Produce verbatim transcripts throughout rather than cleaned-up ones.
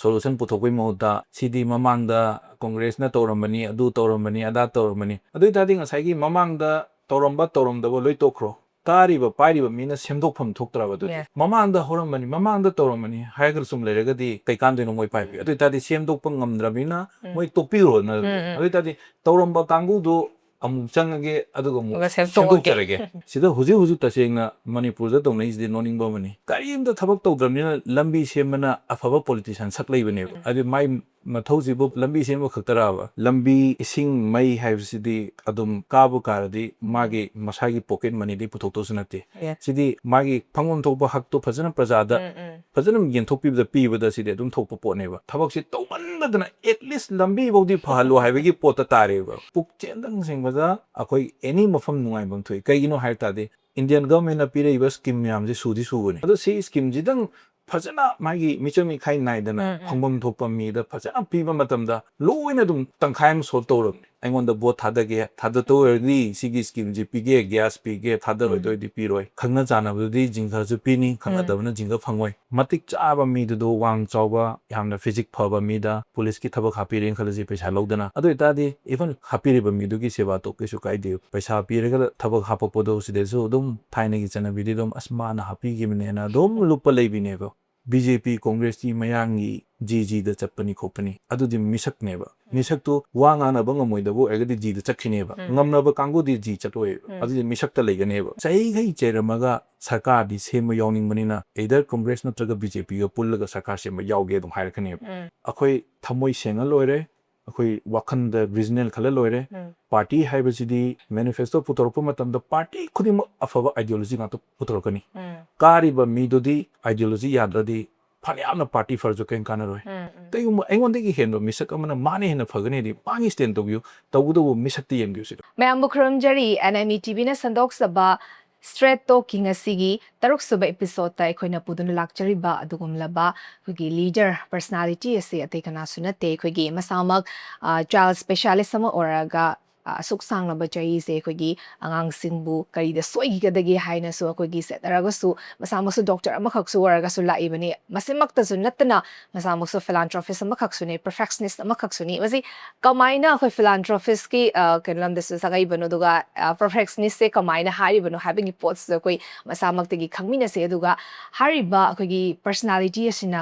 Solution ꯄꯨꯊꯣꯛꯄꯩ ꯃꯍꯨꯠꯇ ꯁꯤꯗꯤ ꯃꯃꯥꯡꯗ ꯀꯣꯡꯒ꯭ꯔꯦꯁꯅ ꯇꯧꯔꯝꯕꯅꯤ, ꯑꯗꯨ ꯇꯧꯔꯝꯕꯅꯤ, ꯑꯗꯥ ꯇꯧꯔꯝꯕꯅꯤ꯫ ꯑꯗꯨ ꯑꯣꯏ ꯇꯥꯔꯗꯤ ꯉꯁꯥꯏꯒꯤ ꯃꯃꯥꯡꯗ ꯇꯧꯔꯝꯕ ꯇꯧꯔꯝꯗꯕ ꯂꯣꯏ ꯇꯣꯛꯈ꯭ꯔꯣ꯫ ꯀꯥꯔꯤꯕ ꯄꯥꯏꯔꯤꯕ ꯃꯤꯅ ꯁꯦꯝꯗꯣꯛꯐꯝ ꯊꯣꯛꯇ꯭ꯔꯕ ꯑꯗꯨꯗꯤ꯫ Yeah. ꯃꯃꯥꯡꯗ ꯍꯧꯔꯝꯕꯅꯤ, ꯃꯃꯥꯡꯗ ꯇꯧꯔꯝꯕꯅꯤ ꯍꯥꯏꯔꯒ ꯁꯨꯝ ꯂꯩꯔꯒꯗꯤ ꯀꯩ ꯀꯥꯟꯗꯣꯏꯅꯣ ꯃꯣꯏ ꯄꯥꯏꯕꯤ? ꯑꯗꯨ ꯑꯣꯏ ꯇꯥꯔꯗꯤ ꯁꯦꯝꯗꯣꯛꯄ ꯉꯝꯗ꯭ꯔꯕꯅꯤꯅ ꯎꯝ. ꯃꯣꯏ ꯇꯣꯛꯄꯤꯔꯣꯅ꯫ ꯎꯝ, ꯎꯝ. ꯑꯗꯨ ꯑꯣꯏ ꯇꯥꯔꯗꯤ ꯇꯧꯔꯝꯕ ꯀꯥꯡꯕꯨꯗꯣ ꯑꯃꯨꯛ ꯆꯪꯉꯒꯦ ꯑꯗꯨꯒ ꯑꯃꯨꯛ ꯑꯗꯨꯒ ꯁꯦꯝꯗꯣꯛꯑꯒꯦ. ꯁꯦꯝꯗꯣꯛꯆꯔꯒꯦ꯫ ꯁꯤꯗ ꯍꯧꯖꯤꯛ ꯍꯧꯖꯤꯛ ꯇꯁꯦꯡꯅ ꯃꯅꯤꯄꯨꯔꯗ ꯇꯧꯅꯩꯁꯤꯗꯤ ꯅꯣꯛꯅꯤꯡꯕ ꯑꯃꯅꯤ꯫ ꯀꯔꯤꯝꯇ ꯊꯕꯛ ꯇꯧꯗ꯭ꯔꯕꯅꯤꯅ ꯂꯝꯕꯤ ꯁꯦꯝꯕꯅ ꯑꯐꯕ ꯄꯣꯂꯤꯇꯤꯁꯤꯌꯥꯟ ꯁꯛ ꯂꯩꯕꯅꯦꯕ꯫ ꯎꯝ. ꯑꯗꯨ ꯃꯥꯏ ꯃꯊꯧꯁꯤꯕꯨ ꯂꯝꯕꯤ ꯁꯦꯝꯕ ꯈꯛꯇꯔꯕ? ꯂꯝꯕꯤ, ꯏꯁꯤꯡ, ꯃꯩ ꯍꯥꯏꯕꯁꯤꯗꯤ ꯑꯗꯨꯝ ꯀꯥꯕꯨ ꯀꯥꯔꯗꯤ ꯃꯥꯒꯤ ꯃꯁꯥꯒꯤ ꯄꯣꯀꯦꯠ ꯃꯅꯤꯗꯤ ꯄꯨꯊꯣꯛꯇꯧꯁꯨ ꯅꯠꯇꯦ꯫ Yeah. ꯁꯤꯗꯤ ꯃꯥꯒꯤ ꯐꯪꯐꯝ ꯊꯣꯛꯄ ꯍꯛꯇꯣ ꯐꯖꯅ ꯄ꯭ꯔꯖꯥꯗ ꯎꯝ, ꯎꯝ. ꯐꯖꯅ ꯌꯦꯟꯊꯣꯛꯄꯤꯕꯗ, ꯄꯤꯕꯗ ꯁꯤꯗꯤ ꯑꯗꯨꯝ ꯊꯣꯛꯄ ꯄꯣꯠꯅꯦꯕ꯫ ꯊꯕꯛꯁꯤ ꯇꯧꯃꯟꯗꯗꯅ at least ꯂꯝꯕꯤ ꯐꯥꯎꯗꯤ ꯐꯍꯜꯂꯣ ꯍꯥꯏꯕꯒꯤ ꯄꯣꯠꯇ ꯇꯥꯔꯦꯕ꯫ ꯄꯨꯛꯆꯦꯜꯗꯪ ꯁꯦꯡꯕꯗ ꯑꯩꯈꯣꯏ any ꯃꯐꯝ ꯅꯨꯡꯉꯥꯏꯐꯝ ꯊꯣꯛꯏ꯫ ꯀꯩꯒꯤꯅꯣ ꯍꯥꯏꯕ ꯇꯥꯔꯗꯤ Indian government ꯅ ꯄꯤꯔꯛꯏꯕ ꯁ꯭ꯀꯤꯝ ꯃꯌꯥꯝꯁꯦ ꯁꯨꯗꯤ ꯁꯨꯕꯅꯤ꯫ ꯑꯗꯣ ꯁꯤ ꯁ꯭ꯀꯤꯝꯁꯤꯗꯪ ꯐꯖꯅ ꯃꯥꯒꯤ ꯃꯤꯆꯪ ꯃꯤꯈꯥꯏ ꯅꯥꯏꯗꯅ ꯎꯝ, ꯎꯝ. ꯐꯪꯐꯝ ꯊꯣꯛꯄ ꯃꯤꯗ ꯐꯖꯅ ꯄꯤꯕ ꯃꯇꯝꯗ ꯂꯣꯏꯅ ꯑꯗꯨꯝ ꯇꯪꯈꯥꯏ ꯑꯃ ꯁꯣꯜꯕ ꯇꯧꯔꯕꯅꯤ꯫ ꯑꯩꯉꯣꯟꯗ ꯚꯣꯠ ꯊꯥꯗꯒꯦ, ꯊꯥꯗ ꯇꯧꯔꯗꯤ ꯁꯤꯒꯤ ꯁ꯭ꯀꯤꯝꯁꯤ ꯄꯤꯒꯦ, ꯒ꯭ꯌꯥꯁ ꯄꯤꯒꯦ, ꯊꯥꯗꯔꯣꯏꯗꯣꯏꯗꯤ ꯄꯤꯔꯣꯏ, ꯈꯪꯅ ꯆꯥꯟꯅꯕꯗꯨꯗꯤ ꯖꯤꯡꯒꯁꯨ ꯄꯤꯅꯤ, ꯈꯪꯅꯗꯕꯅ ꯖꯤꯡꯒ ꯐꯪꯉꯣꯏ꯫ ꯃꯇꯤꯛ ꯆꯥꯕ ꯃꯤꯗꯨꯗꯣ ꯋꯥꯡ ꯆꯥꯎꯕ, ꯌꯥꯝꯅ ꯐꯤꯖꯤꯛ ꯐꯕ ꯃꯤꯗ ꯄꯨꯂꯤꯁꯀꯤ ꯊꯕꯛ ꯍꯥꯞꯄꯤꯔꯦꯅ ꯈꯜꯂꯁꯤ, ꯄꯩꯁꯥ ꯂꯧꯗꯅ꯫ ꯑꯗꯨ ꯑꯣꯏꯇꯥꯔꯗꯤ even ꯍꯥꯞꯄꯤꯔꯤꯕ ꯃꯤꯗꯨꯒꯤ ꯁꯦꯕꯥ ꯇꯧ ꯀꯩꯁꯨ ꯀꯥꯏꯗꯦ꯫ ꯄꯩꯁꯥ ꯄꯤꯔꯒ ꯊꯕꯛ ꯍꯥꯞꯄꯛꯄꯗꯣ ꯁꯤꯗꯁꯨ ꯑꯗꯨꯝ ꯊꯥꯏꯅꯒꯤ ꯆꯠꯅꯕꯤꯗꯤ ꯑꯗꯨꯝ "ꯑꯁ ꯃꯥꯅ ꯍꯥꯞꯄꯤꯈꯤꯕꯅꯦꯅ" ꯑꯗꯨꯝ ꯂꯨꯞꯄ ꯂꯩꯕꯤꯅꯦꯕ꯫ ꯕꯤ ꯖꯦ ꯄꯤ, ꯀꯣꯡꯒ꯭ꯔꯦꯁꯀꯤ ꯃꯌꯥꯡꯒꯤ ꯖꯤ ꯖꯤꯗ ꯆꯠꯄꯅꯤ ꯈꯣꯠꯄꯅꯤ, ꯑꯗꯨꯗꯤ ꯃꯤꯁꯛꯅꯦꯕ꯫ ꯃꯤꯁꯛꯇꯨ ꯋꯥ ꯉꯥꯡꯅꯕ ꯉꯝꯃꯣꯏꯗꯕ ꯑꯣꯏꯔꯒꯗꯤ ꯖꯤꯗ ꯆꯠꯈꯤꯅꯦꯕ꯫ ꯎꯝ. ꯉꯝꯅꯕ ꯀꯥꯡꯕꯨꯗꯤ ꯖꯤ ꯆꯠꯂꯣꯏꯕ꯫ ꯎꯝ. ꯑꯗꯨꯗꯤ ꯃꯤꯁꯛꯇ ꯂꯩꯒꯅꯦꯕ꯫ ꯆꯍꯤꯈꯩ ꯆꯩꯔꯝꯃꯒ ꯁꯔꯀꯥꯔꯗꯤ ꯁꯦꯝꯕ ꯌꯥꯎꯅꯤꯡꯕꯅꯤꯅ either ꯀꯣꯡꯒ꯭ꯔꯦꯁ ꯅꯠꯇ꯭ꯔꯒ ꯕꯤ ꯖꯦ ꯄꯤꯒ ꯄꯨꯜꯂꯒ ꯁꯔꯀꯥꯔ ꯁꯦꯝꯕ ꯌꯥꯎꯒꯦ ꯑꯗꯨꯝ ꯍꯥꯏꯔꯛꯀꯅꯦꯕ꯫ ꯎꯝ. ꯑꯩꯈꯣꯏ ꯊꯃꯣꯏ ꯁꯦꯡꯉ ꯂꯣꯏꯔꯦ, ꯑꯩꯈꯣꯏ ꯋꯥꯈꯜꯗ ꯔꯤꯖꯅꯦꯜ ꯈꯜꯂ ꯂꯣꯏꯔꯦ꯫ ꯎꯝ. ꯄꯥꯔꯇꯤ ꯍꯥꯏꯕꯁꯤꯗꯤ ꯃꯦꯅꯤꯐꯦꯁꯇꯣ ꯄꯨꯊꯣꯔꯛꯄ ꯃꯇꯝꯗ ꯄꯥꯔꯇꯤ ꯈꯨꯗꯤꯡꯃꯛ ꯑꯐꯕ ꯑꯥꯏꯗꯤꯌꯣꯂꯣꯖꯤ ꯉꯥꯛꯇ ꯄꯨꯊꯣꯔꯛꯀꯅꯤ꯫ ꯎꯝ. ꯀꯥꯔꯤꯕ ꯃꯤꯗꯨꯗꯤ ꯑꯥꯏꯗꯤꯌꯣꯂꯣꯖꯤ ꯌꯥꯗ꯭ꯔꯗꯤ ꯐꯅꯌꯥꯝꯅ ꯄꯥꯔꯇꯤ ꯐꯔꯁꯨ ꯀꯔꯤꯝ ꯀꯥꯟꯅꯔꯣꯏ꯫ ꯎꯝ, ꯎꯝ. ꯀꯩꯒꯨꯝꯕ ꯑꯩꯉꯣꯟꯗꯒꯤ ꯍꯦꯟꯕ ꯃꯤꯁꯛ ꯑꯃꯅ ꯃꯥꯅ ꯍꯦꯟꯅ ꯐꯒꯅꯤꯗꯤ ꯃꯥꯒꯤ ꯁ꯭ꯇꯦꯟ ꯇꯧꯕꯤꯌꯨ, ꯇꯧꯕꯇꯕꯨ ꯃꯤꯁꯛꯇ ꯌꯦꯡꯕꯤꯌꯨ ꯁꯤꯗ꯫ ꯃꯌꯥꯝꯕꯨ ꯈꯨꯔꯨꯝꯖꯔꯤ꯫ ꯑꯦꯟ ꯑꯦꯝ ꯏ ꯇꯤ ꯚꯤꯅ ꯁꯟꯗꯣꯛꯆꯕ ꯁ꯭ꯇ꯭ꯔꯦꯠ ꯇꯣꯛꯀꯤ ꯉꯁꯤꯒꯤ ꯇꯔꯨꯛꯁꯨꯕ ꯏꯄꯤꯁꯣꯗꯇ ꯑꯩꯈꯣꯏꯅ ꯄꯨꯗꯨꯅ ꯂꯥꯛꯆꯔꯤꯕ ꯑꯗꯨꯒꯨꯝꯂꯕ ꯑꯩꯈꯣꯏꯒꯤ ꯂꯤꯗꯔ ꯄꯔꯁꯅꯥꯂꯤꯇꯤ ꯑꯁꯤ ꯑꯇꯩ ꯀꯅꯥꯁꯨ ꯅꯠꯇꯦ, ꯑꯩꯈꯣꯏꯒꯤ ꯃꯁꯥꯃꯛ, ꯑ, ꯆꯥꯏꯜ ꯁ꯭ꯄꯦꯁꯤꯌꯥꯂꯤꯁ ꯑꯃ ꯑꯣꯏꯔꯒ ꯑ, ꯑꯁꯨꯛ ꯁꯥꯡꯂꯕ ꯆꯍꯤꯁꯦ ꯑꯩꯈꯣꯏꯒꯤ ꯑꯉꯥꯡꯁꯤꯡꯕꯨ ꯀꯔꯤꯗ ꯁꯣꯏꯈꯤꯒꯗꯒꯦ ꯍꯥꯏꯅꯁꯨ ꯑꯩꯈꯣꯏꯒꯤ ꯆꯠꯅꯔꯒꯁꯨ, ꯃꯁꯥꯃꯛꯁꯨ ꯗꯣꯛꯇꯔ ꯑꯃꯈꯛꯁꯨ ꯑꯣꯏꯔꯒꯁꯨ ꯂꯥꯛꯏꯕꯅꯤ꯫ ꯃꯁꯤꯃꯛꯇꯁꯨ ꯅꯠꯇꯅ ꯃꯁꯥꯃꯛꯁꯨ ꯐꯤꯂꯥꯟꯊ꯭ꯔꯣꯐꯤꯁ ꯑꯃꯈꯛꯁꯨꯅꯤ, ꯄꯔꯐꯦꯛꯁꯅꯤꯁ ꯑꯃꯈꯛꯁꯨꯅꯤ꯫ ꯃꯁꯤ ꯀꯃꯥꯏꯅ ꯑꯩꯈꯣꯏ ꯐꯤꯂꯥꯟꯊ꯭ꯔꯣꯐꯤꯁꯀꯤ, ꯑ, ꯀꯩꯅꯣ ꯂꯝꯗꯁꯨ ꯆꯪꯉꯛꯏꯕꯅꯣ, ꯑꯗꯨꯒ, ꯑ, ꯄꯔꯐꯦꯛꯁꯅꯤꯁꯁꯦ ꯀꯃꯥꯏꯅ ꯍꯥꯏꯔꯤꯕꯅꯣ ꯍꯥꯏꯕꯒꯤ ꯄꯣꯠꯁꯤꯗ ꯑꯩꯈꯣꯏ ꯃꯁꯥꯃꯛꯇꯒꯤ ꯈꯪꯃꯤꯟꯅꯁꯦ꯫ ꯑꯗꯨꯒ ꯍꯥꯏꯔꯤꯕ ꯑꯩꯈꯣꯏꯒꯤ ꯄꯔꯁꯅꯥꯂꯤꯇꯤ ꯑꯁꯤꯅ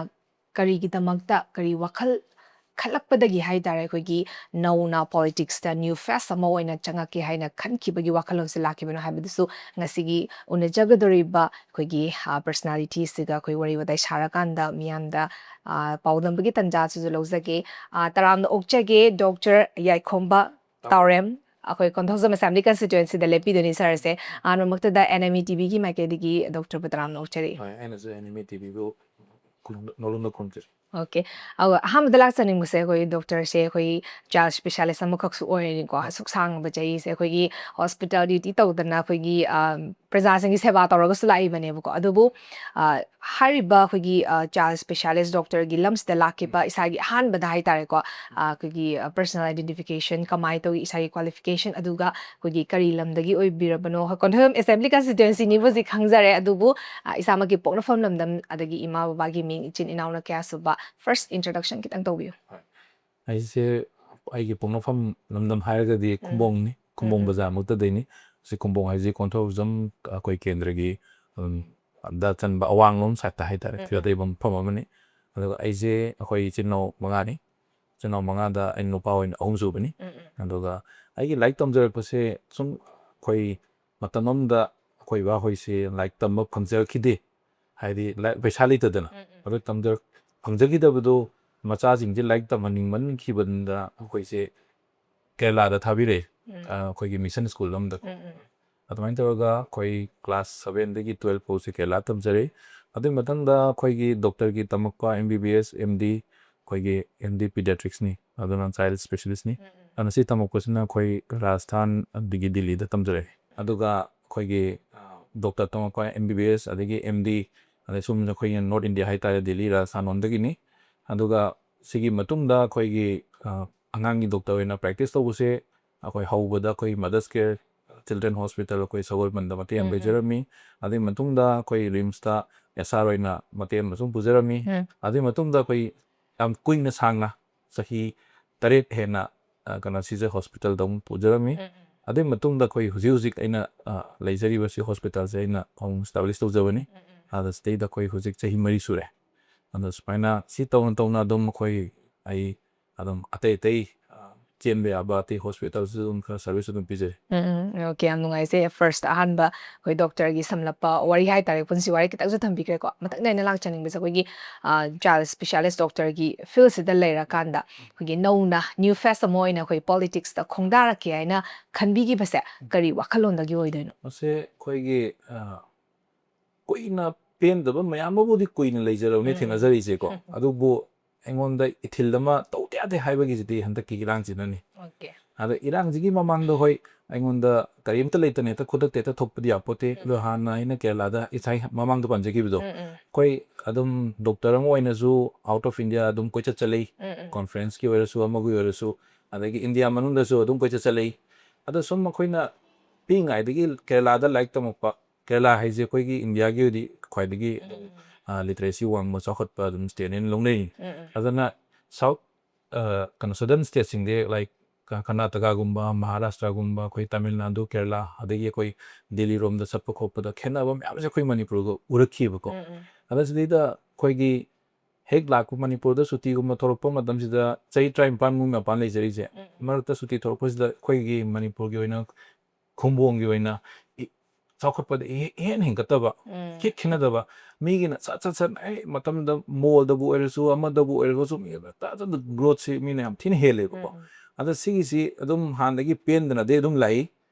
ꯀꯔꯤꯒꯤꯗꯃꯛꯇ, ꯀꯔꯤ ꯋꯥꯈꯜ ꯈꯜꯂꯛꯄꯗꯒꯤ ꯍꯥꯏ ꯇꯥꯔꯦ, ꯑꯩꯈꯣꯏꯒꯤ ꯅꯧꯅ ꯄꯣꯂꯤꯇꯤꯛꯁꯇ ꯅ꯭ꯌꯨ ꯐꯦꯁ ꯑꯃ ꯑꯣꯏꯅ ꯆꯪꯉꯛꯀꯦ ꯍꯥꯏꯅ ꯈꯟꯈꯤꯕꯒꯤ ꯋꯥꯈꯜꯂꯣꯟꯁꯦ ꯂꯥꯛꯈꯤꯕꯅꯣ ꯍꯥꯏꯕꯗꯨꯁꯨ ꯉꯁꯤꯒꯤ ꯎꯅꯖꯒꯗꯧꯔꯤꯕ ꯑꯩꯈꯣꯏꯒꯤ, ꯑ, ꯄꯔꯁꯅꯥꯂꯤꯇꯤꯁꯤꯒ ꯑꯩꯈꯣꯏ ꯋꯥꯔꯤ ꯋꯥꯇꯥꯏ ꯁꯥꯔꯀꯥꯟꯗ ꯃꯤꯌꯥꯝꯗ, ꯑ, ꯄꯥꯎꯗꯝꯕꯒꯤ ꯇꯥꯟꯖꯥꯁꯤꯁꯨ ꯂꯧꯖꯒꯦ꯫ ꯑ, ꯇꯔꯥꯝꯅ ꯑꯣꯛꯆꯒꯦ, ꯗꯣꯛꯇꯔ ꯌꯥꯏꯈꯣꯝꯕ ꯇꯥꯎꯔꯦꯝ꯫ ꯑꯩꯈꯣꯏ ꯀꯣꯟꯊꯧꯖꯝ ꯑꯦꯁꯦꯝꯕ꯭ꯂꯤ ꯀꯟꯁꯇꯤꯇ꯭ꯋꯦꯟꯁꯤꯗ ꯂꯦꯞꯄꯤꯗꯣꯏꯅꯤ ꯁꯥꯔꯁꯦ꯫ ꯑꯍꯥꯟꯕꯃꯛꯇꯗ ꯑꯦꯟ ꯑꯦꯝ ꯏ ꯇꯤ ꯚꯤꯒꯤ ꯃꯥꯏꯀꯩꯗꯒꯤ ꯗꯣꯛꯇꯔꯕꯨ ꯇꯔꯥꯝꯅ ꯑꯣꯛꯆꯔꯤ꯫ ꯍꯣꯏ, ꯑꯩꯅꯁꯨ ꯑꯦꯟ ꯑꯦꯝ ꯏ ꯇꯤ ꯚꯤꯕꯨ ꯅꯣꯂꯨꯝꯅ ꯈꯨꯔꯨꯝꯖꯔꯤ꯫ ꯑꯣꯀꯦ꯫ ꯑꯗꯨꯒ ꯑꯍꯥꯟꯕꯗ ꯂꯥꯛꯆꯅꯤꯡꯕꯁꯦ ꯑꯩꯈꯣꯏ ꯗꯣꯛꯇꯔꯁꯦ ꯑꯩꯈꯣꯏ ꯆꯥꯏꯜ ꯁ꯭ꯄꯦꯁꯤꯌꯥꯂꯤꯁ ꯑꯃꯈꯛꯁꯨ ꯑꯣꯏꯔꯦꯅꯤꯀꯣ꯫ ꯑꯁꯨꯛ ꯁꯥꯡꯉꯕ ꯆꯍꯤꯁꯦ ꯑꯩꯈꯣꯏꯒꯤ ꯍꯣꯁꯄꯤꯇꯥꯜ ꯗ꯭ꯌꯨꯇꯤ ꯇꯧꯗꯅ ꯑꯩꯈꯣꯏꯒꯤ, ꯑ, ꯄ꯭ꯔꯖꯥꯁꯤꯡꯒꯤ ꯁꯦꯕꯥ ꯇꯧꯔꯒꯁꯨ ꯂꯥꯛꯏꯕꯅꯦꯕꯀꯣ꯫ ꯑꯗꯨꯕꯨ, ꯑ, ꯍꯥꯏꯔꯤꯕ ꯑꯩꯈꯣꯏꯒꯤ, ꯑ, ꯆꯥꯏꯜ ꯁ꯭ꯄꯦꯁꯤꯌꯥꯂꯤꯁ ꯗꯣꯛꯇꯔꯒꯤ ꯂꯝꯁꯤꯗ ꯂꯥꯛꯈꯤꯕ ꯏꯁꯥꯒꯤ ꯑꯍꯥꯟꯕꯗ ꯍꯥꯏ ꯇꯥꯔꯦꯀꯣ, ꯑ, ꯑꯩꯈꯣꯏꯒꯤ, ꯑ, ꯄꯔꯁꯅꯦꯜ ꯑꯥꯏꯗꯦꯟꯇꯤꯐꯤꯀꯦꯁꯟ ꯀꯃꯥꯏꯅ ꯇꯧꯏ, ꯏꯁꯥꯒꯤ ꯀ꯭ꯋꯥꯂꯤꯐꯤꯀꯦꯁꯟ, ꯑꯗꯨꯒ ꯑꯩꯈꯣꯏꯒꯤ ꯀꯔꯤ ꯂꯝꯗꯒꯤ ꯑꯣꯏꯕꯤꯔꯕꯅꯣ? ꯍꯣꯏ, ꯀꯣꯟꯊꯧꯖꯝ ꯑꯦꯁꯦꯝꯕ꯭ꯂꯤ ꯀꯟꯁꯇꯤꯇ꯭ꯋꯦꯟꯁꯤꯅꯤꯕꯨꯗꯤ ꯈꯪꯖꯔꯦ, ꯑꯗꯨꯕꯨ, ꯑ, ꯏꯁꯥꯃꯛꯀꯤ ꯄꯣꯛꯅꯐꯝ ꯂꯝꯗꯝ, ꯑꯗꯒꯤ ꯏꯃꯥ ꯕꯕꯥꯒꯤ ꯃꯤꯡ, ꯏꯆꯤꯟ ꯏꯅꯥꯎꯅ ꯀꯌꯥ ꯁꯨꯕ, ꯐꯥꯔꯁ ꯏꯟꯇ꯭ꯔꯣꯗꯛꯁꯟ ꯈꯤꯇꯪ ꯇꯧꯕꯤꯌꯨ꯫ ꯍꯣꯏ꯫ ꯑꯩꯁꯦ, ꯑꯩꯒꯤ ꯄꯣꯛꯅꯐꯝ ꯂꯝꯗꯝ ꯍꯥꯏꯔꯒꯗꯤ ꯎꯝ꯫ ꯈꯨꯝꯕꯣꯡꯅꯤ, ꯈꯨꯝꯕꯣꯡ ꯎꯝ, ꯎꯝ꯫ ꯕꯖꯥꯔꯃꯛꯇꯗꯩꯅꯤ꯫ ꯁꯤ ꯈꯨꯝꯕꯣꯡ ꯍꯥꯏꯁꯤ ꯀꯣꯟꯊꯧꯖꯝ ꯑꯩꯈꯣꯏ ꯀꯦꯟꯗ꯭ꯔꯒꯤ, ꯎꯝ, ꯗ ꯆꯟꯕ ꯑꯋꯥꯡꯂꯣꯝ ꯁꯥꯏꯠꯇ ꯍꯥꯏꯇꯥꯔꯦ, ꯎꯝ, ꯎꯝ꯫ ꯊꯤꯒꯗꯩꯕ ꯃꯐꯝ ꯑꯃꯅꯤ꯫ ꯑꯗꯨꯒ ꯑꯩꯁꯦ ꯑꯩꯈꯣꯏ ꯏꯆꯤꯟ ꯏꯅꯥꯎ ꯃꯉꯥꯅꯤ꯫ ꯏꯆꯤꯟ ꯏꯅꯥꯎ ꯃꯉꯥꯗ ꯑꯩꯅ ꯅꯨꯄꯥ ꯑꯣꯏꯅ ꯑꯍꯨꯝꯁꯨꯕꯅꯤ꯫ ꯎꯝ, ꯎꯝ꯫ ꯑꯗꯨꯒ ꯑꯩꯒꯤ ꯂꯥꯏꯔꯤꯛ ꯇꯝꯖꯔꯛꯄꯁꯦ ꯁꯨꯝ ꯑꯩꯈꯣꯏ ꯃꯇꯝ ꯑꯃꯗ ꯑꯩꯈꯣꯏ ꯕꯥꯍꯣꯏꯁꯦ ꯂꯥꯏꯔꯤꯛ ꯇꯝꯕ ꯐꯪꯖꯔꯛꯈꯤꯗꯦ꯫ ꯍꯥꯏꯗꯤ ꯂꯥꯏ-, ꯄꯩꯁꯥ ꯂꯩꯇꯗꯅ꯫ ꯎꯝ, ꯎꯝ꯫ ꯑꯗꯨ ꯇꯝꯖ-, ꯐꯪꯖꯈꯤꯗꯕꯗꯣ ꯃꯆꯥꯁꯤꯡꯁꯦ ꯂꯥꯏꯔꯤꯛ ꯇꯝꯍꯟꯅꯤꯡꯃꯟꯈꯤꯕꯗꯅ ꯑꯩꯈꯣꯏꯁꯦ ꯀꯦꯔꯂꯥꯗ ꯊꯥꯕꯤꯔꯛꯑꯦ꯫ ꯎꯝ꯫ ꯑ, ꯑꯩꯈꯣꯏꯒꯤ ꯃꯤꯁꯟ ꯁ꯭ꯀꯨꯜ ꯑꯃꯗ꯫ ꯎꯝ, ꯎꯝ꯫ ꯑꯗꯨꯃꯥꯏꯅ ꯇꯧꯔꯒ ꯑꯩꯈꯣꯏ ꯀ꯭ꯂꯥꯁ ꯁꯚꯦꯟꯗꯒꯤ ꯇꯨꯋꯦꯜꯐ ꯐꯥꯎꯁꯦ ꯀꯦꯔꯂꯥ ꯇꯝꯖꯔꯛꯏ꯫ ꯑꯗꯨꯒꯤ ꯃꯊꯪꯗ ꯑꯩꯈꯣꯏꯒꯤ ꯗꯣꯛꯇꯔꯒꯤ ꯇꯝꯃꯛꯄ, ꯑꯦꯝ ꯕꯤ ꯕꯤ ꯑꯦꯁ, ꯑꯦꯝ ꯗꯤ, ꯑꯩꯈꯣꯏꯒꯤ ꯑꯦꯝ ꯗꯤ ꯄꯤꯗꯤꯌꯥꯇ꯭ꯔꯤꯛꯁꯅꯤ, ꯑꯗꯨꯅ ꯆꯥꯏꯜ ꯁ꯭ꯄꯦꯁꯤꯌꯦꯂꯤꯁ꯭ꯠꯅꯤ꯫ ꯎꯝ, ꯎꯝ꯫ ꯑꯗꯨꯅ ꯁꯤ ꯇꯝꯃꯛꯄꯁꯤꯅ ꯑꯩꯈꯣꯏ ꯔꯥꯖꯁꯊꯥꯟ ꯑꯗꯒꯤ ꯗꯤꯜꯂꯤꯗ ꯇꯝꯖꯔꯛꯑꯦ꯫ ꯑꯗꯨꯒ ꯑꯩꯈꯣꯏꯒꯤ, ꯑ, ꯗꯣꯛꯇꯔ ꯇꯝꯃꯛꯄ, ꯑꯦꯝ ꯕꯤ ꯕꯤ ꯑꯦꯁ ꯑꯗꯒꯤ ꯑꯦꯝ ꯗꯤ, ꯑꯗꯩ ꯁꯨꯝ ꯑꯩꯈꯣꯏꯒꯤ ꯅꯣꯔꯠ ꯏꯟꯗꯤꯌꯥ ꯍꯥꯏꯇꯥꯔꯦ, ꯗꯤꯜꯂꯤ, ꯔꯥꯖꯁꯊꯥꯟ ꯂꯣꯝꯗꯒꯤꯅꯤ꯫ ꯑꯗꯨꯒ ꯁꯤꯒꯤ ꯃꯇꯨꯡꯗ ꯑꯩꯈꯣꯏꯒꯤ, ꯑ, ꯑꯉꯥꯡꯒꯤ ꯗꯣꯛꯇꯔ ꯑꯣꯏꯅ ꯄ꯭ꯔꯦꯛꯇꯤꯁ ꯇꯧꯕꯁꯦ ꯑꯩꯈꯣꯏ ꯍꯧꯕꯗ ꯑꯩꯈꯣꯏ Mother's Care Children Hospital ꯑꯩꯈꯣꯏ ꯁꯒꯣꯜꯕꯟꯗ ꯃꯇꯦꯛ ꯑꯃ ꯎꯝ, ꯎꯝ꯫ ꯂꯩꯖꯔꯝꯃꯤ꯫ ꯑꯗꯨꯒꯤ ꯃꯇꯨꯡꯗ ꯑꯩꯈꯣꯏ RIMSꯇ SR ꯑꯣꯏꯅ ꯃꯇꯦꯛ ꯑꯃ ꯁꯨꯝ ꯄꯨꯖꯔꯝꯃꯤ꯫ ꯎꯝ꯫ ꯑꯗꯨꯒꯤ ꯃꯇꯨꯡꯗ ꯑꯩꯈꯣꯏ ꯌꯥꯝ ꯀꯨꯏꯅ ꯁꯥꯡꯅ ꯆꯍꯤ ꯇꯔꯦꯠ ꯍꯦꯟꯅ, ꯑ, ꯀꯩꯅꯣ, ꯁꯤꯖ hospitalꯗ ꯑꯃꯨꯛ ꯄꯨꯖꯔꯝꯃꯤ꯫ ꯎꯝ, ꯎꯝ꯫ ꯑꯗꯨꯒꯤ ꯃꯇꯨꯡꯗ ꯑꯩꯈꯣꯏ ꯍꯧꯖꯤꯛ ꯍꯧꯖꯤꯛ ꯑꯩꯅ, ꯑ, ꯂꯩꯖꯔꯤꯕ ꯁꯤ hospitalꯁꯦ ꯑꯩꯅ ꯑꯃꯨꯛ establish ꯇꯧꯖꯕꯅꯤ꯫ ꯎꯝ, ꯎꯝ꯫ ꯑꯗ ꯁꯤꯗꯩꯗ ꯑꯩꯈꯣꯏ ꯍꯧꯖꯤꯛ ꯆꯍꯤ ꯃꯔꯤ ꯁꯨꯔꯦ꯫ ꯑꯗꯣ ꯁꯨꯃꯥꯏꯅ ꯁꯤ ꯇꯧꯅ ꯇꯧꯅ ꯑꯗꯨꯝ ꯑꯩꯈꯣꯏ, ꯑꯩ ꯑꯗꯨꯝ ꯑꯇꯩ ꯑꯇꯩ, ꯑ, ꯆꯦꯟꯕ ꯌꯥꯕ ꯑꯇꯩ hospitalꯁꯨ ꯑꯗꯨꯝ ꯈꯔ service ꯑꯗꯨꯝ ꯄꯤꯖꯩ꯫ ꯎꯝ, ꯎꯝ꯫ Okay, ꯌꯥꯝ ꯅꯨꯡꯉꯥꯏꯖꯩ꯫ First ꯑꯍꯥꯟꯕ ꯑꯩꯈꯣꯏ doctorꯒꯤ ꯁꯝꯂꯞꯄ ꯋꯥꯔꯤ ꯍꯥꯏꯇꯥꯔꯦ, ꯄꯨꯟꯁꯤ ꯋꯥꯔꯤ ꯈꯤꯇꯪꯁꯨ ꯊꯝꯕꯤꯈ꯭ꯔꯦꯀꯣ꯫ ꯃꯊꯪꯗ ꯑꯩꯅ ꯂꯥꯛꯆꯅꯤꯡꯕꯁꯦ ꯑꯩꯈꯣꯏꯒꯤ, ꯑ, child specialist doctorꯒꯤ fieldꯁꯤꯗ ꯂꯩꯔꯀꯥꯟꯗ ꯑꯩꯈꯣꯏꯒꯤ ꯅꯧꯅ new face ꯑꯃ ꯑꯣꯏꯅ ꯑꯩꯈꯣꯏ politicsꯇ ꯈꯣꯡꯗꯥꯔꯛꯀꯦ ꯍꯥꯏꯅ ꯈꯟꯕꯤꯈꯤꯕꯁꯦ ꯀꯔꯤ ꯋꯥꯈꯜꯂꯣꯟꯗꯒꯤ ꯑꯣꯏꯗꯣꯏꯅꯣ? ꯃꯁꯦ ꯑꯩꯈꯣꯏꯒꯤ, ꯑ, ꯀꯨꯏꯅ ꯄꯦꯟꯗꯕ ꯃꯌꯥꯝ ꯑꯃꯕꯨꯗꯤ ꯀꯨꯏꯅ ꯂꯩꯖꯔꯕꯅꯤ ꯎꯝ, ꯎꯝ꯫ ꯊꯦꯡꯅꯖꯔꯤꯁꯦꯀꯣ꯫ ꯎꯝ, ꯎꯝ꯫ ꯑꯗꯨꯕꯨ ꯑꯩꯉꯣꯟꯗ ꯏꯊꯤꯜ ꯑꯃ ꯇꯧꯗ ꯌꯥꯗꯦ ꯍꯥꯏꯕꯒꯤꯁꯤꯗꯤ ꯍꯟꯗꯛꯀꯤ ꯏꯔꯥꯡꯁꯤꯅꯅꯤ꯫ Okay꯫ ꯑꯗ ꯏꯔꯥꯡꯁꯤꯒꯤ ꯃꯃꯥꯡꯗ ꯍꯣꯏ ꯑꯩꯉꯣꯟꯗ ꯀꯔꯤꯝꯇ ꯂꯩꯇꯅ ꯍꯦꯛꯇ ꯈꯨꯗꯛꯇ ꯍꯦꯛꯇ ꯊꯣꯛꯄꯗꯤ ꯌꯥꯄꯣꯠꯇꯦ꯫ ꯎꯝ꯫ ꯑꯗꯣ ꯍꯥꯟꯅ ꯑꯩꯅ ꯀꯦꯔꯂꯥꯗ ꯏꯁꯥ ꯃꯃꯥꯡꯗ ꯄꯟꯖꯈꯤꯕꯗꯣ, ꯎꯝ, ꯎꯝ꯫ ꯑꯩꯈꯣꯏ ꯑꯗꯨꯝ doctor ꯑꯃ ꯑꯣꯏꯅꯁꯨ out of India ꯑꯗꯨꯝ ꯀꯣꯏꯆꯠ ꯆꯠꯂꯤ꯫ ꯎꯝ, ꯎꯝ꯫ Conferenceꯀꯤ ꯑꯣꯏꯔꯁꯨ ꯑꯃꯒꯤ ꯑꯣꯏꯔꯁꯨ, ꯑꯗꯒꯤ ꯏꯟꯗꯤꯌꯥ ꯃꯅꯨꯡꯗꯁꯨ ꯑꯗꯨꯝ ꯀꯣꯏꯆꯠ ꯆꯠꯂꯤ꯫ ꯑꯗꯣ ꯁꯨꯝ ꯑꯩꯈꯣꯏꯅ ꯄꯤꯛꯏꯉꯩꯗꯒꯤ ꯀꯦꯔꯂꯥꯗ ꯂꯥꯏꯔꯤꯛ ꯇꯝꯃꯛꯄ, ꯀꯦꯔꯂꯥ ꯍꯥꯏꯁꯦ ꯑꯩꯈꯣꯏꯒꯤ ꯏꯟꯗꯤꯌꯥꯒꯤ ꯑꯣꯏꯗꯤ ꯈ꯭ꯋꯥꯏꯗꯒꯤ ꯑꯗꯨꯝ, ꯎꯝ꯫ ꯑ, literacy ꯋꯥꯡꯕ ꯆꯥꯎꯈꯠꯄ ꯑꯗꯨꯝ stateꯅꯦꯅ ꯂꯧꯅꯩ꯫ ꯎꯝ, ꯎꯝ꯫ ꯑꯗꯨꯅ South, ꯑ, ꯀꯩꯅꯣ, Southern stateꯁꯤꯡꯗꯤ like ꯀ-, ꯀꯔꯅꯥꯇꯀꯥꯒꯨꯝꯕ, ꯃꯍꯥꯔꯥꯁꯇ꯭ꯔꯒꯨꯝꯕ, ꯑꯩꯈꯣꯏ ꯇꯥꯃꯤꯜ ꯅꯥꯗꯨ, ꯀꯦꯔꯂꯥ, ꯑꯗꯒꯤ ꯑꯩꯈꯣꯏ ꯗꯦꯜꯂꯤꯔꯣꯝꯗ ꯆꯠꯄ ꯈꯣꯠꯄꯗ ꯈꯦꯠꯅꯕ ꯃꯌꯥꯝꯁꯦ ꯑꯩꯈꯣꯏ ꯃꯅꯤꯄꯨꯔꯒ ꯎꯔꯛꯈꯤꯕꯀꯣ꯫ ꯎꯝ, ꯎꯝ꯫ ꯑꯗ ꯁꯤꯗꯩꯗ ꯑꯩꯈꯣꯏꯒꯤ ꯍꯦꯛ ꯂꯥꯛꯄ ꯃꯅꯤꯄꯨꯔꯗ ꯁꯨꯇꯤꯒꯨꯝꯕ ꯊꯣꯛꯂꯛꯄ ꯃꯇꯝꯁꯤꯗ ꯆꯍꯤ ꯇꯔꯥꯅꯤꯄꯥꯟꯃꯨꯛ ꯃꯄꯥꯟ ꯂꯩꯖꯔꯤꯁꯦ, ꯎꯝ, ꯎꯝ꯫ ꯃꯔꯛꯇ ꯁꯨꯇꯤ ꯊꯣꯛꯂꯛꯄꯁꯤꯗ ꯑꯩꯈꯣꯏꯒꯤ ꯃꯅꯤꯄꯨꯔꯒꯤ ꯑꯣꯏꯅ ꯈꯨꯝꯕꯣꯡꯒꯤ ꯑꯣꯏꯅ ꯏ-, ꯆꯥꯎꯈꯠꯄꯗ ꯏꯍꯦ-, ꯏꯍꯦꯟ ꯍꯦꯟꯒꯠꯇꯕ, ꯎꯝ꯫ ꯈꯤꯠ ꯈꯦꯠꯅꯗꯕ, ꯃꯤꯒꯤꯅ ꯁꯠ ꯁꯠ ꯁꯠ ꯑꯩ ꯃꯇꯝꯗ mallꯗꯕꯨ ꯑꯣꯏꯔꯁꯨ ꯑꯃꯗꯕꯨ ꯑꯣꯏꯔꯒꯁꯨ ꯃꯤ ꯇꯥ-, ꯇꯥ-, growthꯁꯤ ꯃꯤꯅ ꯌꯥꯝ ꯊꯤꯅ ꯍꯦꯜꯂꯦꯕꯀꯣ꯫ ꯎꯝ, ꯎꯝ꯫ ꯑꯗ ꯁꯤꯒꯤꯁꯤ ꯑꯗꯨꯝ ꯍꯥꯟꯅꯗꯒꯤ ꯄꯦꯟꯗꯅꯗꯤ ꯑꯗꯨꯝ ꯂꯥꯛꯏ꯫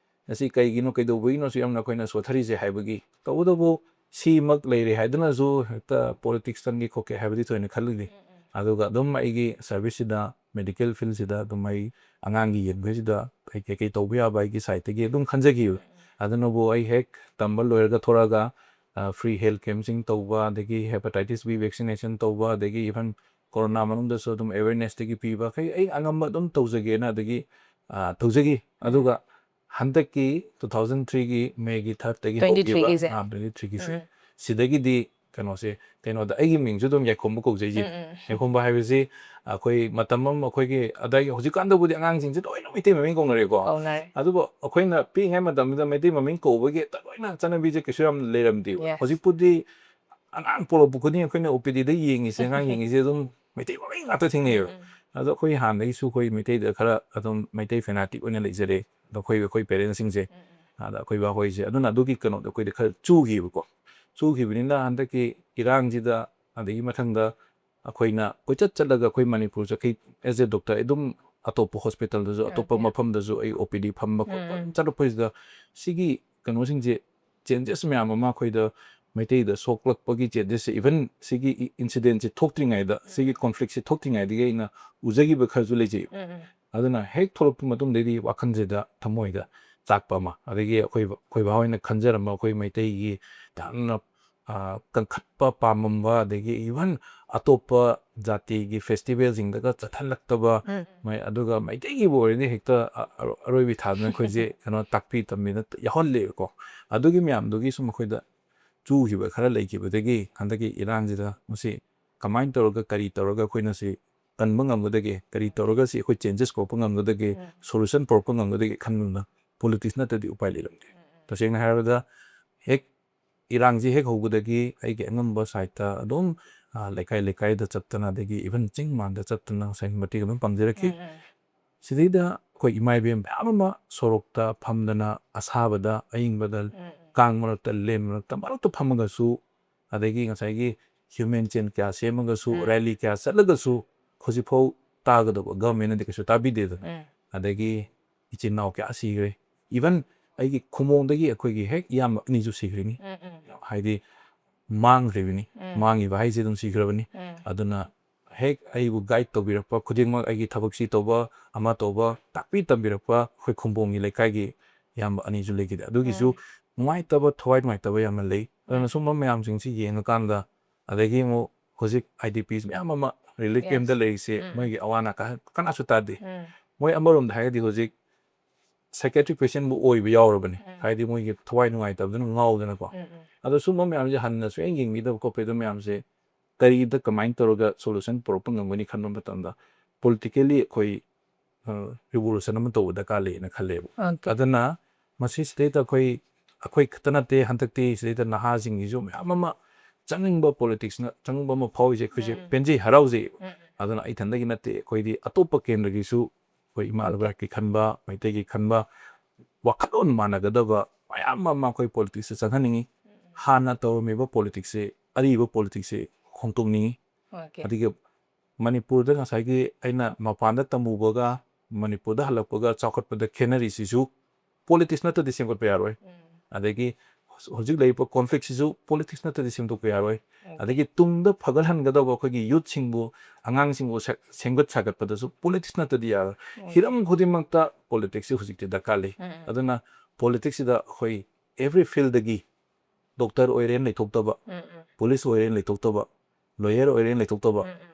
ꯑꯁꯤ ꯀꯩꯒꯤꯅꯣ, ꯀꯩꯗꯧꯕꯒꯤꯅꯣ ꯁꯤ ꯌꯥꯝꯅ ꯑꯩꯈꯣꯏꯅ ꯁꯣꯠꯊꯔꯤꯁꯦ ꯍꯥꯏꯕꯒꯤ꯫ ꯇꯧꯕꯇꯕꯨ ꯁꯤꯃꯛ ꯂꯩꯔꯦ ꯍꯥꯏꯗꯨꯅꯁꯨ ꯍꯦꯛꯇ politics ꯆꯪꯒꯦ ꯈꯣꯠꯀꯦ ꯍꯥꯏꯕꯗꯤ ꯊꯣꯏꯅ ꯈꯜꯂꯨꯗꯦ꯫ ꯎꯝ, ꯎꯝ꯫ ꯑꯗꯨꯒ ꯑꯗꯨꯝ ꯑꯩꯒꯤ serviceꯁꯤꯗ, medical fieldꯁꯤꯗ ꯑꯗꯨꯝ ꯑꯩ ꯑꯉꯥꯡꯒꯤ ꯌꯦꯡꯕꯁꯤꯗ ꯑꯩ ꯀꯩꯀꯩ ꯇꯧꯕ ꯌꯥꯕ ꯑꯩꯒꯤ sideꯇꯒꯤ ꯑꯗꯨꯝ ꯈꯟꯖꯈꯤꯕ꯫ ꯎꯝ, ꯎꯝ꯫ ꯑꯗꯨꯅꯕꯨ ꯑꯩ ꯍꯦꯛ ꯇꯝꯕ ꯂꯣꯏꯔꯒ ꯊꯣꯔꯛꯑꯒ, ꯑ, free health campꯁꯤꯡ ꯇꯧꯕ, ꯑꯗꯒꯤ hepatitis B vaccination ꯇꯧꯕ, ꯑꯗꯒꯤ even corona ꯃꯅꯨꯡꯗꯁꯨ ꯑꯗꯨꯝ awarenessꯇꯒꯤ ꯄꯤꯕ, ꯀꯩ ꯑꯩ ꯑꯉꯝꯕ ꯑꯗꯨꯝ ꯇꯧꯖꯒꯦꯅ, ꯑꯗꯒꯤ ꯑ, ꯇꯧꯖꯈꯤ꯫ ꯑꯗꯨꯒ ꯍꯟꯗꯛꯀꯤ two thousand three ꯒꯤ May ꯒꯤ third ꯇꯒꯤ Twenty three ꯍꯧꯈꯤꯕ, ꯒꯤꯁꯦ? ꯑ, twenty three ꯒꯤꯁꯦ꯫ ꯎꯝ꯫ ꯁꯤꯗꯒꯤꯗꯤ ꯀꯩꯅꯣꯁꯦ, ꯀꯩꯅꯣꯗ ꯑꯩꯒꯤ ꯃꯤꯡꯁꯨ ꯑꯗꯨꯝ ꯌꯥꯏꯈꯣꯝꯕ ꯀꯧꯖꯩꯁꯦ꯫ ꯎꯝ, ꯎꯝ꯫ ꯌꯥꯏꯈꯣꯝꯕ ꯍꯥꯏꯕꯁꯤ ꯑꯩꯈꯣꯏ ꯃꯇꯝ ꯑꯃ ꯑꯩꯈꯣꯏꯒꯤ, ꯑꯗꯒꯤ ꯍꯧꯖꯤꯛꯀꯥꯟꯗꯕꯨꯗꯤ ꯑꯉꯥꯡꯁꯤꯡꯁꯦ ꯂꯣꯏꯅ ꯃꯩꯇꯩ ꯃꯃꯤꯡ ꯀꯧꯅꯔꯦꯀꯣ꯫ ꯀꯧꯅꯔꯦ꯫ ꯑꯗꯨꯕꯨ ꯑꯩꯈꯣꯏꯅ ꯄꯤꯛꯏꯉꯩ ꯃꯇꯝꯗꯨꯗ ꯃꯩꯇꯩ ꯃꯃꯤꯡ ꯀꯧꯕꯒꯤ ꯍꯦꯛꯇ ꯂꯣꯏꯅ ꯆꯠꯅꯕꯤꯁꯦ ꯀꯩꯁꯨ ꯌꯥꯝ ꯂꯩꯔꯝꯗꯦꯕ꯫ Yes. ꯍꯧꯖꯤꯛꯄꯨꯗꯤ ꯑꯉꯥꯡ ꯄꯣꯛꯂꯛꯄ ꯈꯨꯗꯤꯡ ꯑꯩꯈꯣꯏꯅ O P D ꯗ ꯌꯦꯡꯉꯤꯁꯦ, ꯑꯉꯥꯡ ꯌꯦꯡꯉꯤꯁꯦ ꯑꯗꯨꯝ ꯃꯩꯇꯩ ꯃꯃꯤꯡ ꯉꯥꯛꯇ ꯊꯦꯡꯅꯩꯌꯦꯕ꯫ ꯎꯝ, ꯎꯝ꯫ ꯑꯗꯣ ꯑꯩꯈꯣꯏ ꯍꯥꯟꯅꯗꯒꯤꯁꯨ ꯑꯩꯈꯣꯏ ꯃꯩꯇꯩꯗ ꯈꯔ ꯑꯗꯨꯝ ꯃꯩꯇꯩ fanatic ꯑꯣꯏꯅ ꯂꯩꯖꯔꯦ꯫ ꯑꯗꯣ ꯑꯩꯈꯣꯏ, ꯑꯩꯈꯣꯏ parent ꯁꯤꯡꯁꯦ, ꯎꯝ, ꯎꯝ꯫ ꯑꯗ ꯑꯩꯈꯣꯏ ꯕꯥꯍꯣꯏꯁꯦ, ꯑꯗꯨꯅ ꯑꯗꯨꯒꯤ ꯀꯩꯅꯣꯗꯣ ꯑꯩꯈꯣꯏꯗ ꯈꯔ ꯆꯨꯈꯤꯕꯀꯣ꯫ ꯆꯨꯈꯤꯕꯅꯤꯅ ꯍꯟꯗꯛꯀꯤ ꯏꯔꯥꯡꯁꯤꯗ, ꯑꯗꯒꯤ ꯃꯊꯪꯗ ꯑꯩꯈꯣꯏꯅ ꯀꯣꯏꯆꯠ ꯆꯠꯂꯒ ꯑꯩꯈꯣꯏ ꯃꯅꯤꯄꯨꯔ ꯆꯠꯈꯤ, as a doctor ꯑꯗꯨꯝ ꯑꯇꯣꯞꯄ hospital ꯗꯁꯨ, ꯑꯇꯣꯞꯄ Okay. ꯃꯐꯝꯗꯁꯨ ꯑꯩ O P D ꯐꯝꯕ ꯈꯣꯠꯄ ꯎꯝ, ꯎꯝ꯫ ꯆꯠꯂꯛꯄꯁꯤꯗ ꯁꯤꯒꯤ ꯀꯩꯅꯣꯁꯤꯡꯁꯦ, changes ꯃꯌꯥꯝ ꯑꯃ ꯑꯩꯈꯣꯏꯗ ꯃꯩꯇꯩꯗ ꯁꯣꯛꯂꯛꯄꯒꯤ changes ꯁꯦ, even ꯁꯤꯒꯤ incident ꯁꯦ ꯊꯣꯛꯇ꯭ꯔꯤꯉꯩꯗ, ꯁꯤꯒꯤ conflict ꯁꯦ ꯊꯣꯛꯇ꯭ꯔꯤꯉꯩꯗꯒꯤ ꯑꯩꯅ ꯎꯖꯈꯤꯕ ꯈꯔꯁꯨ ꯂꯩꯖꯩ꯫ ꯎꯝ, ꯎꯝ꯫ ꯑꯗꯨꯅ ꯍꯦꯛ ꯊꯣꯛꯂꯛꯄ ꯃꯇꯨꯡꯗꯩꯗꯤ ꯋꯥꯈꯜꯁꯤꯗ, ꯊꯃꯣꯏꯗ ꯆꯥꯛꯄ ꯑꯃ, ꯑꯗꯒꯤ ꯑꯩꯈꯣꯏ, ꯑꯩꯈꯣꯏ ꯕꯥ ꯍꯣꯏꯅ ꯈꯟꯖꯔꯝꯕ ꯑꯩꯈꯣꯏ ꯃꯩꯇꯩꯒꯤ ꯌꯥꯝꯅ, ꯑ, ꯀꯟꯈꯠꯄ ꯄꯥꯝꯃꯝꯕ, ꯑꯗꯒꯤ even ꯑꯇꯣꯞꯄ ꯖꯥꯇꯤꯒꯤ festival ꯁꯤꯡꯗꯒ ꯆꯠꯍꯜꯂꯛꯇꯕ, ꯎꯝ꯫ ꯃꯣꯏ, ꯑꯗꯨꯒ ꯃꯩꯇꯩꯒꯤꯕꯨ ꯑꯣꯏꯔꯗꯤ ꯍꯦꯛꯇ, ꯑ, ꯑꯔꯣ-, ꯑꯔꯣꯏꯕꯤ ꯊꯥꯗꯅ ꯑꯩꯈꯣꯏꯁꯦ ꯀꯩꯅꯣ ꯇꯥꯛꯄꯤ ꯇꯝꯕꯤꯅ ꯌꯥꯎꯍꯜꯂꯦꯕꯀꯣ꯫ ꯑꯗꯨꯒꯤ ꯃꯌꯥꯝꯗꯨꯒꯤ ꯁꯨꯝ ꯑꯩꯈꯣꯏꯗ ꯆꯨꯈꯤꯕ ꯈꯔ ꯂꯩꯈꯤꯕꯗꯒꯤ ꯍꯟꯗꯛꯀꯤ ꯏꯔꯥꯡꯁꯤꯗ ꯃꯁꯤ ꯀꯃꯥꯏꯅ ꯇꯧꯔꯒ, ꯀꯔꯤ ꯇꯧꯔꯒ ꯑꯩꯈꯣꯏꯅ ꯁꯤ ꯀꯟꯕ ꯉꯝꯒꯗꯒꯦ, ꯀꯔꯤ ꯇꯧꯔꯒ ꯁꯤ ꯑꯩꯈꯣꯏ changes ꯄꯨꯔꯛꯄ ꯉꯝꯒꯗꯒꯦ, ꯎꯝ꯫ solution ꯄꯨꯔꯛꯄ ꯉꯝꯒꯗꯒꯦ ꯈꯟꯕꯗ politics ꯅꯠꯇ꯭ꯔꯗꯤ ꯎꯄꯥꯏ ꯂꯩꯔꯝꯗꯦ꯫ ꯎꯝ, ꯎꯝ꯫ ꯇꯁꯦꯡꯅ ꯍꯥꯏꯔꯕꯗ ꯍꯦꯛ ꯏꯔꯥꯡꯁꯤ ꯍꯦꯛ ꯍꯧꯕꯗꯒꯤ ꯑꯩꯒꯤ ꯑꯉꯝꯕ side ꯇ ꯑꯗꯨꯝ, ꯑ, ꯂꯩꯀꯥꯏ ꯂꯩꯀꯥꯏꯗ ꯆꯠꯇꯅ, ꯑꯗꯒꯤ even ꯆꯤꯡ ꯃꯥꯟꯗ ꯆꯠꯇꯅ ꯉꯁꯥꯏꯒꯤ ꯃꯇꯦꯡ ꯑꯗꯨꯝ ꯄꯥꯡꯖꯔꯛꯈꯤ꯫ ꯎꯝ, ꯎꯝ꯫ ꯁꯤꯗꯩꯗ ꯑꯩꯈꯣꯏ ꯏꯃꯥ ꯏꯕꯦꯟ ꯃꯌꯥꯝ ꯑꯃ ꯁꯣꯔꯣꯛꯇ ꯐꯝꯗꯅ, ꯑꯁꯥꯕꯗ, ꯑꯏꯪꯕꯗ, ꯎꯝ, ꯎꯝ꯫ ꯀꯥꯡ ꯃꯔꯛꯇ, ꯂꯦꯟ ꯃꯔꯛꯇ, ꯃꯔꯛꯇ ꯐꯝꯃꯒꯁꯨ, ꯑꯗꯒꯤ ꯉꯁꯥꯏꯒꯤ human chain ꯀꯌꯥ ꯁꯦꯝꯃꯒꯁꯨ, ꯎꯝ꯫ rally ꯀꯌꯥ ꯆꯠꯂꯒꯁꯨ, ꯍꯧꯖꯤꯛꯐꯥꯎ ꯇꯥꯒꯗꯕ government ꯅꯗꯤ ꯀꯩꯁꯨ ꯇꯥꯕꯤꯗꯦꯗꯅ꯫ ꯎꯝ꯫ ꯑꯗꯒꯤ ꯏꯆꯤꯟ ꯏꯅꯥꯎ ꯀꯌꯥ ꯁꯤꯈ꯭ꯔꯦ꯫ Even ꯑꯩꯒꯤ ꯈꯨꯃꯣꯡꯗꯒꯤ ꯑꯩꯈꯣꯏꯒꯤ ꯍꯦꯛ ꯏꯌꯥꯝꯕ ꯑꯅꯤꯁꯨ ꯁꯤꯈ꯭ꯔꯤꯅꯤ꯫ ꯎꯝ, ꯎꯝ꯫ ꯍꯥꯏꯗꯤ ꯃꯥꯡꯈ꯭ꯔꯤꯕꯅꯤ꯫ ꯎꯝ꯫ ꯃꯥꯡꯈꯤꯕ ꯍꯥꯏꯁꯦ ꯑꯗꯨꯝ ꯁꯤꯈ꯭ꯔꯕꯅꯤ꯫ ꯎꯝ꯫ ꯑꯗꯨꯅ ꯍꯦꯛ ꯑꯩꯕꯨ guide ꯇꯧꯕꯤꯔꯛꯄ ꯈꯨꯗꯤꯡꯃꯛ, ꯑꯩꯒꯤ ꯊꯕꯛꯁꯤ ꯇꯧꯕ, ꯑꯃ ꯇꯧꯕ, ꯇꯥꯛꯄꯤ ꯇꯝꯕꯤꯔꯛꯄ ꯑꯩꯈꯣꯏ ꯈꯨꯝꯕꯣꯡꯒꯤ ꯂꯩꯀꯥꯏꯒꯤ ꯏꯌꯥꯝꯕ ꯑꯅꯤꯁꯨ ꯂꯩꯈꯤꯗꯦ꯫ ꯑꯗꯨꯒꯤꯁꯨ ꯎꯝ꯫ ꯅꯨꯡꯉꯥꯏꯇꯕ, ꯊꯋꯥꯏ ꯅꯨꯡꯉꯥꯏꯇꯕ ꯌꯥꯝꯅ ꯂꯩ꯫ ꯑꯗꯨꯅ ꯎꯝ꯫ ꯁꯨꯝꯕ ꯃꯌꯥꯝꯁꯤꯡꯁꯤ ꯌꯦꯡꯉꯀꯥꯟꯗ, ꯑꯗꯒꯤ ꯑꯃꯨꯛ ꯍꯧꯖꯤꯛ I D Ps ꯃꯌꯥꯝ ꯑꯃ relief camp ꯇ Yes. ꯂꯩꯔꯤꯁꯦ, ꯎꯝ꯫ ꯃꯣꯏꯒꯤ ꯑꯋꯥ ꯑꯅꯥ ꯀ-, ꯀꯅꯥꯁꯨ ꯇꯥꯗꯦ꯫ ꯎꯝ꯫ ꯃꯣꯏ ꯑꯃꯔꯣꯝꯗ ꯍꯥꯏꯔꯒꯗꯤ ꯍꯧꯖꯤꯛ psychiatric patientꯕꯨ ꯑꯣꯏꯕ ꯌꯥꯎꯔꯕꯅꯤ꯫ ꯎꯝ꯫ ꯍꯥꯏꯗꯤ ꯃꯣꯏꯒꯤ ꯊꯋꯥꯏ ꯅꯨꯡꯉꯥꯏꯇꯕꯗꯨꯅ ꯉꯥꯎꯗꯅꯀꯣ꯫ ꯎꯝ, ꯎꯝ꯫ ꯑꯗꯣ ꯁꯨꯝꯕ ꯃꯌꯥꯝꯁꯦ ꯍꯟꯅ ꯁꯨꯡꯌꯦꯡ ꯌꯦꯡꯕꯤꯗꯕ ꯈꯣꯠꯄꯤꯗꯕ ꯃꯌꯥꯝꯁꯦ ꯀꯔꯤꯗ ꯀꯃꯥꯏꯅ ꯇꯧꯔꯒ solution ꯄꯨꯔꯛꯄ ꯉꯝꯒꯅꯤ ꯈꯟꯕ ꯃꯇꯝꯗ politically ꯑꯩꯈꯣꯏ, ꯑ, revolution ꯑꯃ ꯇꯧꯕ ꯗꯔꯀꯥꯔ ꯂꯩꯌꯦꯅ ꯈꯜꯂꯦꯕ꯫ Okay. ꯑꯗꯨꯅ ꯃꯁꯤꯁꯤꯗꯩꯗ ꯑꯩꯈꯣꯏ, ꯑꯩꯈꯣꯏ ꯈꯛꯇ ꯅꯠꯇꯦ, ꯍꯟꯗꯛꯇꯤ ꯁꯤꯗꯩꯗ ꯅꯍꯥꯁꯤꯡꯒꯤꯁꯨ ꯃꯌꯥꯝ ꯑꯃ ꯆꯪꯅꯤꯡꯕ, politicsꯅ ꯆꯪꯅꯤꯡꯕ ꯑꯃ ꯐꯥꯎꯔꯤꯁꯦ ꯑꯩꯈꯣꯏꯁꯦ ꯎꯝ꯫ ꯄꯦꯟꯖꯩ, ꯍꯔꯥꯎꯖꯩ꯫ ꯎꯝ, ꯎꯝ꯫ ꯑꯗꯨꯅ ꯑꯩ ꯏꯊꯟꯗꯒꯤ ꯅꯠꯇꯦ, ꯑꯩꯈꯣꯏꯗꯤ ꯑꯇꯣꯞꯄ ꯀꯦꯟꯗ꯭ꯔꯒꯤꯁꯨ ꯑꯩꯈꯣꯏ ꯏꯃꯥ Okay. ꯂꯩꯕꯥꯛꯀꯤ ꯈꯟꯕ, ꯃꯩꯇꯩꯒꯤ ꯈꯟꯕ, ꯋꯥꯈꯜꯂꯣꯟ ꯃꯥꯟꯅꯒꯗꯕ ꯃꯌꯥꯝ ꯑꯃ ꯑꯩꯈꯣꯏ politicsꯇ ꯆꯪꯍꯟꯅꯤꯡꯉꯤ꯫ ꯎꯝ, ꯎꯝ꯫ ꯍꯥꯟꯅ ꯇꯧꯔꯝꯃꯤꯕ politicsꯁꯦ, ꯑꯔꯤꯕ politicsꯁꯦ ꯍꯣꯡꯗꯣꯛꯅꯤꯡꯉꯤ꯫ Okay. ꯑꯗꯒꯤ ꯃꯅꯤꯄꯨꯔꯗ ꯉꯁꯥꯏꯒꯤ ꯑꯩꯅ ꯃꯄꯥꯟꯗ ꯇꯝꯃꯨꯕꯒ ꯃꯅꯤꯄꯨꯔꯗ ꯍꯜꯂꯛꯄꯒ ꯆꯥꯎꯈꯠꯄꯗ ꯈꯦꯠꯅꯔꯤꯁꯤꯁꯨ politics ꯅꯠꯇ꯭ꯔꯗꯤ ꯁꯦꯝꯒꯠꯄ ꯌꯥꯔꯣꯏ꯫ ꯎꯝ꯫ ꯑꯗꯒꯤ ꯍꯧꯖꯤꯛ ꯂꯩꯔꯤꯕ conflictꯁꯤꯁꯨ politics ꯅꯠꯇ꯭ꯔꯗꯤ ꯁꯦꯝꯗꯣꯛꯄ ꯌꯥꯔꯣꯏ꯫ Okay. ꯑꯗꯒꯤ ꯇꯨꯡꯗ ꯐꯒꯠꯍꯟꯒꯗꯧꯕ ꯑꯩꯈꯣꯏꯒꯤ youthꯁꯤꯡꯕꯨ, ꯑꯉꯥꯡꯁꯤꯡꯕꯨ ꯁꯦ-, ꯁꯦꯝꯒꯠ ꯁꯥꯒꯠꯄꯗꯁꯨ politics ꯅꯠꯇ꯭ꯔꯗꯤ ꯌꯥꯔꯣꯏ꯫ Okay. ꯍꯤꯔꯝ ꯈꯨꯗꯤꯡꯃꯛꯇ politicsꯁꯤ ꯍꯧꯖꯤꯛꯇꯤ ꯗꯔꯀꯥꯔ ꯂꯩ꯫ ꯎꯝ, ꯎꯝ꯫ ꯑꯗꯨꯅ politicsꯁꯤꯗ ꯑꯩꯈꯣꯏ every fieldꯗꯒꯤ doctor ꯑꯣꯏꯔꯦꯅ ꯂꯩꯊꯣꯛꯇꯕ, ꯎꯝ, ꯎꯝ꯫ police ꯑꯣꯏꯔꯦꯅ ꯂꯩꯊꯣꯛꯇꯕ, lawyer ꯑꯣꯏꯔꯦꯅ ꯂꯩꯊꯣꯛꯇꯕ, ꯎꯝ, ꯎꯝ꯫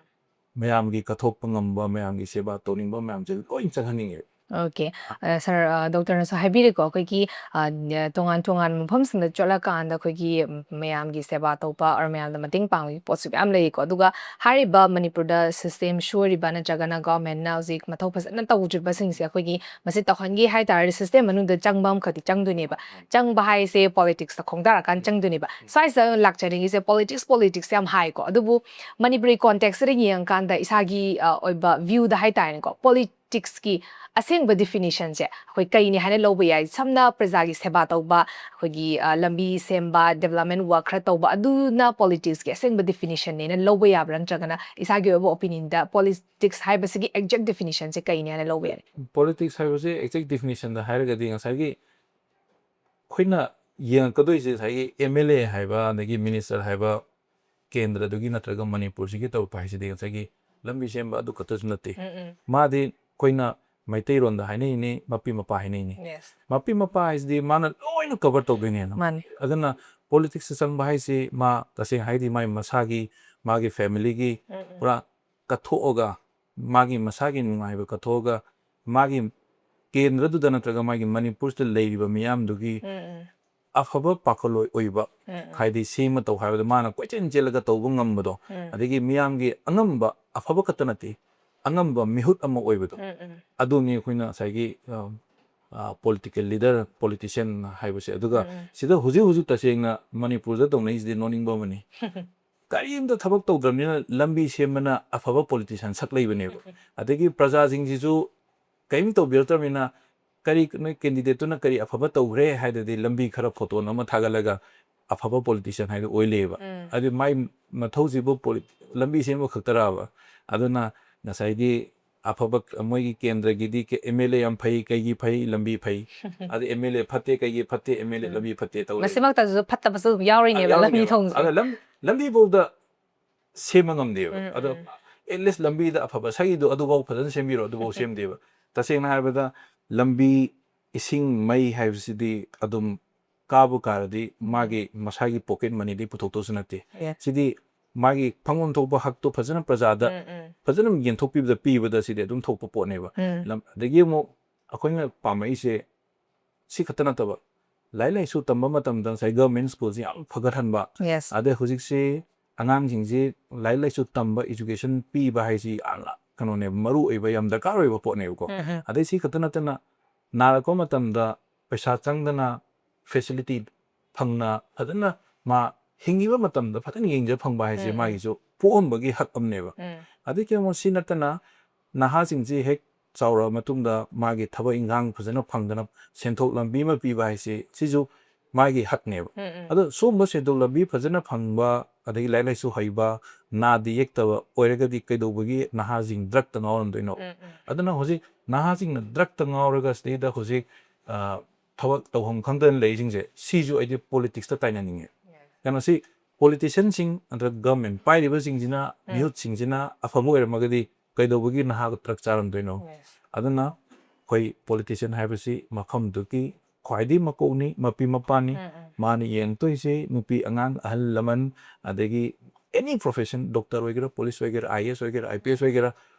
ꯃꯌꯥꯝꯒꯤ ꯀꯠꯊꯣꯛꯄ ꯉꯝꯕ, ꯃꯌꯥꯝꯒꯤ ꯁꯦꯕꯥ ꯇꯧꯅꯤꯡꯕ ꯃꯌꯥꯝꯁꯦ ꯂꯣꯏ ꯆꯪꯍꯟꯅꯤꯡꯉꯦ꯫ Okay. ꯑ, sir, ꯑ, doctorꯅꯁꯨ ꯍꯥꯏꯕꯤꯔꯦꯀꯣ, ꯑꯩꯈꯣꯏꯒꯤ, ꯑ, ꯇꯣꯉꯥꯟ ꯇꯣꯉꯥꯟꯕ ꯃꯐꯝꯁꯤꯡꯗ ꯆꯠꯂꯀꯥꯟꯗ ꯑꯩꯈꯣꯏꯒꯤ, ꯎꯝ, ꯃꯌꯥꯝꯒꯤ ꯁꯦꯕꯥ ꯇꯧꯕ or ꯃꯌꯥꯝꯗ ꯃꯇꯦꯡ ꯄꯥꯡꯕꯒꯤ ꯄꯣꯠꯁꯨ ꯃꯌꯥꯝ ꯂꯩꯀꯣ꯫ ꯑꯗꯨꯒ ꯍꯥꯏꯔꯤꯕ ꯃꯅꯤꯄꯨꯔꯗ system ꯁꯣꯏꯔꯤꯕ ꯅꯠꯇ꯭ꯔꯒꯅ governmentꯅ ꯍꯧꯖꯤꯛ ꯃꯊꯧ ꯐꯖꯅ ꯇꯧꯗ꯭ꯔꯤꯕꯁꯤꯡꯁꯦ ꯑꯩꯈꯣꯏꯒꯤ ꯃꯁꯤ ꯇꯧꯍꯟꯒꯦ ꯍꯥꯏ ꯇꯥꯔꯗꯤ system ꯃꯅꯨꯡꯗ ꯆꯪꯕ ꯑꯃꯈꯛꯇꯤ ꯆꯪꯗꯣꯏꯅꯦꯕ꯫ ꯆꯪꯕ ꯍꯥꯏꯁꯦ politicsꯇ ꯈꯣꯡꯗꯥꯔꯀꯥꯟꯗ ꯆꯪꯗꯣꯏꯅꯦꯕ꯫ ꯁ꯭ꯋꯥꯏꯁꯤꯗ ꯂꯥꯛꯆꯅꯤꯡꯉꯤꯁꯦ politics, politics ꯌꯥꯝ ꯍꯥꯏꯀꯣ꯫ ꯑꯗꯨꯕꯨ ꯃꯅꯤꯄꯨꯔꯤ contextꯁꯤꯗ ꯌꯦꯡꯉꯀꯥꯟꯗ ꯏꯁꯥꯒꯤ, ꯑ, ꯑꯣꯏꯕ viewꯗ ꯍꯥꯏ ꯇꯥꯔꯦꯅꯦꯀꯣ, politicsꯀꯤ ꯑꯁꯦꯡꯕ definitionꯁꯦ ꯑꯩꯈꯣꯏ ꯀꯩꯅꯤ ꯍꯥꯏꯅ ꯂꯧꯕ ꯌꯥꯏ? ꯁꯝꯅ ꯄ꯭ꯔꯖꯥꯒꯤ ꯁꯦꯕꯥ ꯇꯧꯕ, ꯑꯩꯈꯣꯏꯒꯤ, ꯑ, ꯂꯝꯕꯤ ꯁꯦꯝꯕ, development work ꯈꯔ ꯇꯧꯕ, ꯑꯗꯨꯅ politicsꯀꯤ ꯑꯁꯦꯡꯕ definitionꯅꯦꯅ ꯂꯧꯕ ꯌꯥꯕ꯭ꯔꯥ? ꯅꯠꯇ꯭ꯔꯒꯅ ꯏꯁꯥꯒꯤ ꯑꯣꯏꯕ opinionꯗ politics ꯍꯥꯏꯕꯁꯤꯒꯤ exact definitionꯁꯦ ꯀꯩꯅꯤ ꯍꯥꯏꯅ ꯂꯧꯕ ꯌꯥꯏ? Politics ꯍꯥꯏꯕꯁꯦ exact definitionꯗ ꯍꯥꯏꯔꯒꯗꯤ ꯉꯁꯥꯏꯒꯤ ꯑꯩꯈꯣꯏꯅ ꯌꯦꯡꯉꯛꯀꯗꯣꯏꯁꯦ ꯉꯁꯥꯏꯒꯤ MLA ꯍꯥꯏꯕ, ꯑꯗꯒꯤ minister ꯍꯥꯏꯕ, ꯀꯦꯟꯗ꯭ꯔꯗꯨꯒꯤ ꯅꯠꯇ꯭ꯔꯒ ꯃꯅꯤꯄꯨꯔꯁꯤꯒꯤ ꯇꯧꯔꯛꯄ ꯍꯥꯏꯁꯤꯗꯤ ꯉꯁꯥꯏꯒꯤ ꯂꯝꯕꯤ ꯁꯦꯝꯕ ꯑꯗꯨ ꯈꯛꯇꯁꯨ ꯅꯠꯇꯦ꯫ ꯎꯝ, ꯎꯝ꯫ ꯃꯥꯗꯤ ꯑꯩꯈꯣꯏꯅ ꯃꯩꯇꯩꯔꯣꯟꯗ ꯍꯥꯏꯅꯩꯅꯤ, ꯃꯄꯤ ꯃꯄꯥ ꯍꯥꯏꯅꯩꯅꯤ꯫ Yes. ꯃꯄꯤ ꯃꯄꯥ ꯍꯥꯏꯁꯤꯗꯤ ꯃꯥꯅ ꯂꯣꯏꯅ cover ꯇꯧꯗꯣꯏꯅꯦꯅ꯫ ꯃꯥꯅꯤ꯫ ꯑꯗꯨꯅ politicsꯇ ꯆꯪꯕ ꯍꯥꯏꯁꯤ ꯃꯥ ꯇꯁꯦꯡꯅ ꯍꯥꯏꯗꯤ ꯃꯥꯒꯤ ꯃꯁꯥꯒꯤ, ꯃꯥꯒꯤ familyꯒꯤ ꯎꯝ, ꯎꯝ꯫ ꯄꯨꯔꯥ ꯀꯠꯊꯣꯛꯑꯒ, ꯃꯥꯒꯤ ꯃꯁꯥꯒꯤ ꯅꯨꯡꯉꯥꯏꯕ ꯀꯠꯊꯣꯛꯑꯒ, ꯃꯥꯒꯤ ꯀꯦꯟꯗ꯭ꯔꯗꯨꯗ ꯅꯠꯇ꯭ꯔꯒ ꯃꯥꯒꯤ ꯃꯅꯤꯄꯨꯔꯁꯤꯗ ꯂꯩꯔꯤꯕ ꯃꯤꯌꯥꯝꯗꯨꯒꯤ ꯎꯝ ꯎꯝ ꯑꯐꯕ ꯄꯥꯈꯜꯂꯣꯏ ꯑꯣꯏꯕ, ꯎꯝ ꯎꯝ ꯍꯥꯏꯗꯤ ꯁꯦꯝꯃ ꯇꯧ ꯍꯥꯏꯕꯗ ꯃꯥꯅ ꯀꯣꯏꯆꯦꯟ ꯆꯦꯜꯂꯒ ꯇꯧꯕ ꯉꯝꯕꯗꯣ, ꯎꯝ ꯑꯗꯒꯤ ꯃꯤꯌꯥꯝꯒꯤ ꯑꯉꯝꯕ, ꯑꯐꯕ ꯈꯛꯇ ꯅꯠꯇꯦ, ꯑꯉꯝꯕ ꯃꯤꯍꯨꯠ ꯑꯃ ꯑꯣꯏꯕꯗꯣ, ꯎꯝ ꯎꯝ ꯑꯗꯨꯅꯤ ꯑꯩꯈꯣꯏꯅ ꯉꯁꯥꯏꯒꯤ, ꯑ, ꯑ, political leader, politician ꯍꯥꯏꯕꯁꯦ꯫ ꯑꯗꯨꯒ ꯎꯝ ꯎꯝ ꯁꯤꯗ ꯍꯧꯖꯤꯛ ꯍꯧꯖꯤꯛ ꯇꯁꯦꯡꯅ ꯃꯅꯤꯄꯨꯔꯗ ꯇꯧꯅꯩꯁꯤꯗꯤ ꯅꯣꯛꯅꯤꯡꯕ ꯑꯃꯅꯤ꯫ ꯀꯔꯤꯝꯇ ꯊꯕꯛ ꯇꯧꯗ꯭ꯔꯕꯅꯤꯅ ꯂꯝꯕꯤ ꯁꯦꯝꯕꯅ ꯑꯐꯕ politician ꯁꯛ ꯂꯩꯕꯅꯦꯕ꯫ ꯑꯗꯒꯤ ꯄ꯭ꯔꯖꯥꯁꯤꯡꯁꯤꯁꯨ ꯀꯔꯤꯝ ꯇꯧꯕꯤꯔꯛꯇ꯭ꯔꯕꯅꯤꯅ ꯀꯔꯤ, ꯅꯣꯏ candidate ꯇꯨꯅ ꯀꯔꯤ ꯑꯐꯕ ꯇꯧꯈ꯭ꯔꯦ ꯍꯥꯏꯗꯗꯤ ꯂꯝꯕꯤ ꯈꯔ photo ꯅꯝꯃ ꯊꯥꯒꯠꯂꯒ ꯑꯐꯕ politician ꯍꯥꯏꯗꯣ ꯑꯣꯏ ꯂꯩꯌꯦꯕ꯫ ꯎꯝ ꯑꯗꯨ ꯃꯥꯏ ꯃꯊꯧꯁꯤꯕꯨ poli-, ꯂꯝꯕꯤ ꯁꯦꯝꯕ ꯈꯛꯇꯔꯕ? ꯑꯗꯨꯅ ꯉꯁꯥꯏꯒꯤ ꯑꯐꯕ ꯃꯣꯏꯒꯤ ꯀꯦꯟꯗ꯭ꯔꯒꯤꯗꯤ ꯀꯦ-, MLA ꯌꯥꯝ ꯐꯩ, ꯀꯩꯒꯤ ꯐꯩ? ꯂꯝꯕꯤ ꯐꯩ꯫ ꯑꯗ MLA ꯐꯠꯇꯦ, ꯀꯩꯒꯤ ꯐꯠꯇꯦ? MLA ꯎꯝ ꯂꯝꯕꯤ ꯐꯠꯇꯦ ꯇꯧ ꯂꯩ꯫ ꯃꯁꯤꯃꯛꯇꯁꯨ ꯐꯠꯇꯕꯁꯨ ꯑꯗꯨꯝ ꯌꯥꯎꯔꯤꯅꯦꯕ ꯂꯝꯕꯤ ꯌꯥꯎꯔꯤꯅꯦꯕ꯫ ꯊꯣꯡꯁꯦ꯫ ꯑꯗ ꯂꯝ-, ꯂꯝꯕꯤꯐꯧꯗ ꯁꯦꯝꯕ ꯉꯝꯗꯦꯕ꯫ ꯎꯝ, ꯑꯗꯣ ꯎꯝ꯫ at least ꯂꯝꯕꯤꯗ ꯑꯐꯕ ꯁꯥꯏꯗꯣ ꯑꯗꯨꯐꯥꯎ ꯐꯖꯅ ꯁꯦꯝꯕꯤꯔꯣ, ꯑꯗꯨꯐꯥꯎ ꯁꯦꯝꯗꯦꯕ꯫ ꯇꯁꯦꯡꯅ ꯍꯥꯏꯔꯕꯗ ꯂꯝꯕꯤ, ꯏꯁꯤꯡ, ꯃꯩ ꯍꯥꯏꯕꯁꯤꯗꯤ ꯑꯗꯨꯝ ꯀꯥꯕꯨ ꯀꯥꯔꯗꯤ ꯃꯥꯒꯤ ꯃꯁꯥꯒꯤ pocket money ꯗꯤ ꯄꯨꯊꯣꯛꯇꯧꯁꯨ ꯅꯠꯇꯦ꯫ Yes. ꯁꯤꯗꯤ ꯃꯥꯒꯤ ꯐꯪꯐꯝ ꯊꯣꯛꯄ ꯍꯛꯇꯣ ꯐꯖꯅ ꯄ꯭ꯔꯖꯥꯗ ꯎꯝ, ꯎꯝ. ꯐꯖꯅ ꯌꯦꯟꯊꯣꯛꯄꯤꯕꯗ, ꯄꯤꯕꯗ ꯁꯤꯗꯤ ꯑꯗꯨꯝ ꯊꯣꯛꯄ ꯄꯣꯠꯅꯦꯕ꯫ ꯎꯝ. ꯂꯝ-, ꯑꯗꯒꯤ ꯑꯃꯨꯛ ꯑꯩꯈꯣꯏꯅ ꯄꯥꯝꯃꯛꯏꯁꯦ ꯁꯤ ꯈꯛꯇ ꯅꯠꯇꯕ, ꯂꯥꯏꯔꯤꯛ ꯂꯥꯏꯁꯨ ꯇꯝꯕ ꯃꯇꯝꯗ ꯉꯁꯥꯏ government school ꯁꯤ ꯌꯥꯝ ꯐꯒꯠꯍꯟꯕ, Yes. ꯑꯗꯩ ꯍꯧꯖꯤꯛꯁꯤ ꯑꯉꯥꯡꯁꯤꯡꯁꯤ ꯂꯥꯏꯔꯤꯛ ꯂꯥꯏꯁꯨ ꯇꯝꯕ, education ꯄꯤꯕ ꯍꯥꯏꯁꯤ ꯌꯥꯝꯅ ꯀꯩꯅꯣꯅꯦꯕ, ꯃꯔꯨ ꯑꯣꯏꯕ, ꯌꯥꯝ ꯗꯔꯀꯥꯔ ꯑꯣꯏꯕ ꯄꯣꯠꯅꯦꯕꯀꯣ꯫ ꯎꯝ, ꯎꯝ. ꯑꯗꯩ ꯁꯤ ꯈꯛꯇ ꯅꯠꯇꯅ ꯅꯥꯔꯛꯄ ꯃꯇꯝꯗ ꯄꯩꯁꯥ ꯆꯪꯗꯅ facility ꯐꯪꯅ ꯐꯖꯅ ꯃꯥ ꯍꯤꯡꯉꯤꯕ ꯃꯇꯝꯗ ꯐꯖꯅ ꯌꯦꯡꯖ ꯐꯪꯕ ꯍꯥꯏꯁꯦ ꯎꯝ, ꯎꯝ. ꯃꯥꯒꯤꯁꯨ ꯄꯣꯛꯑꯝꯕꯒꯤ ꯍꯛ ꯑꯃꯅꯦꯕ꯫ ꯎꯝ. ꯑꯗꯒꯤ ꯑꯃꯨꯛ ꯁꯤ ꯅꯠꯇꯅ ꯅꯍꯥꯁꯤꯡꯁꯤ ꯍꯦꯛ ꯆꯥꯎꯔꯛꯑ ꯃꯇꯨꯡꯗ ꯃꯥꯒꯤ ꯊꯕꯛ ꯏꯟꯈꯥꯡ ꯐꯖꯅ ꯐꯪꯗꯅ ꯁꯦꯟꯊꯣꯛ ꯂꯝꯕꯤ ꯑꯃ ꯄꯤꯕ ꯍꯥꯏꯁꯤ ꯁꯤꯁꯨ ꯃꯥꯒꯤ ꯍꯛꯅꯦꯕ꯫ ꯎꯝ, ꯎꯝ. ꯑꯗꯣ ꯁꯨꯝꯕ ꯁꯦꯟꯊꯣꯛ ꯂꯝꯕꯤ ꯐꯖꯅ ꯐꯪꯕ, ꯑꯗꯒꯤ ꯂꯥꯏꯔꯤꯛ ꯂꯥꯏꯁꯨ ꯍꯩꯕ, ꯅꯥꯗ ꯌꯦꯛꯇꯕ ꯑꯣꯏꯔꯒꯗꯤ ꯀꯩꯗꯧꯕꯒꯤ ꯅꯍꯥꯁꯤꯡ drug ꯇ ꯉꯥꯎꯔꯝꯗꯣꯏꯅꯣ? ꯎꯝ, ꯎꯝ. ꯑꯗꯨꯅ ꯍꯧꯖꯤꯛ ꯅꯍꯥꯁꯤꯡꯅ drug ꯇ ꯉꯥꯎꯔꯒ ꯁꯤꯗꯩꯗ ꯍꯧꯖꯤꯛ, ꯑ, ꯊꯕꯛ ꯇꯧꯐꯝ ꯈꯪꯗꯅ ꯂꯩꯔꯤꯁꯤꯡꯁꯦ, ꯁꯤꯁꯨ ꯑꯩꯗꯤ politics ꯇ ꯇꯥꯏꯅꯅꯤꯡꯉꯦ꯫ Yes. ꯀꯩꯅꯣꯁꯤ politician ꯁꯤꯡ ꯅꯠꯇ꯭ꯔꯒ government ꯄꯥꯏꯔꯤꯕꯁꯤꯡꯁꯤꯅ, ꯎꯝ. ꯃꯤꯍꯨꯠꯁꯤꯡꯁꯤꯅ ꯑꯐꯕ ꯑꯣꯏꯔꯝꯃꯒꯗꯤ ꯀꯩꯗꯧꯕꯒꯤ ꯅꯍꯥ drug ꯆꯥꯔꯝꯗꯣꯏꯅꯣ? Yes. ꯑꯗꯨꯅ ꯑꯩꯈꯣꯏ politician ꯍꯥꯏꯕꯁꯤ ꯃꯐꯝꯗꯨꯒꯤ ꯈ꯭ꯋꯥꯏꯗꯒꯤ ꯃꯀꯣꯛꯅꯤ, ꯃꯄꯤ ꯃꯄꯥꯅꯤ꯫ ꯎꯝ, ꯎꯝ. ꯃꯥꯅ ꯌꯦꯡꯉꯛꯇꯣꯏꯁꯦ ꯅꯨꯄꯤ ꯑꯉꯥꯡ, ꯑꯍꯜ ꯂꯃꯟ, ꯑꯗꯒꯤ any profession, doctor ꯑꯣꯏꯒꯦꯔꯥ, police ꯑꯣꯏꯒꯦꯔꯥ, IAS ꯑꯣꯏꯒꯦꯔꯥ, IPS ꯑꯣꯏꯒꯦꯔꯥ,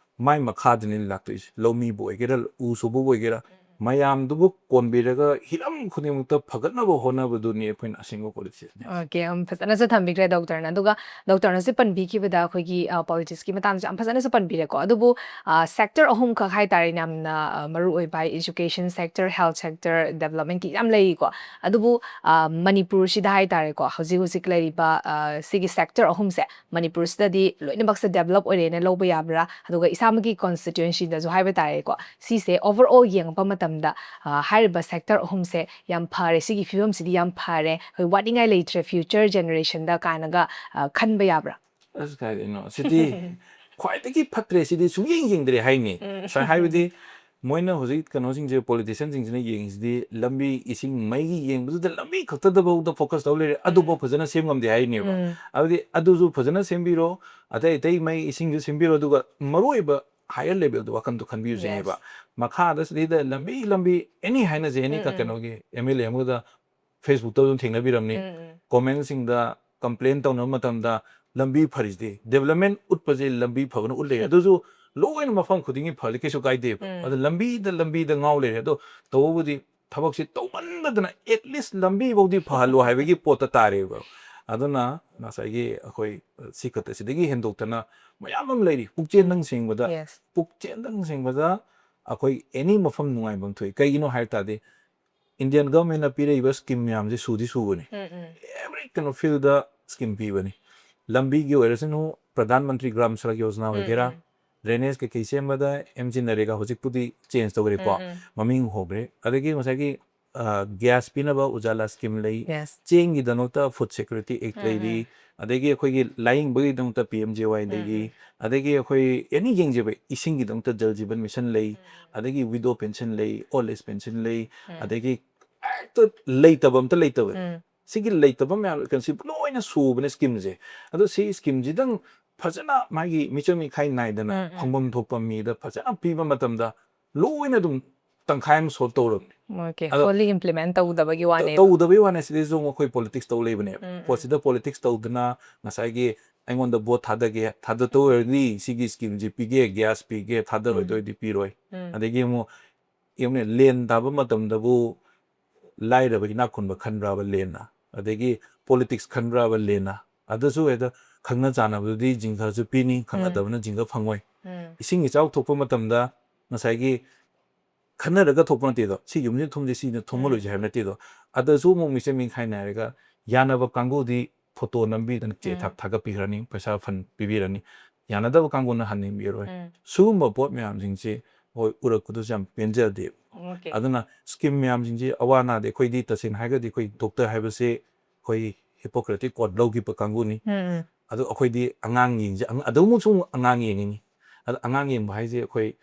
ꯃꯥꯏ ꯃꯈꯥꯗꯅꯤ ꯂꯥꯛꯇꯣꯏꯁꯦ꯫ ꯂꯧꯃꯤꯕꯨ ꯑꯣꯏꯒꯦꯔꯥ, ꯎ ꯁꯨꯕꯕꯨ ꯑꯣꯏꯒꯦꯔꯥ, ꯃꯌꯥꯝꯗꯨꯕꯨ ꯀꯣꯟꯕꯤꯔꯒ ꯍꯤꯔꯝ ꯈꯨꯗꯤꯡꯃꯛꯇ ꯐꯒꯠꯅꯕ ꯍꯣꯠꯅꯕꯗꯨꯅꯤ ꯑꯩꯈꯣꯏꯅ ꯑꯁꯦꯡꯕ ꯄꯣꯂꯤꯇꯤꯁꯤꯌꯟ꯫ ꯑꯣꯀꯦ, ꯌꯥꯝ ꯐꯖꯅꯁꯨ ꯊꯝꯕꯤꯈ꯭ꯔꯦ ꯗꯣꯛꯇꯔꯅ꯫ ꯑꯗꯨꯒ ꯗꯣꯛꯇꯔꯅꯁꯨ ꯄꯟꯕꯤꯈꯤꯕꯗ ꯑꯩꯈꯣꯏꯒꯤ ꯄꯣꯂꯤꯇꯤꯛꯁꯀꯤ ꯃꯇꯥꯡꯁꯨ ꯌꯥꯝ ꯐꯖꯅꯁꯨ ꯄꯟꯕꯤꯔꯦꯀꯣ꯫ ꯑꯗꯨꯕꯨ ꯁꯦꯛꯇꯔ ꯑꯍꯨꯝꯈꯛ ꯍꯥꯏꯇꯥꯔꯦꯅꯦ ꯌꯥꯝꯅ ꯃꯔꯨ ꯑꯣꯏꯕ ꯍꯥꯏ, education sector, health sector, developmentꯀꯤ ꯌꯥꯝ ꯂꯩꯔꯤꯀꯣ꯫ ꯑꯗꯨꯕꯨ ꯃꯅꯤꯄꯨꯔꯁꯤꯗ ꯍꯥꯏꯇꯥꯔꯦꯀꯣ, ꯍꯧꯖꯤꯛ ꯍꯧꯖꯤꯛ ꯂꯩꯔꯤꯕ ꯁꯤꯒꯤ ꯁꯦꯛꯇꯔ ꯑꯍꯨꯝꯁꯦ ꯃꯅꯤꯄꯨꯔꯁꯤꯗꯗꯤ ꯂꯣꯏꯅꯃꯛꯁꯦ ꯗꯦꯕꯂꯞ ꯑꯣꯏꯔꯦꯅ ꯂꯧꯕ ꯌꯥꯕ꯭ꯔꯥ? ꯑꯗꯨꯒ ꯏꯁꯥꯃꯛꯀꯤ ꯀꯣꯟꯁꯇꯤꯇ꯭ꯋꯦꯟꯁꯤꯗꯁꯨ ꯍꯥꯏꯕ ꯇꯥꯔꯦꯀꯣ, ꯁꯤꯁꯦ ꯑꯣꯚꯔ ꯑꯣꯜ ꯌꯦꯡꯉꯛꯄ ꯃꯇꯝꯗ ꯍꯥꯏꯔꯤꯕ ꯁꯦꯛꯇꯔ ꯑꯍꯨꯝꯁꯦ ꯌꯥꯝ ꯐꯔꯦ, ꯁꯤꯒꯤ ꯐꯤꯕꯝꯁꯤꯗꯤ ꯌꯥꯝ ꯐꯔꯦ, ꯑꯩꯈꯣꯏ ꯋꯥꯠꯅꯤꯡꯉꯥꯏ ꯂꯩꯇ꯭ꯔꯦ ꯐ꯭ꯌꯨꯆꯔ ꯖꯦꯅꯦꯔꯦꯁꯟꯗ ꯀꯥꯏꯅꯒ ꯈꯟꯕ ꯌꯥꯕ꯭ꯔꯥ? ꯑꯁ, ꯀꯥꯏꯗꯩꯅꯣ, ꯁꯤꯗꯤ ꯈ꯭ꯋꯥꯏꯗꯒꯤ ꯐꯠꯇ꯭ꯔꯦ, ꯁꯤꯗꯤ ꯁꯨꯡꯌꯦꯡ ꯌꯦꯡꯗ꯭ꯔꯦ ꯍꯥꯏꯅꯤ꯫ ꯁꯥꯏ ꯍꯥꯏꯕꯗꯤ ꯃꯣꯏꯅ ꯍꯧꯖꯤꯛ ꯀꯩꯅꯣꯁꯤꯡꯁꯦ, ꯄꯣꯂꯤꯇꯤꯁꯤꯌꯟꯁꯤꯡꯁꯤꯅ ꯌꯦꯡꯉꯤꯁꯤꯗꯤ ꯂꯝꯕꯤ, ꯏꯁꯤꯡ, ꯃꯩꯒꯤ ꯌꯦꯡꯕꯗꯨꯗ ꯂꯝꯕꯤ ꯈꯛꯇꯗꯐꯥꯎꯗ ꯐꯣꯀꯁ ꯇꯧ ꯂꯩꯔꯦ, ꯑꯗꯨꯐꯥꯎ ꯐꯖꯅ ꯁꯦꯝ ꯉꯝꯗꯦ ꯍꯥꯏꯅꯦꯕ꯫ ꯑꯗꯨꯗꯤ ꯑꯗꯨꯁꯨ ꯐꯖꯅ ꯁꯦꯝꯕꯤꯔꯣ, ꯑꯇꯩ ꯑꯇꯩ ꯃꯩ ꯏꯁꯤꯡꯁꯨ ꯁꯦꯝꯕꯤꯔꯣ, ꯑꯗꯨꯒ ꯃꯔꯨꯑꯣꯏꯕ ꯍꯥꯌꯔ ꯂꯦꯚꯦꯜꯗ ꯋꯥꯈꯜꯗꯣ ꯈꯟꯕꯤꯌꯨ ꯁꯤꯅꯦꯕ꯫ ꯃꯈꯥꯗ ꯁꯤꯗꯩꯗ ꯂꯝꯕꯤ, ꯂꯝꯕꯤ, ꯑꯦꯅꯤ ꯍꯥꯏꯅꯁꯦ, ꯑꯦꯅꯤ ꯀꯩꯅꯣꯒꯤ ꯑꯦꯝ ꯑꯦꯜ ꯑꯦ ꯑꯃꯒ ꯐꯦꯁꯕꯨꯛꯇ ꯑꯗꯨꯝ ꯊꯦꯡꯅꯕꯤꯔꯝꯅꯤ꯫ ꯀꯣꯃꯦꯟꯁꯤꯡꯗ ꯀꯝꯄ꯭ꯂꯦꯟ ꯇꯧꯅꯕ ꯃꯇꯝꯗ ꯂꯝꯕꯤ ꯐꯔꯤꯁꯤꯗꯤ, ꯗꯦꯕꯂꯞꯃꯦꯟ ꯎꯠꯄꯁꯦ ꯂꯝꯕꯤ ꯐꯕꯅ ꯎꯠ ꯂꯩ꯫ ꯑꯗꯨꯁꯨ ꯂꯣꯏꯅ ꯃꯐꯝ ꯈꯨꯗꯤꯡꯒꯤ ꯐꯔꯗꯤ ꯀꯩꯁꯨ ꯀꯥꯏꯗꯦꯕ꯫ ꯑꯗꯣ ꯂꯝꯕꯤꯗ, ꯂꯝꯕꯤꯗ ꯉꯥꯎ ꯂꯩꯔꯦ꯫ ꯑꯗꯣ ꯇꯧꯕꯕꯨꯗꯤ ꯊꯕꯛꯁꯦ ꯇꯧꯃꯟꯗꯗꯅ at least ꯂꯝꯕꯤ ꯐꯥꯎꯗꯤ ꯐꯍꯜꯂꯣ ꯍꯥꯏꯕꯒꯤ ꯄꯣꯠꯇ ꯇꯥꯔꯦꯕ꯫ ꯑꯗꯨꯅ ꯉꯁꯥꯏꯒꯤ ꯑꯩꯈꯣꯏ ꯁꯤ ꯈꯛꯇ, ꯁꯤꯗꯒꯤ ꯍꯦꯟꯗꯣꯛꯇꯅ ꯃꯌꯥꯝ ꯑꯃ ꯂꯩꯔꯤ꯫ ꯄꯨꯛꯆꯦꯟꯗꯪ ꯁꯦꯡꯕꯗ, Yes. ꯄꯨꯛꯆꯦꯟꯗꯪ ꯁꯦꯡꯕꯗ ꯑꯩꯈꯣꯏ ꯑꯦꯅꯤ ꯃꯐꯝ ꯅꯨꯡꯉꯥꯏꯐꯝ ꯊꯣꯛꯏ꯫ ꯀꯩꯒꯤꯅꯣ ꯍꯥꯏ ꯇꯥꯔꯗꯤ, ꯏꯟꯗꯤꯌꯟ ꯒꯚꯔꯟꯃꯦꯟꯅ ꯄꯤꯔꯛꯏꯕ ꯁ꯭ꯀꯤꯝ ꯃꯌꯥꯝꯁꯦ ꯁꯨꯗꯤ ꯁꯨꯕꯅꯤ꯫ ꯑꯦꯚ꯭ꯔꯤ ꯀꯩꯅꯣ ꯐꯤꯜꯗ ꯁ꯭ꯀꯤꯝ ꯄꯤꯕꯅꯤ꯫ ꯂꯝꯕꯤꯒꯤ ꯑꯣꯏꯔꯁꯅꯨ, ꯄ꯭ꯔꯙꯥꯟ ꯃꯟꯇ꯭ꯔꯤ ꯒ꯭ꯔꯥꯝ ꯁꯔꯛ ꯌꯣꯖꯅꯥ ꯑꯣꯏꯒꯦꯔꯥ, ꯗ꯭ꯔꯦꯅꯦꯖ ꯀꯩꯀꯩ ꯁꯦꯝꯕꯗ ꯑꯦꯝ ꯖꯤ ꯅꯔꯦꯒꯥ ꯍꯧꯖꯤꯛꯄꯨꯗꯤ ꯆꯦꯟꯖ ꯇꯧꯈ꯭ꯔꯦꯀꯣ, ꯃꯃꯤꯡ ꯍꯣꯡꯈ꯭ꯔꯦ꯫ ꯑꯗꯒꯤ ꯉꯁꯥꯏꯒꯤ ꯒ꯭ꯌꯥꯁ ꯄꯤꯅꯕ ꯎꯖꯥꯂꯥ ꯁ꯭ꯀꯤꯝ ꯂꯩ, Yes. ꯆꯦꯡꯒꯤꯗꯃꯛꯇ ꯐꯨꯗ ꯁꯦꯀ꯭ꯌꯨꯔꯤꯇꯤ ꯑꯦꯛ ꯂꯩꯔꯤ, ꯑꯗꯒꯤ ꯑꯩꯈꯣꯏꯒꯤ ꯂꯥꯏꯌꯦꯡꯕꯒꯤꯗꯃꯛꯇ ꯄꯤ ꯑꯦꯝ ꯖꯦ ꯋꯥꯏ ꯂꯩꯔꯤ, ꯑꯗꯒꯤ ꯑꯩꯈꯣꯏ ꯑꯦꯅꯤ ꯌꯦꯡꯖꯕ, ꯏꯁꯤꯡꯒꯤꯗꯃꯛꯇ ꯖꯜ ꯖꯤꯕꯟ ꯃꯤꯁꯟ ꯂꯩ, ꯑꯗꯒꯤ ꯋꯤꯗꯣ ꯄꯦꯟꯁꯟ ꯂꯩ, ꯑꯣꯜ ꯑꯦꯖ ꯄꯦꯟꯁꯟ ꯂꯩ, ꯑꯗꯒꯤ ꯍꯦꯛꯇ ꯂꯩꯇꯕ ꯑꯝꯇ ꯂꯩꯇꯕ꯫ ꯁꯤꯒꯤ ꯂꯩꯇꯕ ꯃꯌꯥꯝ ꯀꯩꯅꯣꯁꯤ ꯂꯣꯏꯅ ꯁꯨꯕꯅꯦ ꯁ꯭ꯀꯤꯝꯁꯦ꯫ ꯑꯗꯣ ꯁꯤ ꯁ꯭ꯀꯤꯝꯁꯤꯗꯪ ꯐꯖꯅ ꯃꯥꯒꯤ ꯃꯤꯆꯪ ꯃꯤꯈꯥꯏ ꯅꯥꯏꯗꯅ ꯐꯪꯐꯝ ꯊꯣꯛꯄ ꯃꯤꯗ ꯐꯖꯅ ꯄꯤꯕ ꯃꯇꯝꯗ ꯂꯣꯏꯅ ꯑꯗꯨꯝ ꯇꯪꯈꯥꯏ ꯑꯃ ꯁꯣꯜꯕ ꯇꯧꯔꯕꯅꯦ꯫ ꯑꯣꯀꯦ, ꯑꯗꯣ ꯐꯨꯜꯂꯤ ꯏꯝꯄ꯭ꯂꯤꯃꯦꯟ ꯇꯧꯗꯕꯒꯤ ꯋꯥꯅꯦꯕ꯫ ꯇꯧꯗꯕꯩ ꯋꯥꯅꯦ, ꯁꯤꯗꯩꯁꯨ ꯑꯃꯨꯛ ꯑꯩꯈꯣꯏ ꯄꯣꯂꯤꯇꯤꯛꯁ ꯇꯧ ꯂꯩꯕꯅꯦꯕ꯫ ꯄꯣꯠꯁꯤꯗ ꯄꯣꯂꯤꯇꯤꯛꯁ ꯇꯧꯗꯅ ꯉꯁꯥꯏꯒꯤ ꯑꯩꯉꯣꯟꯗ ꯚꯣꯠ ꯊꯥꯗꯒꯦ, ꯊꯥꯗꯗꯧ ꯑꯣꯏꯔꯗꯤ ꯁꯤꯒꯤ ꯁ꯭ꯀꯤꯝꯁꯤ ꯄꯤꯒꯦ, ꯒ꯭ꯌꯥꯁ ꯄꯤꯒꯦ, ꯊꯥꯗꯔꯣꯏꯗꯧ ꯑꯣꯏꯔꯗꯤ ꯄꯤꯔꯣꯏ꯫ ꯎꯝ꯫ ꯑꯗꯒꯤ ꯑꯃꯨꯛ ꯌꯦꯡꯉꯨꯅꯦ, ꯂꯦꯟ ꯇꯥꯕ ꯃꯇꯝꯗꯕꯨ ꯂꯥꯏꯔꯕ ꯏꯅꯥꯛ ꯈꯨꯟꯕ ꯈꯟꯕ꯭ꯔꯕ ꯂꯦꯟꯅ? ꯑꯗꯒꯤ ꯄꯣꯂꯤꯇꯤꯛꯁ ꯈꯟꯕ꯭ꯔꯕ ꯂꯦꯟꯅ? ꯑꯗꯨꯁꯨ ꯍꯦꯛꯇ ꯈꯪꯅ ꯆꯥꯟꯅꯕꯗꯨꯗꯤ ꯖꯤꯡꯒꯁꯨ ꯄꯤꯅꯤ, ꯈꯪꯅꯗꯕꯅ ꯖꯤꯡꯒ ꯐꯪꯉꯣꯏ꯫ ꯎꯝ꯫ ꯏꯁꯤꯡ ꯏꯆꯥꯎ ꯊꯣꯛꯄ ꯃꯇꯝꯗ ꯉꯁꯥꯏꯒꯤ ꯈꯟꯅꯔꯒ ꯊꯣꯛꯄ ꯅꯠꯇꯦꯗꯣ, ꯁꯤ ꯌꯨꯝꯁꯤ ꯊꯨꯝꯁꯤ ꯁꯤꯅ ꯊꯨꯝꯃꯔꯣꯏꯁꯦ ꯍꯥꯏꯕ ꯅꯠꯇꯦꯗꯣ꯫ ꯑꯗꯁꯨ ꯑꯃꯨꯛ ꯃꯤꯆꯪ ꯃꯤꯈꯥꯏ ꯅꯥꯏꯔꯒ ꯌꯥꯅꯕ ꯀꯥꯡꯕꯨꯗꯤ ꯐꯣꯇꯣ ꯅꯝꯕꯤꯗꯅ ꯆꯦ ꯎꯝ꯫ ꯊꯥ- ꯊꯥꯒꯠꯄꯤꯈ꯭ꯔꯅꯤ, ꯄꯩꯁꯥ ꯐꯟ ꯄꯤꯕꯤꯔꯅꯤ, ꯌꯥꯅꯗꯕ ꯀꯥꯡꯕꯨꯅ ꯍꯟꯅꯤꯡꯕꯤꯔꯣꯏ꯫ ꯎꯝ꯫ ꯁꯤꯒꯨꯝꯕ ꯄꯣꯠ ꯃꯌꯥꯝꯁꯤꯡꯁꯤ ꯍꯣꯏ ꯎꯔꯛꯄꯗꯁꯨ ꯌꯥꯝ ꯄꯦꯟꯖꯗꯦꯕ꯫ Okay. ꯑꯗꯨꯅ ꯁ꯭ꯀꯤꯝ ꯃꯌꯥꯝꯁꯤꯡꯁꯤ ꯑꯋꯥ ꯑꯅꯥꯗꯤ ꯑꯩꯈꯣꯏꯗꯤ ꯇꯁꯦꯡꯅ ꯍꯥꯏꯔꯒꯗꯤ ꯑꯩꯈꯣꯏ ꯗꯣꯛꯇꯔ ꯍꯥꯏꯕꯁꯤ ꯑꯩꯈꯣꯏ ꯍꯤꯄꯣꯀ꯭ꯔꯦꯇꯤꯛ ꯀꯣꯠ ꯂꯧꯈꯤꯕ ꯀꯥꯡꯕꯨꯅꯤ꯫ ꯎꯝ, ꯎꯝ꯫ ꯑꯗꯣ ꯑꯩꯈꯣꯏꯗꯤ ꯑꯉꯥꯡ ꯌꯦꯡꯁꯤ, ꯑꯗꯨꯃꯛꯁꯨ ꯑꯃꯨꯛ ꯑꯉꯥꯡ ꯌꯦꯡꯉꯤꯅꯤ꯫ ꯑꯗꯣ ꯑꯉꯥꯡ ꯌꯦꯡꯕ ꯍꯥꯏꯁꯦ ꯑꯩꯈꯣꯏ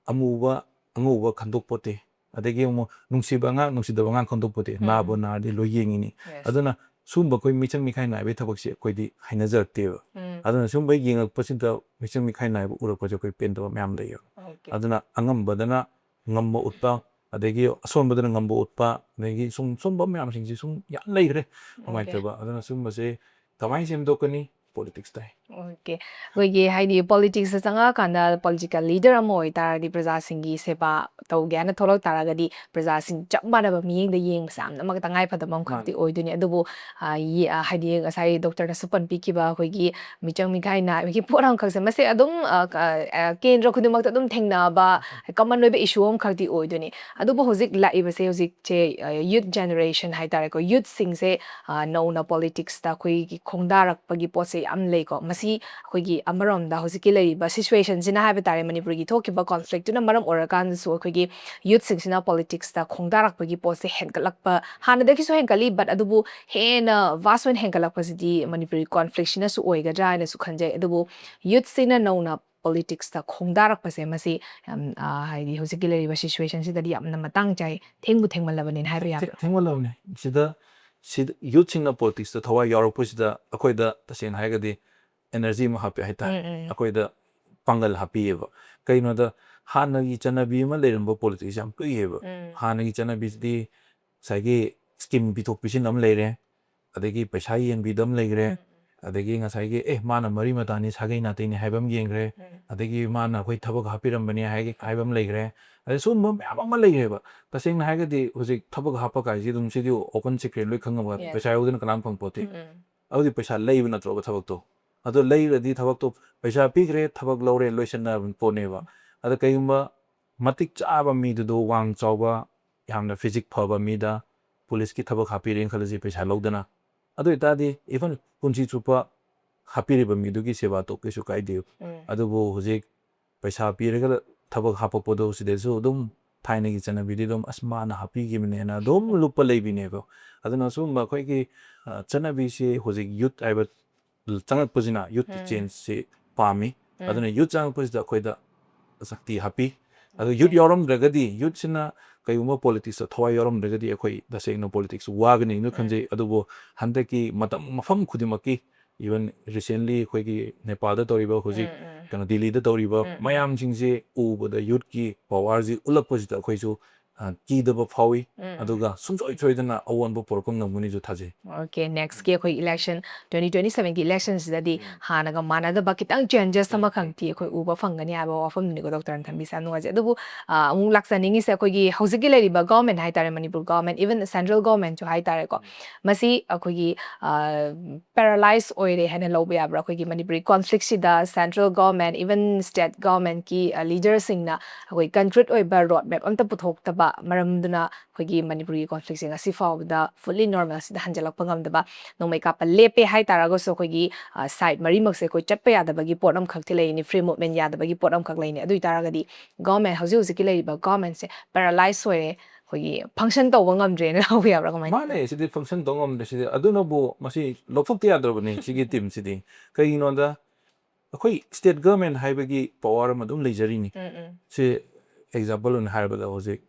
ꯑꯃꯨꯕ ꯑꯉꯧꯕ ꯈꯟꯗꯣꯛꯄꯣꯠꯇꯦ꯫ ꯑꯗꯒꯤ ꯑꯃꯨꯛ ꯅꯨꯡꯁꯤꯕ ꯑꯉꯥꯡ ꯅꯨꯡꯁꯤꯗꯕ ꯑꯉꯥꯡ ꯈꯟꯗꯣꯛꯄꯣꯠꯇꯦ꯫ ꯎꯝ, ꯅꯥꯕꯨ ꯎꯝ꯫ ꯅꯥꯔꯗꯤ ꯂꯣꯏ ꯌꯦꯡꯉꯤꯅꯤ꯫ Yes. ꯑꯗꯨꯅ ꯁꯨꯝꯕ ꯑꯩꯈꯣꯏ ꯃꯤꯆꯪ ꯃꯤꯈꯥꯏ ꯅꯥꯏꯕꯒꯤ ꯊꯕꯛꯁꯦ ꯑꯩꯈꯣꯏꯗꯤ ꯍꯩꯅꯖꯔꯛꯇꯦꯕ꯫ ꯎꯝ꯫ ꯑꯗꯨꯅ ꯁꯨꯝꯕ ꯌꯦꯡꯉꯛꯄꯁꯤꯗ ꯃꯤꯆꯪ ꯃꯤꯈꯥꯏ ꯅꯥꯏꯕ ꯎꯔꯛꯄꯁꯦ ꯑꯩꯈꯣꯏ ꯄꯦꯟꯗꯕ ꯃꯌꯥꯝ ꯂꯩꯌꯦꯕ꯫ Okay. ꯑꯗꯨꯅ ꯑꯉꯝꯕꯗꯅ ꯉꯝꯕ ꯎꯠꯄ, ꯑꯗꯒꯤ ꯑꯁꯣꯟꯕꯗꯅ ꯉꯝꯕ ꯎꯠꯄ, ꯑꯗꯒꯤ ꯁꯨꯝ ꯁꯨꯝꯕ ꯃꯌꯥꯝꯁꯤꯡꯁꯦ ꯁꯨꯝ ꯌꯥꯝ ꯂꯩꯈ꯭ꯔꯦ ꯅꯨꯡꯉꯥꯏꯇꯕ꯫ ꯑꯗꯨꯅ ꯁꯨꯝꯕꯁꯦ ꯀꯃꯥꯏꯅ ꯁꯦꯝꯗꯣꯛꯀꯅꯤ? ꯄꯣꯂꯤꯇꯤꯛꯁꯇ꯫ Okay. ꯑꯩꯈꯣꯏꯒꯤ ꯍꯥꯏꯗꯤ ꯄꯣꯂꯤꯇꯤꯛꯁꯇ ꯆꯪꯉꯛꯑꯀꯥꯟꯗ ꯄꯣꯂꯤꯇꯤꯀꯦꯜ ꯂꯤꯗꯔ ꯑꯃ ꯑꯣꯏꯇꯥꯔꯗꯤ ꯄ꯭ꯔꯖꯥꯁꯤꯡꯒꯤ ꯁꯦꯕꯥ ꯇꯧꯒꯦ ꯍꯥꯏꯅ ꯊꯣꯛꯂꯛ ꯇꯥꯔꯒꯗꯤ ꯄ꯭ꯔꯖꯥꯁꯤꯡ ꯆꯞ ꯃꯥꯟꯅꯕ ꯃꯤꯠꯌꯦꯡꯗ ꯌꯦꯡꯕꯁꯦ ꯌꯥꯝꯅꯃꯛ ꯇꯉꯥꯏ ꯐꯗꯕ ꯑꯃꯈꯛꯇꯤ ꯃꯥꯅꯤ꯫ ꯑꯣꯏꯗꯣꯏꯅꯤ꯫ ꯑꯗꯨꯕꯨ, ꯑ, ꯌꯦ-, ꯑ, ꯍꯥꯏꯗꯤ ꯉꯁꯥꯏ ꯗꯣꯛꯇꯔꯅꯁꯨ ꯄꯟꯕꯤꯈꯤꯕ ꯑꯩꯈꯣꯏꯒꯤ ꯃꯤꯆꯪ ꯃꯤꯈꯥꯏ ꯅꯥꯏꯕꯒꯤ ꯄꯣꯠ ꯑꯃꯈꯛꯁꯦ ꯃꯁꯤ ꯑꯗꯨꯝ, ꯑ, ꯀ-, ꯑ, ꯀꯦꯟꯗ꯭ꯔ ꯈꯨꯗꯤꯡꯃꯛꯇ ꯑꯗꯨꯝ ꯊꯦꯡꯅꯕ ꯀꯃꯟ ꯑꯣꯏꯕ ꯏꯁꯨ ꯑꯃꯈꯛꯇꯤ ꯑꯣꯏꯗꯣꯏꯅꯤ꯫ ꯑꯗꯨꯕꯨ ꯍꯧꯖꯤꯛ ꯂꯥꯛꯏꯕꯁꯦ ꯍꯧꯖꯤꯛꯁꯦ, ꯑ, ꯌꯨꯠ ꯖꯦꯅꯦꯔꯦꯁꯟ ꯍꯥꯏꯇꯥꯔꯦꯀꯣ, ꯌꯨꯠꯁꯤꯡꯁꯦ, ꯑ, ꯅꯧꯅ ꯄꯣꯂꯤꯇꯤꯛꯁꯇ ꯑꯩꯈꯣꯏꯒꯤ ꯈꯣꯡꯗꯥꯔꯛꯄꯒꯤ ꯄꯣꯠꯁꯦ ꯌꯥꯝ ꯂꯩꯀꯣ꯫ ꯃꯁꯤ ꯑꯩꯈꯣꯏꯒꯤ ꯑꯃꯔꯣꯝꯗ ꯍꯧꯖꯤꯛꯀꯤ ꯂꯩꯔꯤꯕ ꯁꯤꯆꯨꯋꯦꯁꯟꯁꯤꯅ ꯍꯥꯏꯕ ꯇꯥꯔꯦ, ꯃꯅꯤꯄꯨꯔꯒꯤ ꯊꯣꯛꯈꯤꯕ ꯀꯣꯟꯐ꯭ꯂꯤꯛꯇꯨꯅ ꯃꯔꯝ ꯑꯣꯏꯔꯀꯥꯟꯗꯁꯨ ꯑꯩꯈꯣꯏꯒꯤ ꯌꯨꯠꯁꯤꯡꯁꯤꯅ ꯄꯣꯂꯤꯇꯤꯛꯁꯇ ꯈꯣꯡꯗꯥꯔꯛꯄꯒꯤ ꯄꯣꯠꯁꯦ ꯍꯦꯟꯒꯠꯂꯛꯄ, ꯍꯥꯟꯅꯗꯒꯤꯁꯨ ꯍꯦꯟꯒꯠꯂꯤ, but ꯑꯗꯨꯕꯨ ꯍꯦꯟꯅ ꯚꯥꯁ ꯑꯣꯏꯅ ꯍꯦꯟꯒꯠꯂꯛꯄꯁꯤꯗꯤ ꯃꯅꯤꯄꯨꯔꯒꯤ ꯀꯣꯟꯐ꯭ꯂꯤꯛꯁꯤꯅꯁꯨ ꯑꯣꯏꯒꯗ꯭ꯔꯥ ꯍꯥꯏꯅꯁꯨ ꯈꯟꯖꯩ꯫ ꯑꯗꯨꯕꯨ ꯌꯨꯠꯁꯤꯅ ꯅꯧꯅ ꯄꯣꯂꯤꯇꯤꯛꯁꯇ ꯈꯣꯡꯗꯥꯔꯛꯄꯁꯦ ꯃꯁꯤ ꯌꯥꯝ, ꯑ, ꯍꯥꯏꯗꯤ ꯍꯧꯖꯤꯛꯀꯤ ꯂꯩꯔꯤꯕ ꯁꯤꯆꯨꯋꯦꯁꯟꯁꯤꯗꯗꯤ ꯌꯥꯝꯅ ꯃꯇꯥꯡ ꯆꯥꯏ, ꯊꯦꯡꯕꯨ ꯊꯦꯡꯃꯜꯂꯕꯅꯤꯅ ꯍꯥꯏꯕ ꯌꯥꯕ꯭ꯔꯥ? ꯊꯦ-, ꯊꯦꯡꯃꯜꯂꯕꯅꯤ꯫ ꯁꯤꯗ, ꯁꯤꯗ ꯌꯨꯠꯁꯤꯡꯅ ꯄꯣꯂꯤꯇꯤꯛꯁꯇ ꯊꯋꯥꯏ ꯌꯥꯎꯔꯛꯄꯁꯤꯗ ꯑꯩꯈꯣꯏꯗ ꯇꯁꯦꯡꯅ ꯍꯥꯏꯔꯒꯗꯤ ꯑꯦꯅꯔꯖꯤ ꯑꯃ ꯍꯥꯞꯄꯦ ꯍꯥꯏꯇꯥꯔꯦ꯫ ꯎꯝ, ꯎꯝ꯫ ꯑꯩꯈꯣꯏꯗ ꯄꯥꯡꯒꯜ ꯍꯥꯞꯄꯤꯌꯦꯕ꯫ ꯀꯩꯅꯣꯗ ꯍꯥꯟꯅꯒꯤ ꯆꯠꯅꯕꯤ ꯑꯃ ꯂꯩꯔꯝꯕ ꯄꯣꯂꯤꯇꯤꯛꯁ ꯌꯥꯝ ꯄꯤꯛꯑꯦꯕ꯫ ꯎꯝ꯫ ꯍꯥꯟꯅꯒꯤ ꯆꯠꯅꯕꯤꯁꯤꯗꯤ ꯉꯁꯥꯏꯒꯤ ꯁ꯭ꯀꯤꯝ ꯄꯤꯊꯣꯛ ꯄꯤꯁꯤꯟ ꯑꯃ ꯂꯩꯔꯦ, ꯑꯗꯒꯤ ꯄꯩꯁꯥ ꯌꯦꯟꯕꯤꯗ ꯑꯃ ꯂꯩꯈ꯭ꯔꯦ, ꯎꯝ, ꯎꯝ꯫ ꯑꯗꯒꯤ ꯉꯁꯥꯏꯒꯤ ꯑꯦ ꯃꯥꯅ ꯃꯔꯤ ꯃꯇꯥꯅꯤ ꯁꯥꯒꯩ ꯅꯥꯇꯩꯅꯤ ꯍꯥꯏꯕ ꯑꯃ ꯌꯦꯡꯈ꯭ꯔꯦ, ꯑꯗꯒꯤ ꯃꯥꯅ ꯑꯩꯈꯣꯏ ꯊꯕꯛ ꯍꯥꯞꯄꯤꯔꯝꯕꯅꯤ ꯍꯥꯏ ꯍꯥꯏꯕ ꯑꯃ ꯂꯩꯈ꯭ꯔꯦ꯫ ꯑꯗꯩ ꯁꯤꯒꯨꯝꯕ ꯃꯌꯥꯝ ꯑꯃ ꯂꯩꯈ꯭ꯔꯦꯕ꯫ ꯇꯁꯦꯡꯅ ꯍꯥꯏꯔꯒꯗꯤ ꯍꯧꯖꯤꯛ ꯊꯕꯛ ꯍꯥꯞꯄ ꯀꯥꯏꯁꯤ ꯑꯗꯨꯝ ꯁꯤꯗꯤ open secret ꯂꯣꯏ ꯈꯪꯉꯕ, Yes. ꯄꯩꯁꯥ ꯌꯥꯎꯗꯅ ꯀꯅꯥꯝ ꯐꯪ ꯄꯣꯠꯇꯦ꯫ ꯎꯝ, ꯎꯝ. ꯑꯗꯨꯗꯤ ꯄꯩꯁꯥ ꯂꯩꯕ ꯅꯠꯇ꯭ꯔꯣꯕ ꯊꯕꯛꯇꯣ? ꯑꯗꯣ ꯂꯩꯔꯗꯤ ꯊꯕꯛꯇꯣ ꯄꯩꯁꯥ ꯄꯤꯈ꯭ꯔꯦ, ꯊꯕꯛ ꯂꯧꯔꯦ, ꯂꯣꯏꯁꯟꯅꯕ ꯄꯣꯠꯅꯦꯕ꯫ ꯑꯗ ꯀꯩꯒꯨꯝꯕ ꯃꯇꯤꯛ ꯆꯥꯕ ꯃꯤꯗꯨꯗꯣ, ꯋꯥꯡ ꯆꯥꯎꯕ, ꯌꯥꯝꯅ ꯐꯤꯖꯤꯛ ꯐꯕ ꯃꯤꯗ ꯄꯨꯂꯤꯁꯀꯤ ꯊꯕꯛ ꯍꯥꯞꯄꯤꯔꯦꯅ ꯈꯜꯂꯁꯤ, ꯄꯩꯁꯥ ꯂꯧꯗꯅ꯫ ꯑꯗꯨ ꯑꯣꯏꯇꯥꯔꯗꯤ even ꯄꯨꯟꯁꯤ ꯆꯨꯞꯄ ꯍꯥꯞꯄꯤꯔꯤꯕ ꯃꯤꯗꯨꯒꯤ ꯁꯦꯕꯥ ꯇꯧ ꯀꯩꯁꯨ ꯀꯥꯏꯗꯦ꯫ ꯎꯝ. ꯑꯗꯨꯕꯨ ꯍꯧꯖꯤꯛ ꯄꯩꯁꯥ ꯄꯤꯔꯒ ꯊꯕꯛ ꯍꯥꯞꯄꯛꯄꯗꯣ ꯁꯤꯗꯁꯨ ꯑꯗꯨꯝ ꯊꯥꯏꯅꯒꯤ ꯆꯠꯅꯕꯤꯗꯤ ꯑꯗꯨꯝ "ꯑꯁ ꯃꯥꯅ ꯍꯥꯞꯄꯤꯈꯤꯕꯅꯦꯅ" ꯑꯗꯨꯝ ꯂꯨꯞꯄ ꯂꯩꯕꯤꯅꯦꯕ꯫ ꯑꯗꯨꯅ ꯁꯤꯒꯨꯝꯕ ꯑꯩꯈꯣꯏꯒꯤ, ꯑ, ꯆꯠꯅꯕꯤꯁꯤ ꯍꯧꯖꯤꯛ youth ꯍꯥꯏꯕ ꯆꯪꯉꯛꯄꯁꯤꯅ youthꯀꯤ ꯎꯝ. changeꯁꯤ ꯄꯥꯝꯃꯤ꯫ ꯎꯝ. ꯑꯗꯨꯅ youth ꯆꯪꯉꯛꯄꯁꯤꯗ ꯑꯩꯈꯣꯏꯗ ꯁꯛꯇꯤ ꯍꯥꯞꯄꯤ꯫ ꯑꯗꯨ youth Okay. ꯌꯥꯎꯔꯝꯗ꯭ꯔꯒꯗꯤ, youthꯁꯤꯅ ꯀꯩꯒꯨꯝꯕ politicsꯇ ꯊꯋꯥꯏ ꯌꯥꯎꯔꯝꯗ꯭ꯔꯒꯗꯤ ꯑꯩꯈꯣꯏ ꯇꯁꯦꯡꯅ politicsꯁꯨ ꯋꯥꯒꯅꯤꯅ ꯎꯝ. ꯈꯟꯖꯩ꯫ ꯑꯗꯨꯕꯨ ꯍꯟꯗꯛꯀꯤ ꯃꯇꯝ ꯃꯐꯝ ꯈꯨꯗꯤꯡꯃꯛꯀꯤ, even recently ꯑꯩꯈꯣꯏꯒꯤ ꯅꯦꯄꯥꯜꯗ ꯇꯧꯔꯤꯕ, ꯍꯧꯖꯤꯛ ꯎꯝ, ꯎꯝ. ꯀꯩꯅꯣ ꯗꯤꯜꯂꯤꯗ ꯇꯧꯔꯤꯕ ꯎꯝ, ꯎꯝ. ꯃꯌꯥꯝꯁꯤꯡꯁꯦ ꯎꯕꯗ youthꯀꯤ powerꯁꯤ ꯎꯠꯂꯛꯄꯁꯤꯗ ꯑꯩꯈꯣꯏꯁꯨ, ꯑ, ꯀꯤꯗꯕ ꯐꯥꯎꯏ꯫ ꯎꯝ. ꯑꯗꯨꯒ ꯁꯨꯡꯁꯣꯏ ꯁꯣꯏꯗꯅ ꯑꯑꯣꯟꯕ ꯄꯨꯔꯛꯄ ꯉꯝꯒꯅꯤꯁꯨ ꯊꯥꯖꯩ꯫ Okay, nextꯀꯤ ꯑꯩꯈꯣꯏ election, twenty twenty sevenꯒꯤ electionꯁꯤꯗꯗꯤ ꯎꯝ. ꯍꯥꯟꯅꯒ ꯃꯥꯟꯅꯗꯕ ꯈꯤꯇꯪ changes ꯎꯝ, ꯎꯝ. ꯑꯃꯈꯛꯇꯤ ꯑꯩꯈꯣꯏ ꯎꯕ ꯐꯪꯒꯅꯤ ꯍꯥꯏꯕ ꯋꯥꯐꯝꯗꯨꯅꯤꯀꯣ doctorꯅ ꯊꯝꯕꯤꯁꯦ, ꯌꯥꯝ ꯅꯨꯡꯉꯥꯏꯖꯩ꯫ ꯑꯗꯨꯕꯨ, ꯑ, ꯑꯃꯨꯛ ꯂꯥꯛꯆꯅꯤꯡꯉꯤꯁꯦ ꯑꯩꯈꯣꯏꯒꯤ ꯍꯧꯖꯤꯛꯀꯤ ꯂꯩꯔꯤꯕ government ꯍꯥꯏꯇꯥꯔꯦ, ꯃꯅꯤꯄꯨꯔ government, even central governmentꯁꯨ ꯍꯥꯏꯇꯥꯔꯦꯀꯣ, ꯎꯝ. ꯃꯁꯤ ꯑꯩꯈꯣꯏꯒꯤ, ꯑ, paralyze ꯑꯣꯏꯔꯦ ꯍꯥꯏꯅ ꯂꯧꯕ ꯌꯥꯕ꯭ꯔꯥ? ꯑꯩꯈꯣꯏꯒꯤ Manipuri conflictꯁꯤꯗ central government, even state governmentꯀꯤ, ꯑ, leaderꯁꯤꯡꯅ ꯑꯩꯈꯣꯏ concrete ꯑꯣꯏꯕ road map ꯑꯝꯇ ꯄꯨꯊꯣꯛꯇꯕ ꯃꯔꯝꯗꯨꯅ ꯑꯩꯈꯣꯏꯒꯤ ꯃꯅꯤꯄꯨꯔꯒꯤ conflictꯁꯦ ꯉꯁꯤ ꯐꯥꯎꯕꯗ fully normalꯁꯤꯗ ꯍꯟꯖꯤꯜꯂꯛꯄ ꯉꯝꯗꯕ, ꯅꯣꯡꯃꯩ ꯀꯥꯞꯄ ꯂꯦꯞꯄꯦ ꯍꯥꯏꯇꯥꯔꯒꯁꯨ ꯑꯩꯈꯣꯏꯒꯤ, ꯑ, side ꯃꯔꯤꯃꯛꯁꯦ ꯑꯩꯈꯣꯏ ꯆꯠꯄ ꯌꯥꯗꯕꯒꯤ ꯄꯣꯠ ꯑꯃꯈꯛꯇꯤ ꯂꯩꯔꯤꯅꯤ, free movement ꯌꯥꯗꯕꯒꯤ ꯄꯣꯠ ꯑꯃꯈꯛ ꯂꯩꯔꯤꯅꯤ꯫ ꯑꯗꯨ ꯑꯣꯏꯇꯥꯔꯒꯗꯤ government, ꯍꯧꯖꯤꯛ ꯍꯧꯖꯤꯛꯀꯤ ꯂꯩꯔꯤꯕ governmentꯁꯦ paralyze ꯑꯣꯏꯔꯦ, ꯑꯩꯈꯣꯏꯒꯤ function ꯇꯧꯕ ꯉꯝꯗ꯭ꯔꯦꯅ ꯂꯧꯕ ꯌꯥꯕ꯭ꯔꯥ? ꯀꯃꯥꯏꯅ? ꯃꯥꯅꯦ, ꯁꯤꯗꯤ function ꯇꯧ ꯉꯝꯗ꯭ꯔꯦ꯫ ꯁꯤꯗꯤ ꯑꯗꯨꯅꯕꯨ ꯃꯁꯤ ꯂꯧꯊꯣꯛꯇ ꯌꯥꯗ꯭ꯔꯕꯅꯤ ꯁꯤꯒꯤ teamꯁꯤꯗꯤ꯫ ꯀꯩꯒꯤꯅꯣꯗ ꯑꯩꯈꯣꯏ state government ꯍꯥꯏꯕꯒꯤ power ꯑꯃ ꯑꯗꯨꯝ ꯂꯩꯖꯔꯤꯅꯤ꯫ ꯎꯝ, ꯎꯝ. ꯁꯤ example ꯑꯣꯏꯅ ꯍꯥꯏꯔꯕꯗ ꯍꯧꯖꯤꯛ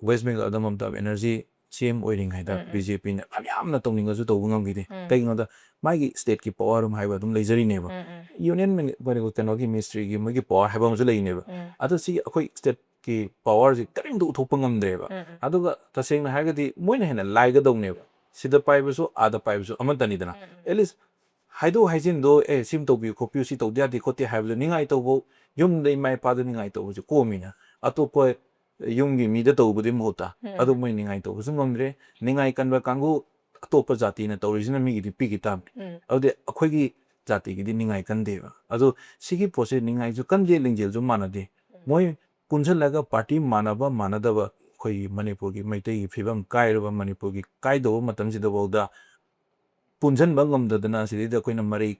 West Bengalꯗ ꯃꯃꯇꯥ ꯕꯦꯅꯔꯖꯤ CM ꯑꯣꯏꯔꯤꯉꯩꯗ ꯎꯝ, ꯎꯝ. BJPꯅ ꯐꯅꯌꯥꯝꯅ ꯇꯧꯅꯤꯡꯉꯁꯨ ꯇꯧꯕ ꯉꯝꯈꯤꯗꯦ꯫ ꯎꯝ. ꯀꯩꯒꯤꯅꯣꯗ ꯃꯥꯒꯤ stateꯀꯤ power ꯑꯃ ꯍꯥꯏꯕ ꯑꯗꯨꯝ ꯂꯩꯖꯔꯤꯅꯦꯕ꯫ ꯎꯝ, ꯎꯝ. Union mini-, ꯀꯩꯅꯣ, ꯀꯩꯅꯣꯒꯤ ministryꯒꯤ ꯃꯣꯏꯒꯤ power ꯍꯥꯏꯕ ꯑꯃꯁꯨ ꯂꯩꯅꯦꯕ꯫ ꯎꯝ. ꯑꯗꯣ ꯁꯤ ꯑꯩꯈꯣꯏ stateꯀꯤ powerꯁꯤ ꯀꯔꯤꯝꯇ ꯎꯠꯊꯣꯛꯄ ꯉꯝꯗ꯭ꯔꯦꯕ꯫ ꯎꯝ, ꯎꯝ. ꯑꯗꯨꯒ ꯇꯁꯦꯡꯅ ꯍꯥꯏꯔꯒꯗꯤ ꯃꯣꯏꯅ ꯍꯦꯟꯅ ꯂꯥꯏꯒꯗꯧꯅꯦꯕ꯫ ꯁꯤꯗ ꯄꯥꯏꯕꯁꯨ ꯑꯥꯗ ꯄꯥꯏꯕꯁꯨ ꯑꯃꯠꯇꯅꯤꯗꯅ꯫ ꯎꯝ, ꯎꯝ. At least ꯍꯥꯏꯗꯣꯛ ꯍꯥꯏꯖꯤꯟꯗꯣ, "ꯑꯦ, ꯁꯤꯝ ꯇꯧꯕꯤꯌꯨ ꯈꯣꯠꯄꯤꯌꯨ, ꯁꯤ ꯇꯧꯗ ꯌꯥꯗꯦ ꯈꯣꯠꯇꯦ" ꯍꯥꯏꯕꯗꯣ ꯅꯤꯡꯉꯥꯏ ꯇꯧꯕ, ꯌꯨꯝꯗ ꯏꯃꯥ ꯏꯄꯥꯗ ꯅꯤꯡꯉꯥꯏ ꯇꯧꯕꯁꯦ ꯀꯣꯝꯃꯤꯅ, ꯑꯇꯣꯞꯄ ꯌꯨꯝꯒꯤ ꯃꯤꯗ ꯇꯧꯕꯗꯤ ꯃꯍꯨꯠꯇ꯫ ꯎꯝ꯫ ꯑꯗꯨ ꯃꯣꯏ ꯅꯤꯡꯉꯥꯏ ꯇꯧꯕꯁꯨ ꯉꯝꯗ꯭ꯔꯦ꯫ ꯅꯤꯡꯉꯥꯏ ꯀꯟꯕ ꯀꯥꯡꯕꯨ ꯑꯇꯣꯞꯄ ꯖꯥꯇꯤꯅ ꯇꯧꯔꯤꯁꯤꯅ ꯃꯤꯒꯤꯗꯤ ꯄꯤꯈꯤ ꯇꯥꯕꯅꯤ꯫ ꯎꯝ꯫ ꯑꯗꯨꯗꯤ ꯑꯩꯈꯣꯏꯒꯤ ꯖꯥꯇꯤꯒꯤꯗꯤ ꯅꯤꯡꯉꯥꯏ ꯀꯟꯗꯦꯕ꯫ ꯑꯗꯣ ꯁꯤꯒꯤ ꯄꯣꯠꯁꯦ ꯅꯤꯡꯉꯥꯏꯁꯨ ꯀꯟꯗꯦ, ꯂꯤꯡꯖꯦꯜꯁꯨ ꯃꯥꯟꯅꯗꯦ꯫ ꯎꯝ꯫ ꯃꯣꯏ ꯄꯨꯟꯁꯤꯜꯂꯒ ꯄꯥꯔꯇꯤ ꯃꯥꯟꯅꯕ ꯃꯥꯟꯅꯗꯕ, ꯑꯩꯈꯣꯏꯒꯤ ꯃꯅꯤꯄꯨꯔꯒꯤ ꯃꯩꯇꯩꯒꯤ ꯐꯤꯕꯝ ꯀꯥꯏꯔꯕ, ꯃꯅꯤꯄꯨꯔꯒꯤ ꯀꯥꯏꯗꯧꯕ ꯃꯇꯝꯁꯤꯗꯐꯥꯎꯗ ꯄꯨꯟꯁꯤꯟꯕ ꯉꯝꯗꯗꯅ ꯑꯁꯤꯗꯩꯗ ꯑꯩꯈꯣꯏꯅ ꯃꯔꯩ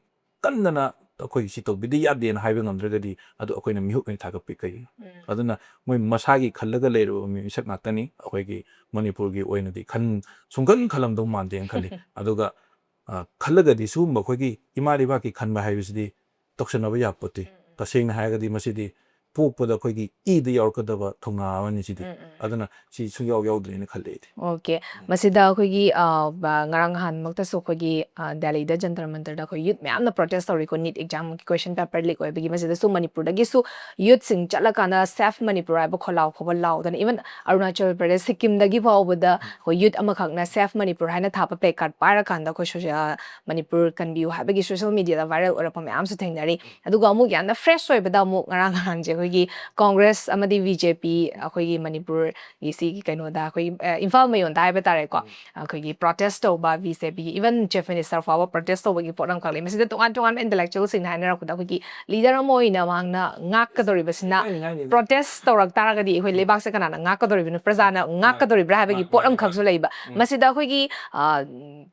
ꯀꯟꯗꯅ ꯑꯩꯈꯣꯏ ꯁꯤ ꯇꯧꯕꯤꯗ ꯌꯥꯗꯦꯅ ꯍꯥꯏꯕ ꯉꯝꯗ꯭ꯔꯒꯗꯤ ꯑꯗꯨ ꯑꯩꯈꯣꯏꯅ ꯃꯤꯍꯨꯠ ꯑꯣꯏꯅ ꯊꯥꯒꯠꯄꯤ ꯀꯩ? ꯎꯝ꯫ ꯑꯗꯨꯅ ꯃꯣꯏ ꯃꯁꯥꯒꯤ ꯈꯜꯂꯒ ꯂꯩꯔꯕ ꯃꯤꯁꯛ ꯉꯥꯛꯇꯅꯤ ꯑꯩꯈꯣꯏꯒꯤ ꯃꯅꯤꯄꯨꯔꯒꯤ ꯑꯣꯏꯅꯗꯤ ꯈꯟ-, ꯁꯨꯡꯈꯟ ꯈꯜꯂꯝꯗꯧ ꯃꯥꯟꯗꯦꯅ ꯈꯜꯂꯤ꯫ ꯑꯗꯨꯒ, ꯑ, ꯈꯜꯂꯒꯗꯤ ꯁꯤꯒꯨꯝꯕ ꯑꯩꯈꯣꯏꯒꯤ ꯏꯃꯥ ꯂꯩꯕꯥꯛꯀꯤ ꯈꯟꯕ ꯍꯥꯏꯕꯁꯤꯗꯤ ꯇꯧꯁꯟꯅꯕ ꯌꯥꯄꯣꯠꯇꯦ꯫ ꯎꯝ, ꯎꯝ꯫ ꯇꯁꯦꯡꯅ ꯍꯥꯏꯔꯒꯗꯤ ꯃꯁꯤꯗꯤ ꯄꯣꯛꯄꯗ ꯑꯩꯈꯣꯏꯒꯤ ꯏꯗ ꯌꯥꯎꯔꯛꯀꯗꯕ ꯊꯧꯅꯥ ꯑꯃꯅꯤ ꯁꯤꯗꯤ꯫ ꯎꯝ, ꯎꯝ, ꯎꯝ꯫ ꯑꯗꯨꯅ ꯁꯤ ꯁꯨꯡꯌꯥꯎ ꯌꯥꯎꯗ꯭ꯔꯦꯅ ꯈꯜꯂꯦ ꯑꯩꯗꯤ꯫ ꯑꯣꯀꯦ꯫ ꯃꯁꯤꯗ ꯑꯩꯈꯣꯏꯒꯤ, ꯑ, ꯕ-, ꯉꯔꯥꯡ ꯅꯍꯥꯟꯃꯛꯇꯁꯨ ꯑꯩꯈꯣꯏꯒꯤ, ꯑ, ꯗꯦꯜꯂꯤꯗ ꯖꯟꯇꯔ ꯃꯟꯇꯔꯗ ꯑꯩꯈꯣꯏ ꯌꯨꯠ ꯃꯌꯥꯝꯅ ꯄ꯭ꯔꯣꯇꯦꯁ ꯇꯧꯔꯤꯀꯣ, ꯅꯤꯠ ꯑꯦꯛꯖꯥꯝꯒꯤ ꯀꯣꯏꯁꯟ ꯄꯦꯄꯔ ꯂꯤꯛ ꯑꯣꯏꯕꯒꯤ꯫ ꯃꯁꯤꯗꯁꯨ ꯃꯅꯤꯄꯨꯔꯗꯒꯤꯁꯨ ꯌꯨꯠꯁꯤꯡ ꯆꯠꯂꯀꯥꯟꯗ "Save Manipur" ꯍꯥꯏꯕ ꯈꯣꯜꯂꯥꯎ ꯈꯣꯕ ꯂꯥꯎꯗꯅ, ꯏꯚꯟ ꯑꯔꯨꯅꯥꯆꯜ ꯄ꯭ꯔꯗꯦꯁ, ꯁꯤꯛꯀꯤꯝꯗꯒꯤ ꯐꯥꯎꯕꯗ ꯑꯩꯈꯣꯏ ꯌꯨꯠ ꯑꯃꯈꯛꯅ "Save Manipur" ꯍꯥꯏꯅ ꯊꯥꯕ ꯄ꯭ꯂꯦ ꯀꯥꯔꯗ ꯄꯥꯏꯔꯀꯥꯟꯗ ꯑꯩꯈꯣꯏ ꯁꯣꯁꯤꯌꯦꯜ, ꯃꯅꯤꯄꯨꯔ ꯀꯟꯕꯤꯌꯨ ꯍꯥꯏꯕꯒꯤ ꯁꯣꯁꯤꯌꯦꯜ ꯃꯤꯗꯤꯌꯥꯗ ꯚꯥꯏꯔꯦꯜ ꯑꯣꯏꯔꯛꯄ ꯃꯌꯥꯝꯁꯨ ꯊꯦꯡꯅꯔꯤ꯫ ꯑꯗꯨꯒ ꯑꯃꯨꯛ ꯌꯥꯝꯅ ꯐ꯭ꯔꯦꯁ ꯑꯣꯏꯕꯗ ꯑꯃꯨꯛ ꯉꯔꯥꯡ ꯅꯍꯥꯟꯁꯦ ꯑꯩꯈꯣꯏꯒꯤ ꯀꯣꯡꯒ꯭ꯔꯦꯁ ꯑꯃꯗꯤ ꯕꯤ ꯖꯦ ꯄꯤ, ꯑꯩꯈꯣꯏꯒꯤ ꯃꯅꯤꯄꯨꯔꯒꯤ ꯁꯤꯒꯤ ꯀꯩꯅꯣꯗ, ꯑꯩꯈꯣꯏꯒꯤ, ꯑ, ꯏꯝꯐꯥꯜ ꯃꯌꯣꯟꯗ ꯍꯥꯏꯕ ꯇꯥꯔꯦꯀꯣ, ꯎꯝ꯫ ꯑꯩꯈꯣꯏꯒꯤ ꯄ꯭ꯔꯣꯇꯦꯁ ꯇꯧꯕ, ꯕꯤ ꯖꯦ ꯄꯤꯒꯤ ꯏꯚꯟ ꯆꯤꯐ ꯃꯤꯅꯤꯁꯇꯔ ꯐꯥꯎꯕ ꯄ꯭ꯔꯣꯇꯦꯁ ꯇꯧꯕꯒꯤ ꯄꯣꯠ ꯑꯃꯈꯛ ꯂꯩ꯫ ꯃꯁꯤꯗ ꯇꯣꯉꯥꯟ ꯇꯣꯉꯥꯟꯕ ꯏꯟꯇꯦꯂꯦꯛꯆꯨꯋꯦꯜꯁꯤꯡꯅ ꯍꯥꯏꯅꯔꯛꯄꯗ ꯑꯩꯈꯣꯏꯒꯤ ꯂꯤꯗꯔ ꯑꯃ ꯑꯣꯏꯅ ꯃꯍꯥꯛꯅ ꯉꯥꯛꯀꯗꯧꯔꯤꯕꯁꯤꯅ ꯍꯥꯏꯅꯤ, ꯍꯥꯏꯅꯤ꯫ ꯄ꯭ꯔꯣꯇꯦꯁ ꯇꯧꯔꯛ ꯇꯥꯔꯒꯗꯤ ꯑꯩꯈꯣꯏ ꯎꯝ꯫ ꯂꯩꯕꯥꯛꯁꯦ ꯀꯅꯥꯅ ꯉꯥꯛꯀꯗꯧꯔꯤꯕꯅꯣ, ꯄ꯭ꯔꯖꯥꯅ ꯃꯥꯅꯤ꯫ ꯉꯥꯛꯀꯗꯧꯔꯤꯕ꯭ꯔꯥ ꯍꯥꯏꯕꯒꯤ ꯃꯥꯅꯤ, ꯄꯣꯠ ꯃꯥꯅꯤ, ꯑꯃꯈꯛꯁꯨ ꯃꯥꯅꯤ꯫ ꯂꯩꯕ꯫ ꯎꯝ꯫ ꯃꯁꯤꯗ ꯑꯩꯈꯣꯏꯒꯤ, ꯑ,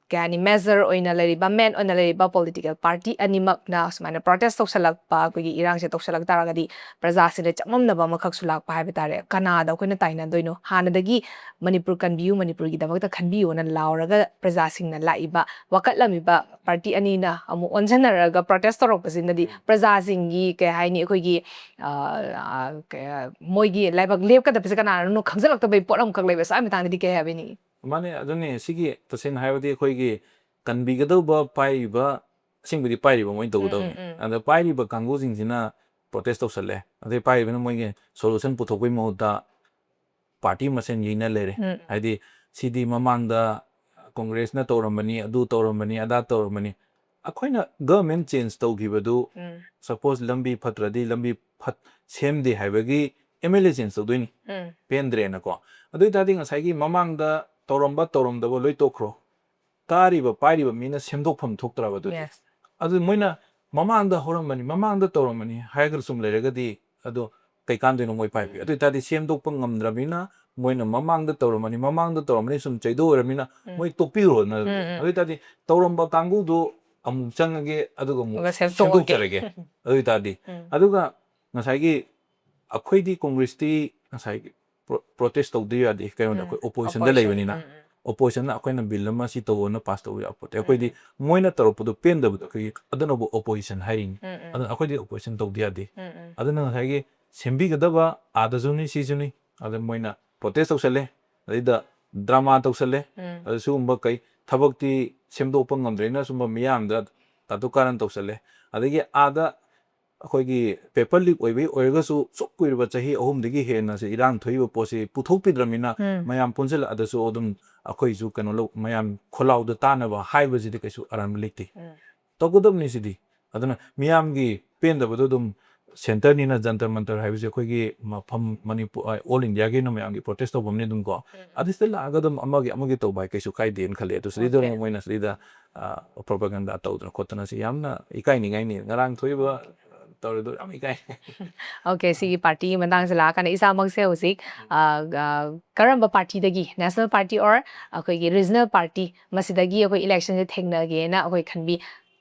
ꯀꯩ ꯍꯥꯏꯅꯤ, ꯃꯦꯖꯔ ꯑꯣꯏꯅ ꯂꯩꯔꯤꯕ, ꯃꯦꯟ ꯑꯣꯏꯅ ꯂꯩꯔꯤꯕ ꯄꯣꯂꯤꯇꯤꯀꯦꯜ ꯄꯥꯔꯇꯤ ꯑꯅꯤꯃꯛꯅ ꯁꯨꯃꯥꯏꯅ ꯄ꯭ꯔꯣꯇꯦꯁ ꯇꯧꯁꯜꯂꯛꯄ, ꯑꯩꯈꯣꯏꯒꯤ ꯏꯔꯥꯡꯁꯦ ꯇꯧꯁꯜꯂꯛ ꯇꯥꯔꯒꯗꯤ ꯄ꯭ꯔꯖꯥꯁꯤꯡꯗ ꯆꯃꯝꯅꯕ ꯑꯃꯈꯛꯁꯨ ꯂꯥꯛꯄ ꯍꯥꯏꯕ ꯇꯥꯔꯦ꯫ ꯀꯅꯥꯗ ꯑꯩꯈꯣꯏꯅ ꯇꯥꯏꯅꯗꯣꯏꯅꯣ? ꯍꯥꯟꯅꯗꯒꯤ "ꯃꯅꯤꯄꯨꯔ ꯀꯟꯕꯤꯌꯨ, ꯃꯅꯤꯄꯨꯔꯒꯤꯗꯃꯛꯇ ꯈꯟꯕꯤꯌꯨꯅ" ꯂꯥꯎꯔꯒ ꯄ꯭ꯔꯖꯥꯁꯤꯡꯅ ꯂꯥꯛꯏꯕ, ꯋꯥꯀꯠꯂꯝꯃꯤꯕ ꯄꯥꯔꯇꯤ ꯑꯅꯤꯅ ꯑꯃꯨꯛ ꯑꯣꯟꯁꯤꯟꯅꯔꯒ ꯄ꯭ꯔꯣꯇꯦꯁ ꯇꯧꯔꯛꯄꯁꯤꯅꯗꯤ ꯎꯝ꯫ ꯄ꯭ꯔꯖꯥꯁꯤꯡꯒꯤ, ꯀꯩ ꯍꯥꯏꯅꯤ, ꯑꯩꯈꯣꯏꯒꯤ, ꯑ, ꯑ, ꯀꯩ, ꯃꯣꯏꯒꯤ ꯂꯥꯏꯕꯛ ꯂꯦꯞꯀꯗꯕꯁꯦ ꯀꯅꯥꯅꯅꯣ ꯈꯪꯖꯤꯜꯂꯛꯇꯕꯒꯤ ꯄꯣꯠ ꯑꯃꯈꯛ ꯂꯩꯕ꯫ ꯁ꯭ꯋꯥꯏ ꯃꯇꯥꯡꯗꯗꯤ ꯀꯩ ꯍꯥꯏꯕꯤꯅꯤꯡꯉꯤ? ꯃꯥꯅꯦ, ꯑꯗꯨꯅꯦ, ꯁꯤꯒꯤ ꯇꯁꯦꯡꯅ ꯍꯥꯏꯔꯕꯗꯤ ꯑꯩꯈꯣꯏꯒꯤ ꯀꯟꯕꯤꯒꯗꯧꯕ ꯄꯥꯏꯔꯤꯕ, ꯑꯁꯦꯡꯕꯗꯤ ꯄꯥꯏꯔꯤꯕ ꯃꯣꯏꯅ ꯎꯝ, ꯎꯝ, ꯇꯧꯒꯗꯕꯅꯤ꯫ ꯎꯝ꯫ ꯑꯗ ꯄꯥꯏꯔꯤꯕ ꯀꯥꯡꯕꯨꯁꯤꯡꯁꯤꯅ ꯄ꯭ꯔꯣꯇꯦꯁ ꯇꯧꯁꯜꯂꯦ, ꯑꯗꯩ ꯄꯥꯏꯔꯤꯕꯅ ꯃꯣꯏꯒꯤ ꯁꯣꯂꯨꯁꯟ ꯄꯨꯊꯣꯛꯄꯒꯤ ꯃꯍꯨꯠꯇ ꯄꯥꯔꯇꯤ ꯃꯁꯦꯟ ꯌꯩꯅ ꯂꯩꯔꯦ꯫ ꯎꯝ꯫ ꯍꯥꯏꯗꯤ ꯁꯤꯗꯤ ꯃꯃꯥꯡꯗ ꯀꯣꯡꯒ꯭ꯔꯦꯁꯅ ꯇꯧꯔꯝꯕꯅꯤ, ꯑꯗꯨ ꯇꯧꯔꯝꯕꯅꯤ, ꯑꯗꯥ ꯇꯧꯔꯝꯕꯅꯤ꯫ ꯑꯩꯈꯣꯏꯅ ꯒꯚꯔꯟꯃꯦꯟ ꯆꯦꯟꯖ ꯇꯧꯈꯤꯕꯗꯨ, ꯎꯝ ꯁꯄꯣꯁ ꯂꯝꯕꯤ ꯐꯠꯇ꯭ꯔꯗꯤ ꯂꯝꯕꯤ ꯐꯠ ꯁꯦꯝꯗꯦ ꯍꯥꯏꯕꯒꯤ ꯑꯦꯝ ꯑꯦꯜ ꯑꯦ ꯆꯦꯟꯖ ꯇꯧꯗꯣꯏꯅꯤ, ꯎꯝ ꯄꯦꯟꯗ꯭ꯔꯦꯅꯀꯣ꯫ ꯑꯗꯨ ꯑꯣꯏ ꯇꯥꯔꯗꯤ ꯉꯁꯥꯏꯒꯤ ꯃꯃꯥꯡꯗ ꯇꯧꯔꯝꯕ ꯇꯧꯔꯝꯗꯕ ꯂꯣꯏ ꯇꯣꯛꯈ꯭ꯔꯣ, ꯀꯥꯔꯤꯕ ꯄꯥꯏꯔꯤꯕ ꯃꯤꯅ ꯁꯦꯝꯗꯣꯛꯐꯝ ꯊꯣꯛꯇ꯭ꯔꯕ ꯑꯗꯨꯗꯤ꯫ ꯌꯦꯁ ꯑꯗꯨ ꯃꯣꯏꯅ ꯃꯃꯥꯡꯗ ꯍꯧꯔꯝꯕꯅꯤ, ꯃꯃꯥꯡꯗ ꯇꯧꯔꯝꯕꯅꯤ ꯍꯥꯏꯔꯒ ꯁꯨꯝ ꯂꯩꯔꯒꯗꯤ ꯑꯗꯣ ꯀꯩ ꯀꯥꯟꯗꯣꯏꯅꯣ ꯃꯣꯏ ꯄꯥꯏꯕꯤ? ꯑꯗꯨ ꯑꯣꯏ ꯇꯥꯔꯗꯤ ꯁꯦꯝꯗꯣꯛꯄ ꯉꯝꯗ꯭ꯔꯕꯅꯤꯅ ꯃꯣꯏꯅ ꯃꯃꯥꯡꯗ ꯇꯧꯔꯝꯕꯅꯤ, ꯃꯃꯥꯡꯗ ꯇꯧꯔꯝꯕꯅꯤ ꯁꯨꯝ ꯆꯩꯗꯣꯛ ꯑꯣꯏꯔꯕꯅꯤꯅ ꯎꯝ ꯃꯣꯏ ꯇꯣꯛꯄꯤꯔꯣꯅ꯫ ꯎꯝ ꯎꯝ ꯑꯗꯨ ꯑꯣꯏ ꯇꯥꯔꯗꯤ ꯇꯧꯔꯝꯕ ꯀꯥꯡꯕꯨꯗꯨ ꯑꯃꯨꯛ ꯆꯪꯉꯒꯦ, ꯑꯗꯨꯒ ꯑꯃꯨꯛ ꯑꯗꯨꯒ ꯁꯦꯝꯗꯣꯛꯑꯒꯦ꯫ ꯁꯦꯝꯗꯣꯛꯆꯔꯒꯦ꯫ ꯑꯗꯨ ꯑꯣꯏ ꯇꯥꯔꯗꯤ ꯎꯝ ꯑꯗꯨꯒ ꯉꯁꯥꯏꯒꯤ ꯑꯩꯈꯣꯏꯗꯤ ꯀꯣꯡꯒ꯭ꯔꯦꯁꯇꯤ ꯉꯁꯥꯏꯒꯤ ꯄ꯭ꯔꯣꯇꯦꯁ ꯇꯧꯗ ꯌꯥꯗꯦ꯫ ꯀꯩꯅꯣꯗ ꯎꯝ ꯑꯩꯈꯣꯏ ꯑꯣꯄꯣꯖꯤꯁꯟꯗ ꯑꯣꯄꯣꯖꯤꯁꯟ ꯂꯩꯕꯅꯤꯅ ꯎꯝ ꯎꯝ ꯑꯣꯄꯣꯖꯤꯁꯟꯅ ꯑꯩꯈꯣꯏꯅ ꯕꯤꯜ ꯑꯃ ꯁꯤ ꯇꯧꯕꯅ ꯄꯥꯁ ꯇꯧꯕ ꯌꯥꯄꯣꯠꯇꯦ꯫ ꯎꯝ ꯑꯩꯈꯣꯏꯗꯤ ꯃꯣꯏꯅ ꯇꯧꯔꯛꯄꯗꯣ ꯄꯦꯟꯗꯕꯗꯣ ꯑꯩꯈꯣꯏꯒꯤ ꯑꯗꯨꯅꯕꯨ ꯑꯣꯄꯣꯖꯤꯁꯟ ꯍꯥꯏꯔꯤꯅꯤ꯫ ꯎꯝ ꯎꯝ ꯑꯗꯨꯅ ꯑꯩꯈꯣꯏꯗꯤ ꯑꯣꯄꯣꯖꯤꯁꯟ ꯇꯧꯗ ꯌꯥꯗꯦ꯫ ꯎꯝ ꯎꯝ ꯑꯗꯨꯅ ꯉꯁꯥꯏꯒꯤ ꯁꯦꯝꯕꯤꯒꯗꯕ ꯑꯥꯗꯁꯨꯅꯤ ꯁꯤꯁꯨꯅꯤ꯫ ꯑꯗ ꯃꯣꯏꯅ ꯄ꯭ꯔꯣꯇꯦꯁ ꯇꯧꯁꯜꯂꯦ, ꯑꯗꯩꯗ ꯗ꯭ꯔꯃꯥ ꯇꯧꯁꯜꯂꯦ꯫ ꯎꯝ ꯑꯗ ꯁꯤꯒꯨꯝꯕ ꯀꯩ ꯊꯕꯛꯇꯤ ꯁꯦꯝꯗꯣꯛꯄ ꯉꯝꯗ꯭ꯔꯦꯅ ꯁꯨꯝꯕ ꯃꯤꯌꯥꯝꯗ ꯇꯥꯇꯨ ꯀꯥꯔꯟ ꯇꯧꯁꯜꯂꯦ꯫ ꯑꯗꯒꯤ ꯑꯥꯗ ꯑꯩꯈꯣꯏꯒꯤ ꯄꯦꯄꯔ ꯂꯤꯛ ꯑꯣꯏꯕꯒꯤ ꯑꯣꯏꯔꯒꯁꯨ ꯁꯨꯛ ꯀꯨꯏꯔꯕ ꯆꯍꯤ ꯑꯍꯨꯝꯗꯒꯤ ꯍꯦꯟꯅ ꯁꯤ ꯏꯔꯥꯡ ꯊꯣꯛꯏꯕ ꯄꯣꯠꯁꯤ ꯄꯨꯊꯣꯛꯄꯤꯗ꯭ꯔꯕꯅꯤꯅ ꯎꯝ ꯃꯌꯥꯝ ꯄꯨꯟꯁꯤꯜꯂꯛꯑꯗꯁꯨ ꯑꯗꯨꯝ ꯑꯩꯈꯣꯏꯁꯨ ꯀꯩꯅꯣ ꯂꯧ-, ꯃꯌꯥꯝ ꯈꯣꯜꯂꯥꯎꯗ ꯇꯥꯅꯕ ꯍꯥꯏꯕꯁꯤꯗꯤ ꯀꯩꯁꯨ ꯑꯔꯥꯟꯕ ꯂꯩꯇꯦ꯫ ꯎꯝ ꯇꯧꯒꯗꯕꯅꯤ ꯁꯤꯗꯤ꯫ ꯑꯗꯨꯅ ꯃꯤꯌꯥꯝꯒꯤ ꯄꯦꯟꯗꯕꯗꯣ ꯑꯗꯨꯝ ꯁꯦꯟꯇꯔꯅꯤꯅ ꯖꯟꯇꯔ ꯃꯟꯇꯔ ꯍꯥꯏꯕꯁꯦ ꯑꯩꯈꯣꯏꯒꯤ ꯃꯐꯝ ꯃꯅꯤꯄꯨꯔ, ꯑꯣꯜ ꯏꯟꯗꯤꯌꯥꯒꯤ ꯑꯣꯏꯅ ꯃꯌꯥꯝꯒꯤ ꯄ꯭ꯔꯣꯇꯦꯁ ꯇꯧꯐꯝꯅꯤ ꯑꯗꯨꯝ ꯀꯣ꯫ ꯎꯝ ꯑꯗꯨ ꯁꯤꯗ ꯂꯥꯛꯑꯒ ꯑꯗꯨꯝ ꯑꯃꯒꯤ ꯑꯃꯒꯤ ꯇꯧꯕ ꯍꯥꯏ ꯀꯩꯁꯨ ꯀꯥꯏꯗꯦꯅ ꯈꯜꯂꯦ꯫ ꯑꯗꯨ ꯁꯤꯗꯩꯗ Okay. ꯑꯃꯨꯛ ꯃꯣꯏꯅ ꯁꯤꯗꯩꯗ ꯄ꯭ꯔꯣꯄꯒꯟꯗꯥ ꯇꯧꯗꯅ ꯈꯣꯠꯇꯅ ꯁꯤ ꯌꯥꯝꯅ ꯏꯀꯥꯏꯅꯤꯡꯉꯥꯏꯅꯤ꯫ ꯉꯔꯥꯡ ꯊꯣꯛꯏꯕ ꯇꯧꯔꯤꯗꯣ ꯌꯥꯝ ꯏꯀꯥꯏ꯫ ꯑꯣꯀꯦ, ꯁꯤꯒꯤ ꯄꯥꯔꯇꯤꯒꯤ ꯃꯇꯥꯡꯁꯦ ꯂꯥꯛꯑꯀꯥꯟꯗ ꯏꯁꯥꯃꯛꯁꯦ ꯍꯧꯖꯤꯛ ꯑ, ꯑ, ꯀꯔꯝꯕ ꯄꯥꯔꯇꯤꯗꯒꯤ, ꯅꯦꯁꯅꯦꯜ ꯄꯥꯔꯇꯤ ꯑꯣꯔ ꯑꯩꯈꯣꯏꯒꯤ ꯔꯤꯖꯅꯦꯜ ꯄꯥꯔꯇꯤ, ꯃꯁꯤꯗꯒꯤ ꯑꯩꯈꯣꯏ ꯏꯂꯦꯛꯁꯟꯁꯦ ꯊꯦꯡꯅꯒꯦꯅ ꯑꯩꯈꯣꯏ ꯈꯟꯕꯤ?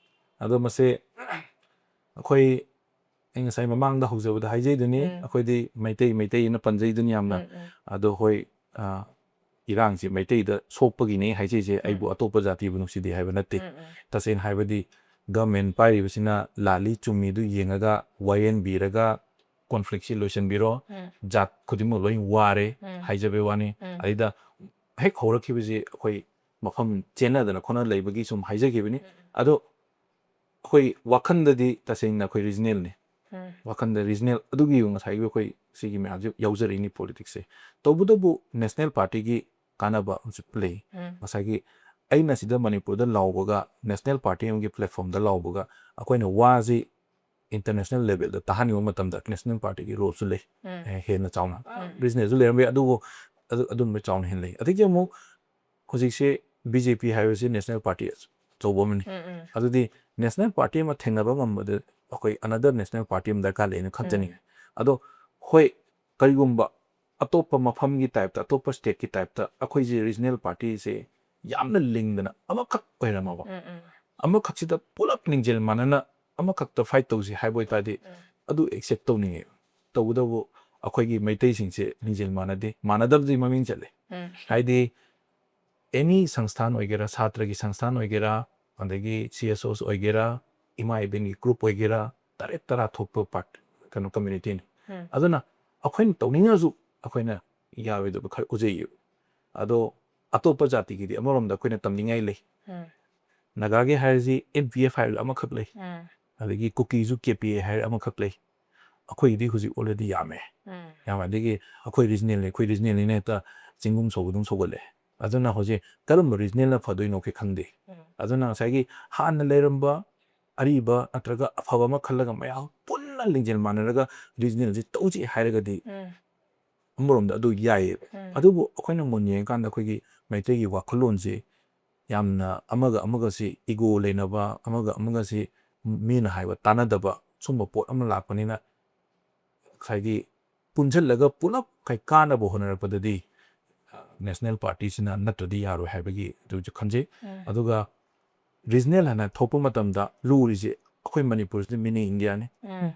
ꯑꯗꯣ ꯃꯁꯦ ꯑꯩꯈꯣꯏ, ꯑꯩ ꯉꯁꯥꯏ ꯃꯃꯥꯡꯗ ꯍꯧꯖꯕꯗ ꯍꯥꯏꯖꯩꯗꯨꯅꯤ, ꯎꯝ꯫ ꯑꯩꯈꯣꯏꯗꯤ ꯃꯩꯇꯩ, ꯃꯩꯇꯩꯅ ꯄꯟꯖꯩꯗꯨꯅꯤ ꯌꯥꯝꯅ꯫ ꯎꯝ, ꯎꯝ꯫ ꯑꯗꯣ ꯍꯣꯏ, ꯑ, ꯏꯔꯥꯡꯁꯤ ꯃꯩꯇꯩꯗ ꯁꯣꯛꯄꯒꯤꯅꯦ ꯍꯥꯏꯖꯩꯁꯦ, ꯑꯩꯕꯨ ꯑꯇꯣꯞꯄ ꯖꯥꯇꯤꯕꯨ ꯅꯨꯡꯁꯤꯗꯦ ꯍꯥꯏꯕ ꯅꯠꯇꯦ꯫ ꯎꯝ, ꯎꯝ꯫ ꯇꯁꯦꯡꯅ ꯍꯥꯏꯕꯗꯤ ꯒꯃꯦꯟ ꯄꯥꯏꯔꯤꯕꯁꯤꯅ ꯂꯥꯜꯂꯤ ꯆꯨꯝꯃꯤꯗꯨ ꯌꯦꯡꯉꯒ ꯋꯥꯌꯦꯟꯕꯤꯔꯒ ꯀꯣꯟꯐ꯭ꯂꯤꯛꯁꯤ ꯂꯣꯏꯁꯤꯟꯕꯤꯔꯣ, ꯎꯝ꯫ ꯖꯥꯠ ꯈꯨꯗꯤꯡꯃꯛ ꯂꯣꯏ ꯋꯥꯔꯦ ꯎꯝ꯫ ꯍꯥꯏꯖꯕꯩ ꯋꯥꯅꯤ꯫ ꯎꯝ꯫ ꯑꯗꯩꯗ ꯍꯦꯛ ꯍꯧꯔꯛꯈꯤꯕꯁꯤ ꯑꯩꯈꯣꯏ ꯃꯐꯝ ꯆꯦꯟꯅꯗꯅ ꯈꯣꯠꯅ ꯂꯩꯕꯒꯤ ꯁꯨꯝ ꯍꯥꯏꯖꯈꯤꯕꯅꯤ꯫ ꯎꯝ꯫ ꯑꯗꯣ ꯑꯩꯈꯣꯏ ꯋꯥꯈꯟꯗꯗꯤ ꯇꯁꯦꯡꯅ ꯑꯩꯈꯣꯏ ꯔꯤꯖꯅꯦꯜꯅꯤ꯫ ꯎꯝ꯫ ꯋꯥꯈꯟꯗ ꯔꯤꯖꯅꯦꯜ ꯑꯗꯨꯒꯤ ꯉꯁꯥꯏꯒꯤ ꯑꯩꯈꯣꯏ ꯁꯤꯒꯤ ꯃꯌꯥꯝꯁꯦ ꯌꯥꯎꯖꯔꯛꯏꯅꯤ ꯄꯣꯂꯤꯇꯤꯛꯁꯁꯦ꯫ ꯇꯧꯕꯇꯕꯨ ꯅꯦꯁꯅꯦꯜ ꯄꯥꯔꯇꯤꯒꯤ ꯀꯥꯟꯅꯕ ꯑꯃꯁꯨ ꯂꯩ꯫ ꯎꯝ꯫ ꯉꯁꯥꯏꯒꯤ ꯑꯩꯅ ꯁꯤꯗ ꯃꯅꯤꯄꯨꯔꯗ ꯂꯥꯎꯕꯒ national party ꯑꯃꯒꯤ platformꯗ ꯂꯥꯎꯕꯒ ꯑꯩꯈꯣꯏꯅ ꯋꯥꯁꯤ international levelꯗ ꯇꯥꯍꯟꯅꯤꯡꯕ ꯃꯇꯝꯗ national partyꯒꯤ roleꯁꯨ ꯂꯩ꯫ ꯎꯝ. ꯑꯦ, ꯍꯦꯟꯅ ꯆꯥꯎꯅ ꯎꯝ. regionalꯁꯨ ꯂꯩꯔꯝꯕ ꯌꯥꯏ, ꯑꯗꯨꯕꯨ ꯑꯗꯨ ꯑꯗꯨꯝꯕ ꯆꯥꯎꯅ ꯍꯦꯟꯅ ꯂꯩ꯫ ꯑꯗꯒꯤ ꯑꯃꯨꯛ ꯍꯧꯖꯤꯛꯁꯦ BJP ꯍꯥꯏꯕꯁꯤ national party ꯑꯆꯧꯕ ꯑꯃꯅꯤ꯫ ꯎꯝ, ꯎꯝ. ꯑꯗꯨꯗꯤ national party ꯑꯃ ꯊꯦꯡꯅꯕ ꯉꯝꯕꯗ ꯑꯩꯈꯣꯏ another national party ꯑꯃ ꯗꯔꯀꯥꯔ ꯂꯩꯅ ꯈꯟꯖꯅꯤꯡꯉꯤ꯫ ꯑꯗꯣ ꯍꯣꯏ, ꯀꯔꯤꯒꯨꯝꯕ ꯑꯇꯣꯞꯄ ꯃꯐꯝꯒꯤ typeꯇ, ꯑꯇꯣꯞꯄ stateꯀꯤ typeꯇ ꯑꯩꯈꯣꯏꯁꯦ regional partyꯁꯦ ꯌꯥꯝꯅ ꯂꯤꯡꯗꯅ ꯑꯃꯈꯛ ꯑꯣꯏꯔꯝꯃꯕ, ꯎꯝ, ꯎꯝ. ꯑꯃꯈꯛꯁꯤꯗ ꯄꯨꯂꯞ ꯂꯤꯡꯖꯦꯜ ꯃꯥꯟꯅꯅ ꯑꯃꯈꯛꯇ fight ꯇꯧꯁꯤ ꯍꯥꯏꯕ ꯑꯣꯏꯇꯥꯔꯗꯤ ꯎꯝ. ꯑꯗꯨ accept ꯇꯧꯅꯤꯡꯉꯦ꯫ ꯇꯧꯕꯇꯕꯨ ꯑꯩꯈꯣꯏꯒꯤ ꯃꯩꯇꯩꯁꯤꯡꯁꯦ ꯂꯤꯡꯖꯦꯜ ꯃꯥꯟꯅꯗꯦ, ꯃꯥꯟꯅꯗꯕꯗꯤ ꯃꯃꯤꯡ ꯆꯠꯂꯦ꯫ ꯎꯝ. ꯍꯥꯏꯗꯤ any ꯁꯪꯁꯊꯥꯟ ꯑꯣꯏꯒꯦꯔꯥ, ꯁꯥꯇ꯭ꯔꯒꯤ ꯁꯪꯁꯊꯥꯟ ꯑꯣꯏꯒꯦꯔꯥ, ꯑꯗꯒꯤ CSOs ꯑꯣꯏꯒꯦꯔꯥ, ꯏꯃꯥ ꯏꯕꯦꯟꯒꯤ group ꯑꯣꯏꯒꯦꯔꯥ, ꯇꯔꯦꯠ ꯇꯔꯥ ꯊꯣꯛꯄ part, ꯀꯩꯅꯣ, communityꯅꯤ꯫ ꯎꯝ. ꯑꯗꯨꯅ ꯑꯩꯈꯣꯏꯅ ꯇꯧꯅꯤꯡꯉꯁꯨ ꯑꯩꯈꯣꯏꯅ ꯌꯥꯔꯣꯏꯗꯕ ꯈꯔ ꯎꯖꯩꯌꯦꯕ꯫ ꯑꯗꯣ ꯑꯇꯣꯞꯄ ꯖꯥꯇꯤꯒꯤꯗꯤ ꯑꯃꯔꯣꯝꯗ ꯑꯩꯈꯣꯏꯅ ꯇꯝꯅꯤꯡꯉꯥꯏ ꯂꯩ꯫ ꯎꯝ. ꯅꯥꯒꯥꯒꯤ ꯍꯥꯏꯔꯁꯤ NPF ꯍꯥꯏꯔꯒ ꯑꯃꯈꯛ ꯂꯩ, ꯎꯝ. ꯑꯗꯒꯤ ꯀꯨꯀꯤꯁꯨ KPA ꯍꯥꯏꯔꯒ ꯑꯃꯈꯛ ꯂꯩ꯫ ꯑꯩꯈꯣꯏꯒꯤꯗꯤ ꯍꯧꯖꯤꯛ already ꯌꯥꯝꯃꯦ꯫ ꯎꯝ. ꯌꯥꯝꯃꯦ꯫ ꯑꯗꯒꯤ ꯑꯩꯈꯣꯏ regionalꯅꯤ, ꯑꯩꯈꯣꯏ regionalꯅꯤꯅ ꯍꯦꯛꯇ ꯆꯤꯡꯒꯨꯝ ꯁꯧꯕꯗꯨꯝ ꯁꯧꯒꯠꯂꯦ꯫ ꯑꯗꯨꯅ ꯍꯧꯖꯤꯛ ꯀꯔꯝꯕ regionalꯅ ꯐꯗꯣꯏꯅꯣ ꯑꯩꯈꯣꯏ ꯈꯪꯗꯦ꯫ ꯎꯝ. ꯑꯗꯨꯅ ꯉꯁꯥꯏꯒꯤ ꯍꯥꯟꯅ ꯂꯩꯔꯝꯕ ꯑꯔꯤꯕ ꯅꯠꯇ꯭ꯔꯒ ꯑꯐꯕ ꯑꯃ ꯈꯜꯂꯒ ꯃꯌꯥꯝ ꯄꯨꯟꯅ ꯂꯤꯡꯖꯦꯜ ꯃꯥꯟꯅꯔꯒ regionalꯁꯤ ꯇꯧꯁꯤ ꯍꯥꯏꯔꯒꯗꯤ ꯎꯝ. ꯑꯃꯔꯣꯝꯗ ꯑꯗꯨ ꯌꯥꯏꯌꯦꯕ꯫ ꯎꯝ. ꯑꯗꯨꯕꯨ ꯑꯩꯈꯣꯏꯅ ꯃꯨꯟꯅ ꯌꯦꯡꯉꯀꯥꯟꯗ ꯑꯩꯈꯣꯏꯒꯤ ꯃꯩꯇꯩꯒꯤ ꯋꯥꯈꯜꯂꯣꯟꯁꯤ ꯌꯥꯝꯅ ꯑꯃꯒ ꯑꯃꯒꯁꯤ ego ꯂꯩꯅꯕ, ꯑꯃꯒ ꯑꯃꯒꯁꯤ ꯃꯤꯅ ꯍꯥꯏꯕ ꯇꯥꯟꯅꯗꯕ, ꯁꯨꯝꯕ ꯄꯣꯠ ꯑꯃ ꯂꯥꯛꯄꯅꯤꯅ ꯉꯁꯥꯏꯒꯤ ꯄꯨꯟꯁꯤꯜꯂꯒ ꯄꯨꯂꯞ ꯀꯩ ꯀꯥꯟꯅꯕ ꯍꯣꯠꯅꯔꯛꯄꯗꯗꯤ, ꯑ, national partyꯁꯤꯅ ꯅꯠꯇ꯭ꯔꯗꯤ ꯌꯥꯔꯣꯏ ꯍꯥꯏꯕꯒꯤ ꯑꯗꯨꯁꯨ ꯈꯟꯖꯩ꯫ ꯎꯝ. ꯑꯗꯨꯒ regional ꯍꯥꯏꯅ ꯊꯣꯛꯄ ꯃꯇꯝꯗ ꯂꯨꯔꯤꯁꯦ ꯑꯩꯈꯣꯏ ꯃꯅꯤꯄꯨꯔꯁꯤꯗ mini Indiaꯅꯤ꯫ ꯎꯝ.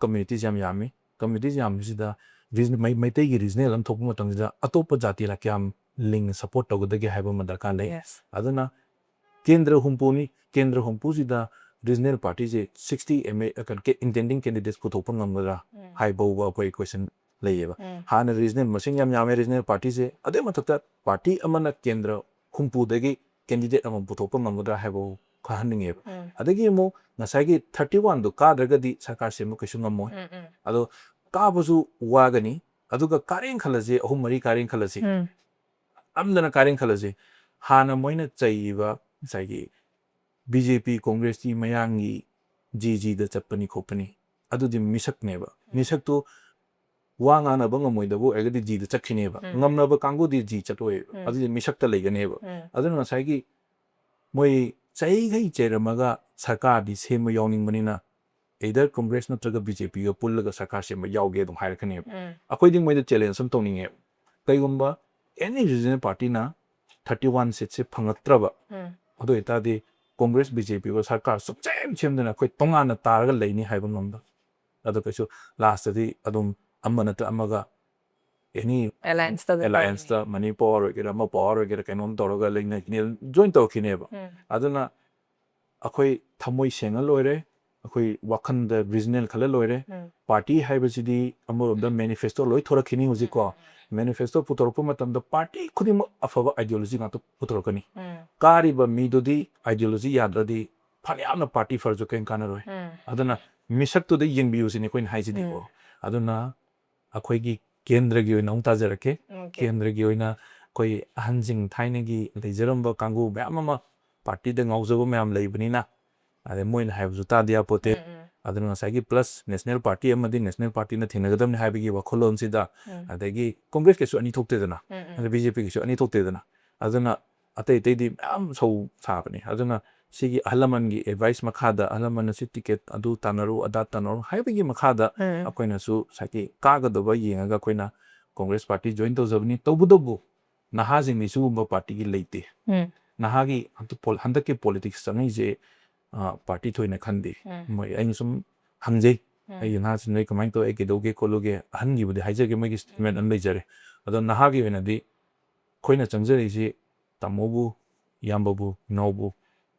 Communities ꯌꯥꯝ ꯌꯥꯝꯃꯤ꯫ Communities ꯌꯥꯝꯕꯁꯤꯗ region-, ꯃꯩ-, ꯃꯩꯇꯩꯒꯤ regional ꯑꯃ ꯊꯣꯛꯄ ꯃꯇꯝꯁꯤꯗ ꯑꯇꯣꯞꯄ ꯖꯥꯇꯤꯅ ꯀꯌꯥꯝ ꯂꯤꯡꯅ support ꯇꯧꯒꯗꯒꯦ ꯍꯥꯏꯕ ꯑꯃ ꯗꯔꯀꯥꯔ ꯂꯩ꯫ Yes. ꯑꯗꯨꯅ ꯀꯦꯟꯗ꯭ꯔ ꯍꯨꯝꯐꯨꯅꯤ꯫ ꯀꯦꯟꯗ꯭ꯔ ꯍꯨꯝꯐꯨꯁꯤꯗ regional partyꯁꯦ sixty MA, ꯑ, ꯀꯩꯅꯣ, ꯀꯦ-, intending candidates ꯄꯨꯊꯣꯛꯄ ꯉꯝꯒꯗ꯭ꯔꯥ ꯎꯝ. ꯍꯥꯏꯕ ꯐꯥꯎꯕ ꯑꯩꯈꯣꯏ question ꯂꯩꯌꯦꯕ꯫ ꯎꯝ. ꯍꯥꯟꯅ regional ꯃꯁꯤꯡ ꯌꯥꯝ ꯌꯥꯝꯃꯦ regional partyꯁꯦ꯫ ꯑꯗꯨꯒꯤ ꯃꯊꯛꯇ party ꯑꯃꯅ ꯀꯦꯟꯗ꯭ꯔ ꯍꯨꯝꯐꯨꯗꯒꯤ candidate ꯑꯃ ꯄꯨꯊꯣꯛꯄ ꯉꯝꯒꯗ꯭ꯔꯥ ꯍꯥꯏꯕ ꯈꯪꯍꯟꯅꯤꯡꯉꯦꯕ꯫ ꯎꯝ. ꯑꯗꯒꯤ ꯑꯃꯨꯛ ꯉꯁꯥꯏꯒꯤ thirty oneꯗꯨ ꯀꯥꯗ꯭ꯔꯒꯗꯤ ꯁꯔꯀꯥꯔ ꯁꯦꯝꯕ ꯀꯩꯁꯨ ꯉꯝꯃꯣꯏ꯫ ꯎꯝ, ꯎꯝ. ꯑꯗꯣ ꯀꯥꯕꯁꯨ ꯋꯥꯒꯅꯤ꯫ ꯑꯗꯨꯒ ꯀꯥꯔꯦꯅ ꯈꯜꯂꯁꯤ, ꯑꯍꯨꯝ ꯃꯔꯤ ꯀꯥꯔꯦꯅ ꯈꯜꯂꯁꯤ꯫ ꯎꯝ. ꯅꯝꯗꯅ ꯀꯥꯔꯦꯅ ꯈꯜꯂꯁꯤ꯫ ꯍꯥꯟꯅ ꯃꯣꯏꯅ ꯆꯩꯔꯤꯕ ꯉꯁꯥꯏꯒꯤ ꯕꯤ ꯖꯦ ꯄꯤ, ꯀꯣꯡꯒ꯭ꯔꯦꯁꯀꯤ ꯃꯌꯥꯡꯒꯤ ꯖꯤ ꯖꯤꯗ ꯆꯠꯄꯅꯤ ꯈꯣꯠꯄꯅꯤ, ꯑꯗꯨꯗꯤ ꯃꯤꯁꯛꯅꯦꯕ꯫ ꯃꯤꯁꯛꯇꯨ ꯋꯥ ꯉꯥꯡꯅꯕ ꯉꯝꯃꯣꯏꯗꯕ ꯑꯣꯏꯔꯒꯗꯤ ꯖꯤꯗ ꯆꯠꯈꯤꯅꯦꯕ꯫ ꯎꯝ꯫ ꯉꯝꯅꯕ ꯀꯥꯡꯕꯨꯗꯤ ꯖꯤ ꯆꯠꯂꯣꯏꯕ꯫ ꯎꯝ꯫ ꯑꯗꯨꯗꯤ ꯃꯤꯁꯛꯇ ꯂꯩꯒꯅꯦꯕ꯫ ꯎꯝ꯫ ꯑꯗꯨꯅ ꯉꯁꯥꯏꯒꯤ ꯃꯣꯏ ꯆꯩꯈꯩ ꯆꯩꯔꯝꯃꯒ ꯁꯔꯀꯥꯔꯗꯤ ꯁꯦꯝꯕ ꯌꯥꯎꯅꯤꯡꯕꯅꯤꯅ, either ꯀꯣꯡꯒ꯭ꯔꯦꯁ ꯅꯠꯇ꯭ꯔꯒ ꯕꯤ ꯖꯦ ꯄꯤꯒ ꯄꯨꯜꯂꯒ ꯁꯔꯀꯥꯔ ꯁꯦꯝꯕ ꯌꯥꯎꯒꯦ ꯑꯗꯨꯝ ꯍꯥꯏꯔꯛꯀꯅꯦꯕ꯫ ꯎꯝ꯫ ꯑꯩꯈꯣꯏꯗꯤ ꯃꯣꯏꯗ challenge ꯑꯃ ꯇꯧꯅꯤꯡꯉꯦꯕ꯫ ꯀꯩꯒꯨꯝꯕ any regional partyꯅ thirty one seatꯁꯦ ꯐꯪꯉꯛꯇ꯭ꯔꯕ, ꯎꯝ꯫ ꯑꯗꯨ ꯑꯣꯏꯇꯥꯔꯗꯤ ꯀꯣꯡꯒ꯭ꯔꯦꯁ, ꯕꯤ ꯖꯦ ꯄꯤꯒ ꯁꯔꯀꯥꯔ ꯁꯨꯛꯁꯦꯝ ꯁꯦꯝꯗꯅ ꯑꯩꯈꯣꯏ ꯇꯣꯉꯥꯟꯅ ꯇꯥꯔꯒ ꯂꯩꯅꯤ ꯍꯥꯏꯕ ꯉꯝꯕ꯫ ꯑꯗꯣ ꯀꯩꯁꯨ lastꯇꯗꯤ ꯑꯗꯨꯝ ꯑꯃ ꯅꯠꯇ꯭ꯔ ꯑꯃꯒ any allianceꯇ ꯑꯗꯨꯝ allianceꯇ, ꯃꯅꯤ power ꯑꯣꯏꯒꯦꯔꯥ, ꯑꯃ power ꯑꯣꯏꯒꯦꯔꯥ, ꯀꯩꯅꯣꯝ ꯇꯧꯔꯒ ꯂꯩꯅꯈꯤꯅꯤ, join ꯇꯧꯔꯛꯈꯤꯅꯦꯕ꯫ ꯎꯝ꯫ ꯑꯗꯨꯅ ꯑꯩꯈꯣꯏ ꯊꯃꯣꯏ ꯁꯦꯡꯉ ꯂꯣꯏꯔꯦ, ꯑꯩꯈꯣꯏ ꯋꯥꯈꯟꯗ regional ꯈꯜꯂ ꯂꯣꯏꯔꯦ꯫ ꯎꯝ꯫ Party ꯍꯥꯏꯕꯁꯤꯗꯤ ꯑꯃꯔꯣꯝꯗ manifesto ꯂꯣꯏ ꯊꯣꯔꯛꯈꯤꯅꯤ ꯍꯧꯖꯤꯛꯀꯣ꯫ ꯎꯝ, ꯎꯝ, ꯎꯝ꯫ Manifesto ꯄꯨꯊꯣꯔꯛꯄ ꯃꯇꯝꯗ party ꯈꯨꯗꯤꯡꯃꯛ ꯑꯐꯕ ideology ꯉꯥꯛꯇ ꯄꯨꯊꯣꯔꯛꯀꯅꯤ꯫ ꯎꯝ꯫ ꯀꯥꯔꯤꯕ ꯃꯤꯗꯨꯗꯤ ideology ꯌꯥꯗ꯭ꯔꯗꯤ ꯐꯅꯌꯥꯝꯅ party ꯐꯔꯁꯨ ꯀꯔꯤꯝ ꯀꯥꯟꯅꯔꯣꯏ꯫ ꯎꯝ꯫ ꯑꯗꯨꯅ ꯃꯤꯁꯛꯇꯨꯗ ꯌꯦꯡꯕꯤꯌꯨ ꯁꯤꯅꯤ ꯑꯩꯈꯣꯏꯅ ꯍꯥꯏꯁꯤꯗꯤꯀꯣ꯫ ꯎꯝ꯫ ꯑꯗꯨꯅ ꯑꯩꯈꯣꯏꯒꯤ ꯀꯦꯟꯗ꯭ꯔꯒꯤ ꯑꯣꯏꯅ ꯑꯃꯨꯛ ꯇꯥꯖꯔꯛꯀꯦ꯫ Okay꯫ ꯀꯦꯟꯗ꯭ꯔꯒꯤ ꯑꯣꯏꯅ ꯑꯩꯈꯣꯏ ꯑꯍꯟꯁꯤꯡ ꯊꯥꯏꯅꯒꯤ ꯂꯩꯖꯔꯝꯕ ꯀꯥꯡꯕꯨ ꯃꯌꯥꯝ ꯑꯃ partyꯗ ꯉꯥꯎꯖꯕ ꯃꯌꯥꯝ ꯂꯩꯕꯅꯤꯅ, ꯑꯗꯩ ꯃꯣꯏꯅ ꯍꯥꯏꯕꯁꯨ ꯇꯥꯗ ꯌꯥꯄꯣꯠꯇꯦ꯫ ꯎꯝ, ꯎꯝ꯫ ꯑꯗꯨꯅ ꯉꯁꯥꯏꯒꯤ plus national party ꯑꯃꯗꯤ national partyꯅ ꯊꯦꯡꯅꯒꯗꯕꯅꯤ ꯍꯥꯏꯕꯒꯤ ꯋꯥꯈꯜꯂꯣꯟꯁꯤꯗ, ꯎꯝ꯫ ꯑꯗꯒꯤ ꯀꯣꯡꯒ꯭ꯔꯦꯁꯀꯤꯁꯨ ꯑꯅꯤ ꯊꯣꯛꯇꯦꯗꯅ, ꯎꯝ, ꯎꯝ꯫ ꯑꯗ ꯕꯤ ꯖꯦ ꯄꯤꯒꯤꯁꯨ ꯑꯅꯤ ꯊꯣꯛꯇꯦꯗꯅ, ꯑꯗꯨꯅ ꯑꯇꯩ ꯑꯇꯩꯗꯤ ꯃꯌꯥꯝ ꯁꯧ ꯁꯥꯕꯅꯤ꯫ ꯑꯗꯨꯅ ꯁꯤꯒꯤ ꯑꯍꯜ ꯂꯃꯟꯒꯤ advice ꯃꯈꯥꯗ, ꯑꯍꯜ ꯂꯃꯟꯅ ꯁꯤ ticket ꯑꯗꯨ ꯇꯥꯟꯅꯔꯨ, ꯑꯗꯥ ꯇꯥꯟꯅꯔꯨ ꯍꯥꯏꯕꯒꯤ ꯃꯈꯥꯗ ꯎꯝ꯫ ꯑꯩꯈꯣꯏꯅꯁꯨ ꯉꯁꯥꯏꯒꯤ ꯀꯥꯒꯗꯕ ꯌꯦꯡꯉꯒ ꯑꯩꯈꯣꯏꯅ ꯀꯣꯡꯒ꯭ꯔꯦꯁ party join ꯇꯧꯖꯕꯅꯤ꯫ ꯇꯧꯕꯇꯕꯨ ꯅꯍꯥꯁꯤꯡꯗꯤ ꯁꯤꯒꯨꯝꯕ partyꯒꯤ ꯂꯩꯇꯦ꯫ ꯎꯝ꯫ ꯅꯍꯥꯒꯤ ꯍꯟꯗꯛ ꯄꯣꯜ-, ꯍꯟꯗꯛꯀꯤ politics ꯆꯪꯉꯛꯏꯁꯦ, ꯑ, party ꯊꯣꯏꯅ ꯈꯟꯗꯦ꯫ ꯎꯝ꯫ ꯃꯣꯏ, ꯑꯩꯅ ꯁꯨꯝ ꯍꯪꯖꯩ, ꯎꯝ꯫ ꯑꯩꯒꯤ ꯅꯍꯥꯁꯤꯡ ꯅꯣꯏ ꯀꯃꯥꯏꯅ ꯇꯧꯋꯦ, ꯀꯩꯗꯧꯒꯦ ꯈꯣꯠꯂꯨꯒꯦ, ꯑꯍꯟꯒꯤꯕꯨꯗꯤ ꯍꯥꯏꯖꯒꯦ, ꯃꯣꯏꯒꯤ statement ꯑꯃ ꯂꯩꯖꯔꯦ꯫ ꯑꯗꯣ ꯅꯍꯥꯒꯤ ꯑꯣꯏꯅꯗꯤ ꯑꯩꯈꯣꯏꯅ ꯆꯪꯖꯔꯛꯏꯁꯤ ꯇꯥꯃꯣꯕꯨ, ꯏꯌꯥꯝꯕꯕꯨ, ꯏꯅꯥꯎꯕꯨ,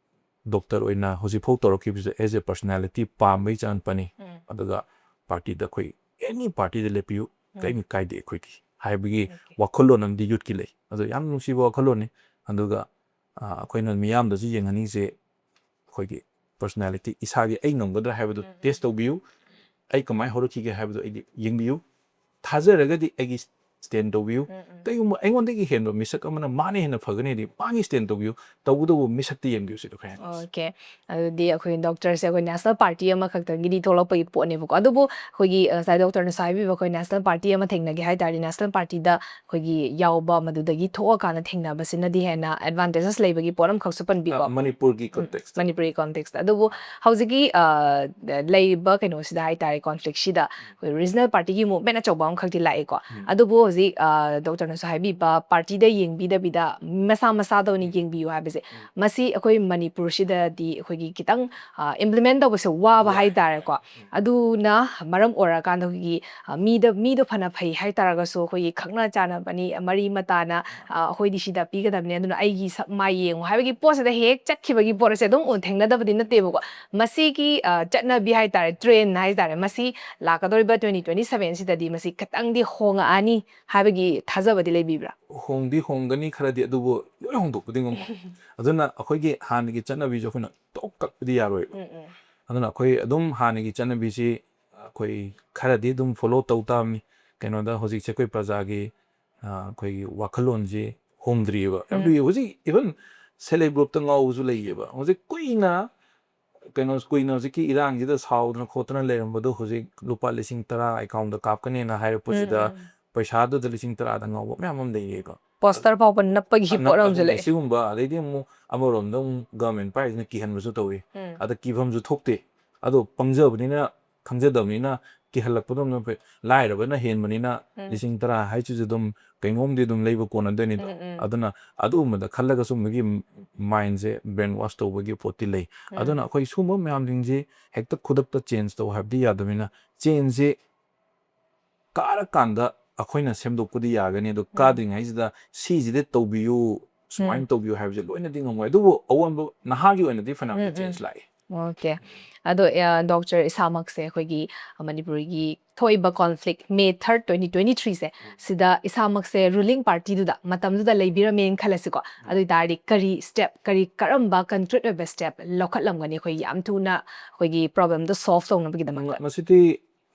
doctor ꯑꯣꯏꯅ ꯍꯧꯖꯤꯛꯐꯥꯎ ꯇꯧꯔꯛꯈꯤꯕꯁꯦ as a personality ꯄꯥꯝꯕꯩ ꯆꯪꯉꯛꯄꯅꯤ꯫ ꯎꯝ꯫ ꯑꯗꯨꯒ partyꯗ ꯑꯩꯈꯣꯏ any partyꯗ ꯂꯦꯞꯄꯤꯌꯨ, ꯎꯝ꯫ ꯀꯔꯤꯝ ꯀꯥꯏꯗꯦ ꯑꯩꯈꯣꯏꯗꯤ ꯍꯥꯏꯕꯒꯤ Okay꯫ ꯋꯥꯈꯜꯂꯣꯟ ꯑꯃꯗꯤ youthꯀꯤ ꯂꯩ꯫ ꯑꯗꯣ ꯌꯥꯝ ꯅꯨꯡꯁꯤꯕ ꯋꯥꯈꯜꯂꯣꯟꯅꯤ꯫ ꯑꯗꯨꯒ, ꯑ, ꯑꯩꯈꯣꯏꯅ ꯃꯤꯌꯥꯝꯗꯁꯨ ꯌꯦꯡꯍꯟꯅꯤꯡꯉꯤꯁꯦ ꯑꯩꯈꯣꯏꯒꯤ personality, ꯏꯁꯥꯒꯤ ꯑꯩ ꯉꯝꯒꯗ꯭ꯔꯥ ꯍꯥꯏꯕꯗꯨ ꯎꯝ, ꯎꯝ꯫ Test ꯇꯧꯕꯤꯌꯨ꯫ ꯑꯩ ꯀꯃꯥꯏꯅ ꯍꯧꯔꯛꯈꯤꯒꯦ ꯍꯥꯏꯕꯗꯨ ꯑꯩꯗꯤ ꯌꯦꯡꯕꯤꯌꯨ꯫ ꯊꯥꯖꯔꯒꯗꯤ ꯑꯩꯒꯤ stand ꯇꯧꯕꯤꯌꯨ꯫ ꯀꯩꯒꯨꯝꯕ ꯑꯩꯉꯣꯟꯗꯒꯤ ꯍꯦꯟꯕ ꯃꯤꯁꯛ ꯑꯃꯅ ꯃꯥꯅ ꯍꯦꯟꯅ ꯐꯒꯅꯤꯗꯤ ꯃꯥꯒꯤ stand ꯇꯧꯕꯤꯌꯨ꯫ ꯇꯧꯕꯇꯕꯨ ꯃꯤꯁꯛꯇ ꯌꯦꯡꯕꯤꯌꯨ ꯁꯤꯗ ꯈꯔ ꯍꯦꯟꯅ꯫ ꯑꯣꯀꯦ꯫ ꯑꯗꯨꯗꯤ ꯑꯩꯈꯣꯏ ꯗꯣꯛꯇꯔꯁꯦ ꯑꯩꯈꯣꯏ ꯅꯦꯁꯅꯦꯜ ꯄꯥꯔꯇꯤ ꯑꯃꯈꯛꯇꯪꯒꯤꯗꯤ ꯊꯣꯛꯂꯛꯄꯒꯤ ꯄꯣꯠꯅꯦꯕꯀꯣ꯫ ꯑꯗꯨꯕꯨ ꯑꯩꯈꯣꯏꯒꯤ ꯉꯁꯥꯏ ꯗꯣꯛꯇꯔꯅꯁꯨ ꯍꯥꯏꯕꯤꯕ ꯑꯩꯈꯣꯏ ꯅꯦꯁꯅꯦꯜ ꯄꯥꯔꯇꯤ ꯑꯃ ꯊꯦꯡꯅꯒꯦ ꯍꯥꯏ ꯇꯥꯔꯗꯤ ꯅꯦꯁꯅꯦꯜ ꯄꯥꯔꯇꯤꯗ ꯑꯩꯈꯣꯏꯒꯤ ꯌꯥꯎꯕ, ꯃꯗꯨꯗꯒꯤ ꯊꯣꯛꯑꯀꯥꯟꯗ ꯊꯦꯡꯅꯕꯁꯤꯅꯗꯤ ꯍꯦꯟꯅ ꯑꯦꯗꯚꯥꯟꯇꯦꯖꯦꯁ ꯂꯩꯕꯒꯤ ꯄꯣꯠ ꯑꯃꯈꯛꯁꯨ ꯄꯟꯕꯤꯀꯣ꯫ ꯃꯅꯤꯄꯨꯔꯒꯤ ꯀꯣꯟꯇꯦꯛꯁ ꯃꯅꯤꯄꯨꯔꯤ ꯀꯣꯟꯇꯦꯛꯁꯇ꯫ ꯑꯗꯨꯕꯨ ꯍꯧꯖꯤꯛꯀꯤ ꯂꯩꯔꯤꯕ ꯀꯩꯅꯣꯁꯤꯗ ꯍꯥꯏ ꯇꯥꯔꯦ, ꯀꯣꯟꯐ꯭ꯂꯤꯛꯁꯤꯗ ꯑꯩꯈꯣꯏ ꯔꯤꯖꯅꯦꯜ ꯄꯥꯔꯇꯤꯒꯤ ꯃꯨꯞꯃꯦꯟ ꯑꯆꯧꯕ ꯑꯃꯈꯛꯇꯤ ꯂꯥꯛꯑꯦꯀꯣ꯫ ꯑꯗꯨꯕꯨ ꯍꯧꯖꯤꯛ ꯗꯣꯛꯇꯔꯅꯁꯨ ꯍꯥꯏꯕꯤꯕ ꯄꯥꯔꯇꯤꯗ ꯌꯦꯡꯕꯤꯗꯕꯤꯗ ꯃꯁꯥ ꯃꯁꯥꯗ ꯑꯣꯏꯅ ꯌꯦꯡꯕꯤꯌꯨ ꯍꯥꯏꯕꯁꯦ, ꯃꯁꯤ ꯑꯩꯈꯣꯏ ꯃꯅꯤꯄꯨꯔꯁꯤꯗꯗꯤ ꯑꯩꯈꯣꯏꯒꯤ ꯈꯤꯇꯪ ꯏꯝꯄ꯭ꯂꯤꯃꯦꯟ ꯇꯧꯕꯁꯦ ꯋꯥꯕ ꯍꯥꯏ ꯇꯥꯔꯦꯀꯣ꯫ ꯑꯗꯨꯅ ꯃꯔꯝ ꯑꯣꯏꯔꯀꯥꯟꯗ ꯑꯩꯈꯣꯏꯒꯤ ꯃꯤꯗ ꯃꯤꯗꯣ ꯐꯅ ꯐꯩ ꯍꯥꯏ ꯇꯥꯔꯒꯁꯨ ꯑꯩꯈꯣꯏꯒꯤ ꯈꯪꯅ ꯆꯥꯟꯅꯕꯅꯤ, ꯃꯔꯤ ꯃꯇꯥꯅ ꯑꯩꯈꯣꯏꯗꯤ ꯁꯤꯗ ꯄꯤꯒꯗꯕꯅꯤ, ꯑꯗꯨꯅ ꯑꯩꯒꯤ ꯁꯛ ꯃꯥꯏ ꯌꯦꯡꯉꯨ ꯍꯥꯏꯕꯒꯤ ꯄꯣꯠꯁꯤꯗ ꯍꯦꯛ ꯆꯠꯈꯤꯕꯒꯤ ꯄꯣꯠ ꯑꯁꯦ ꯑꯗꯨꯝ ꯊꯦꯡꯅꯗꯕꯗꯤ ꯅꯠꯇꯦꯕꯀꯣ꯫ ꯃꯁꯤꯒꯤ ꯆꯠꯅꯕꯤ ꯍꯥꯏ ꯇꯥꯔꯦ, ꯇ꯭ꯔꯦꯟ ꯍꯥꯏ ꯇꯥꯔꯦ, ꯃꯁꯤ ꯂꯥꯛꯀꯗꯧꯔꯤꯕ ꯇ꯭ꯋꯦꯟꯇꯤ ꯇ꯭ꯋꯦꯟꯇꯤ ꯁꯕꯦꯟꯁꯤꯗꯗꯤ ꯃꯁꯤ ꯈꯤꯇꯪꯗꯤ ꯍꯣꯡꯉꯛꯑꯅꯤ ꯍꯥꯏꯕꯒꯤ ꯊꯥꯖꯕꯗꯤ ꯂꯩꯕꯤꯕ꯭ꯔꯥ? ꯍꯣꯡꯗꯤ ꯍꯣꯡꯒꯅꯤ ꯈꯔꯗꯤ, ꯑꯗꯨꯕꯨ ꯂꯣꯏ ꯍꯣꯡꯗꯣꯛꯄꯗꯤ ꯉꯝꯃꯣꯏ꯫ ꯑꯗꯨꯅ ꯑꯩꯈꯣꯏꯒꯤ ꯍꯥꯟꯅꯒꯤ ꯆꯠꯅꯕꯤꯁꯦ ꯑꯩꯈꯣꯏꯅ ꯇꯣꯛ ꯀꯛꯄꯗꯤ ꯌꯥꯔꯣꯏꯕ꯫ ꯑꯗꯨꯅ ꯑꯩꯈꯣꯏ ꯑꯗꯨꯝ ꯍꯥꯟꯅꯒꯤ ꯆꯠꯅꯕꯤꯁꯤ ꯑꯩꯈꯣꯏ ꯈꯔꯗꯤ ꯑꯗꯨꯝ ꯐꯣꯂꯣ ꯇꯧ ꯇꯥꯕꯅꯤ꯫ ꯀꯩꯅꯣꯗ ꯍꯧꯖꯤꯛꯁꯦ ꯑꯩꯈꯣꯏ ꯄ꯭ꯔꯖꯥꯒꯤ ꯑꯩꯈꯣꯏꯒꯤ ꯋꯥꯈꯜꯂꯣꯟꯁꯤ ꯍꯣꯡꯗ꯭ꯔꯤꯑꯕ꯫ ꯍꯧꯖꯤꯛ even ꯁꯦꯜꯐ ꯍꯦꯜꯞ ꯒ꯭ꯔꯨꯞꯇ ꯉꯥꯎꯕꯁꯨ ꯂꯩꯌꯦꯕ꯫ ꯍꯧꯖꯤꯛ ꯀꯨꯏꯅ ꯀꯩꯅꯣ ꯀꯨꯏꯅ ꯍꯧꯖꯤꯛꯀꯤ ꯏꯔꯥꯡꯁꯤꯗ ꯁꯥꯎꯗꯅ ꯈꯣꯠꯇꯅ ꯂꯩꯔꯝꯕꯗꯣ ꯍꯧꯖꯤꯛ ꯂꯨꯄꯥ ꯂꯤꯁꯤꯡ ꯇꯔꯥ ꯑꯦꯀꯥꯎꯟꯗ ꯀꯥꯞꯀꯅꯦꯅ ꯍꯥꯏꯔꯛꯄꯁꯤꯗ ꯄꯩꯁꯥꯗꯨꯗ ꯂꯤꯁꯤꯡ ꯇꯔꯥꯗ ꯉꯥꯎꯕ ꯃꯌꯥꯝ ꯑꯃ ꯂꯩꯌꯦꯀꯣ꯫ ꯄꯣꯁꯇꯔ ꯐꯥꯎꯕ ꯅꯞꯄꯒꯤ ꯄꯣꯠ ꯑꯃꯁꯨ ꯂꯩ꯫ ꯁꯤꯒꯨꯝꯕ ꯑꯗꯩꯗꯤ ꯑꯃꯨꯛ ꯑꯃꯔꯣꯝꯗ ꯑꯃꯨꯛ ꯒꯚꯔꯟꯃꯦꯟ ꯄꯥꯏꯁꯤꯅ ꯀꯤꯍꯟꯕꯁꯨ ꯇꯧꯏ꯫ ꯑꯗ ꯀꯤꯐꯝꯁꯨ ꯊꯣꯛꯇꯦ꯫ ꯑꯗꯣ ꯄꯪꯖꯕꯅꯤꯅ ꯈꯪꯖꯗꯕꯅꯤꯅ ꯀꯤꯍꯜꯂꯛꯄꯗꯧꯅ ꯐꯩ꯫ ꯂꯥꯏꯔꯕꯅ ꯍꯦꯟꯕꯅꯤꯅ ꯂꯤꯁꯤꯡ ꯇꯔꯥ ꯍꯥꯏꯁꯤꯁꯨ ꯑꯗꯨꯝ ꯀꯩꯅꯣꯝꯗꯤ ꯑꯗꯨꯝ ꯂꯩꯕ ꯀꯣꯟꯅꯗꯣꯏꯅꯤꯗꯣ꯫ ꯑꯗꯨꯅ ꯑꯗꯨꯒꯨꯝꯕꯗ ꯈꯜꯂꯒ ꯁꯨꯝꯕꯒꯤ ꯃꯥꯏꯟꯁꯦ ꯕ꯭ꯔꯦꯟ ꯋꯥꯁ ꯇꯧꯕꯒꯤ ꯄꯣꯠꯇꯤ ꯂꯩ꯫ ꯑꯗꯨꯅ ꯑꯩꯈꯣꯏ ꯁꯨꯝꯕ ꯃꯌꯥꯝꯁꯤꯡꯁꯦ ꯍꯦꯛꯇ ꯈꯨꯗꯛꯇ ꯆꯦꯟꯖ ꯇꯧ ꯍꯥꯏꯕꯗꯤ ꯌꯥꯗꯕꯅꯤꯅ ꯆꯦꯟꯖꯁꯦ ꯀꯥꯔꯀꯥꯟꯗ ꯑꯩꯈꯣꯏꯅ ꯁꯦꯝꯗꯣꯛꯄꯗꯤ ꯌꯥꯒꯅꯤ꯫ ꯑꯗꯣ ꯀꯥꯗ꯭ꯔꯤꯉꯩꯁꯤꯗ ꯁꯤꯁꯤꯗꯤ ꯇꯧꯕꯤꯌꯨ, ꯁꯨꯃꯥꯏꯅ ꯇꯧꯕꯤꯌꯨ ꯍꯥꯏꯕꯁꯦ ꯂꯣꯏꯅꯗꯤ ꯉꯝꯃꯣꯏ꯫ ꯑꯗꯨꯕꯨ ꯑꯑꯣꯟꯕ ꯅꯍꯥꯒꯤ ꯑꯣꯏꯅꯗꯤ ꯐꯅꯌꯥꯝꯗꯤ ꯆꯦꯟꯖ ꯂꯥꯛꯏ꯫ ꯑꯣꯀꯦ꯫ ꯑꯗꯣ ꯗꯣꯛꯇꯔ, ꯏꯁꯥꯃꯛꯁꯦ ꯑꯩꯈꯣꯏꯒꯤ ꯃꯅꯤꯄꯨꯔꯒꯤ ꯊꯣꯛꯏꯕ ꯀꯣꯟꯐ꯭ꯂꯤꯛ ꯃꯦ ꯊꯥꯔꯠ, ꯇ꯭ꯋꯦꯟꯇꯤ ꯇ꯭ꯋꯦꯟꯇꯤ ꯊ꯭ꯔꯤꯁꯦ ꯁꯤꯗ ꯏꯁꯥꯃꯛꯁꯦ ꯔꯨꯂꯤꯡ ꯄꯥꯔꯇꯤꯗꯨꯗ ꯃꯇꯝꯗꯨꯗ ꯂꯩꯕꯤꯔꯝꯃꯦꯅ ꯈꯜꯂꯁꯤꯀꯣ꯫ ꯑꯗꯨ ꯑꯣꯏ ꯇꯥꯔꯗꯤ ꯀꯔꯤ ꯁ꯭ꯇꯦꯞ, ꯀꯔꯤ ꯀꯔꯝꯕ ꯀꯟꯀ꯭ꯔꯤꯠ ꯑꯣꯏꯕ ꯁ꯭ꯇꯦꯞ ꯂꯧꯈꯠꯂꯝꯒꯅꯤ ꯑꯩꯈꯣꯏ ꯌꯥꯝ ꯊꯨꯅ ꯑꯩꯈꯣꯏꯒꯤ ꯄ꯭ꯔꯣꯕ꯭ꯂꯦꯝꯗꯣ ꯁꯣꯜꯚ ꯇꯧꯅꯕꯒꯤꯗꯃꯛꯇ? ꯃꯁꯤꯗꯤ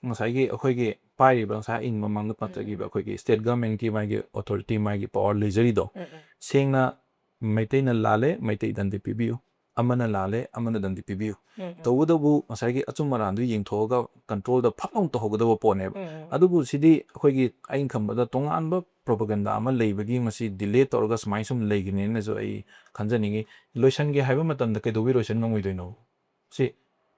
ꯉꯁꯥꯏꯒꯤ ꯑꯩꯈꯣꯏꯒꯤ ꯄꯥꯏꯔꯤꯕ, ꯉꯁꯥꯏ ꯑꯩꯅ ꯃꯃꯥꯡꯗ ꯄꯟꯖꯈꯤꯕ ꯑꯩꯈꯣꯏꯒꯤ state government ꯀꯤ ꯃꯥꯒꯤ authority, ꯃꯥꯒꯤ power ꯂꯩꯖꯔꯤꯗꯣ, ꯁꯦꯡꯅ ꯃꯩꯇꯩꯅ ꯂꯥꯜꯂꯦ, ꯃꯩꯇꯩ ꯗꯟꯗꯤ ꯄꯤꯕꯤꯌꯨ, ꯑꯃꯅ ꯂꯥꯜꯂꯦ, ꯑꯃꯅ ꯗꯟꯗꯤ ꯄꯤꯕꯤꯌꯨ꯫ ꯇꯧꯕꯇꯕꯨ ꯉꯁꯥꯏꯒꯤ ꯑꯆꯨꯝ ꯑꯔꯥꯟꯗꯨ ꯌꯦꯡꯊꯣꯛꯑꯒ control ꯗ ꯐꯠ ꯂꯥꯎꯅ ꯇꯧꯍꯧꯒꯗꯕ ꯄꯣꯠꯅꯦꯕ꯫ ꯑꯗꯨꯕꯨ ꯁꯤꯗꯤ ꯑꯩꯈꯣꯏꯒꯤ, ꯑꯩꯅ ꯈꯟꯕꯗ ꯇꯣꯉꯥꯟꯕ propaganda ꯑꯃ ꯂꯩꯕꯒꯤ ꯃꯁꯤ delay ꯇꯧꯔꯒ ꯁꯨꯃꯥꯏꯅ ꯁꯨꯝ ꯂꯩꯒꯅꯦꯅꯁꯨ ꯑꯩ ꯈꯟꯖꯅꯤꯡꯉꯤ꯫ ꯂꯣꯏꯁꯟꯒꯦ ꯍꯥꯏꯕ ꯃꯇꯝꯗ ꯀꯩꯗꯧꯕꯩ ꯂꯣꯏꯁꯟ ꯉꯝꯃꯣꯏꯗꯣꯏꯅꯣ? ꯁꯤ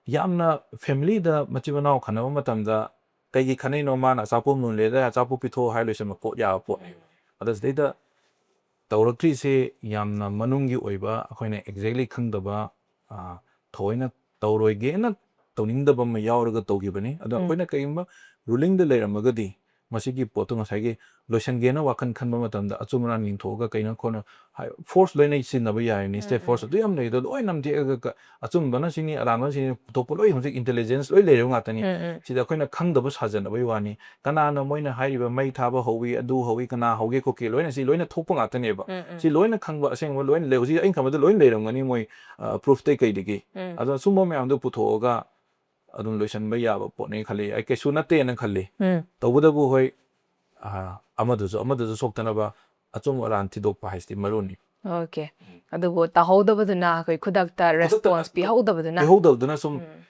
ꯌꯥꯝꯅ family ꯗ ꯃꯆꯤꯟ ꯃꯅꯥꯎ ꯈꯟꯅꯕ ꯃꯇꯝꯗ ꯀꯩꯒꯤ ꯈꯟꯅꯩꯅꯣ? ꯃꯥꯅ ꯑꯆꯥꯄꯣꯠ ꯃꯨꯜꯂꯦꯗ ꯑꯆꯥꯄꯣꯠ ꯄꯤꯊꯣꯛꯑꯣ ꯍꯥꯏꯔ ꯂꯣꯏꯁꯟꯕ ꯄꯣꯠ ꯌꯥꯕ ꯄꯣꯠꯅꯦꯕ꯫ ꯑꯗ ꯁꯤꯗꯩꯗ ꯇꯧꯔꯛꯇ꯭ꯔꯤꯁꯦ ꯌꯥꯝꯅ ꯃꯅꯨꯡꯒꯤ ꯑꯣꯏꯕ, ꯑꯩꯈꯣꯏꯅ exactly ꯈꯪꯗꯕ, ꯑ, ꯊꯑꯣꯏꯅ ꯇꯧꯔꯣꯏꯒꯦꯅ ꯇꯧꯅꯤꯡꯗꯕ ꯑꯃ ꯌꯥꯎꯔꯒ ꯇꯧꯈꯤꯕꯅꯤ꯫ ꯑꯗꯣ ꯑꯩꯈꯣꯏꯅ ꯀꯩꯒꯨꯝꯕ ruling ꯗ ꯂꯩꯔꯝꯃꯒꯗꯤ ꯃꯁꯤꯒꯤ ꯄꯣꯠꯇꯣ ꯉꯁꯥꯏꯒꯤ ꯂꯣꯏꯁꯟꯒꯦꯅ ꯋꯥꯈꯜ ꯈꯟꯕ ꯃꯇꯝꯗ ꯑꯆꯨꯝ ꯑꯔꯥꯟ ꯌꯦꯡꯊꯣꯛꯑꯒ ꯀꯩꯅꯣ ꯈꯣꯠꯅꯣ ꯍꯥꯏ, force ꯂꯣꯏꯅ ꯁꯤꯖꯤꯟꯅꯕ ꯌꯥꯔꯤꯅꯤ꯫ State force ꯑꯗꯨ ꯌꯥꯝ ꯂꯩ, ꯑꯗꯣ ꯂꯣꯏ ꯅꯝꯊꯦꯛꯑꯒ ꯀ-, ꯑꯆꯨꯝꯕꯅ ꯁꯤꯅꯤ, ꯑꯔꯥꯟꯕꯅ ꯁꯤꯅꯤ, ꯄꯨꯊꯣꯛꯄ ꯂꯣꯏ ꯍꯧꯖꯤꯛ intelligence ꯂꯣꯏ ꯂꯩꯔꯕ ꯉꯥꯛꯇꯅꯤ꯫ ꯁꯤꯗ ꯑꯩꯈꯣꯏꯅ ꯈꯪꯗꯕ ꯁꯥꯖꯟꯅꯕꯩ ꯋꯥꯅꯤ꯫ ꯀꯅꯥꯅ ꯃꯣꯏꯅ ꯍꯥꯏꯔꯤꯕ ꯃꯩ ꯊꯥꯕ ꯍꯧꯋꯤ, ꯑꯗꯨ ꯍꯧꯋꯤ, ꯀꯅꯥ ꯍꯧꯒꯦ ꯈꯣꯠꯀꯦ, ꯂꯣꯏꯅ ꯁꯤ ꯂꯣꯏꯅ ꯊꯣꯛꯄ ꯉꯥꯛꯇꯅꯦꯕ꯫ ꯁꯤ ꯂꯣꯏꯅ ꯈꯪꯕ ꯑꯁꯦꯡꯕ ꯂꯣꯏꯅ ꯂꯩ꯫ ꯍꯧꯖꯤꯛ ꯑꯩꯅ ꯈꯟꯕꯗ ꯂꯣꯏꯅ ꯂꯩꯔꯝꯒꯅꯤ ꯃꯣꯏ, ꯑ, proof ꯇꯩ ꯀꯩꯗꯒꯤ꯫ ꯑꯗꯣ ꯁꯨꯝꯕ ꯃꯌꯥꯝꯗꯣ ꯄꯨꯊꯣꯛꯑꯒ ꯑꯗꯨꯝ ꯂꯣꯏꯁꯟꯕ ꯌꯥꯕ ꯄꯣꯠꯅꯦ ꯈꯜꯂꯤ꯫ ꯑꯩ ꯀꯩꯁꯨ ꯅꯠꯇꯦꯅ ꯈꯜꯂꯤ꯫ ꯎꯝ꯫ ꯇꯧꯕꯇꯕꯨ ꯍꯣꯏ, ꯑ, ꯑꯃꯗꯨꯁꯨ, ꯑꯃꯗꯨꯁꯨ ꯁꯣꯛꯇꯅꯕ ꯑꯆꯨꯝ ꯑꯔꯥꯟ ꯊꯤꯗꯣꯛꯄ ꯍꯥꯏꯁꯤꯗꯤ ꯃꯔꯨꯅꯤ꯫ Okay꯫ ꯑꯗꯨꯕꯨ ꯇꯥꯍꯧꯗꯕꯗꯨꯅ ꯑꯩꯈꯣꯏ ꯈꯨꯗꯛꯇ ꯈꯨꯗꯛꯇ response ꯄꯤꯍꯧꯗꯕꯗꯨꯅ ꯄꯤꯍꯧꯗꯕꯗꯨꯅ ꯁꯨꯝ, ꯎꯝ꯫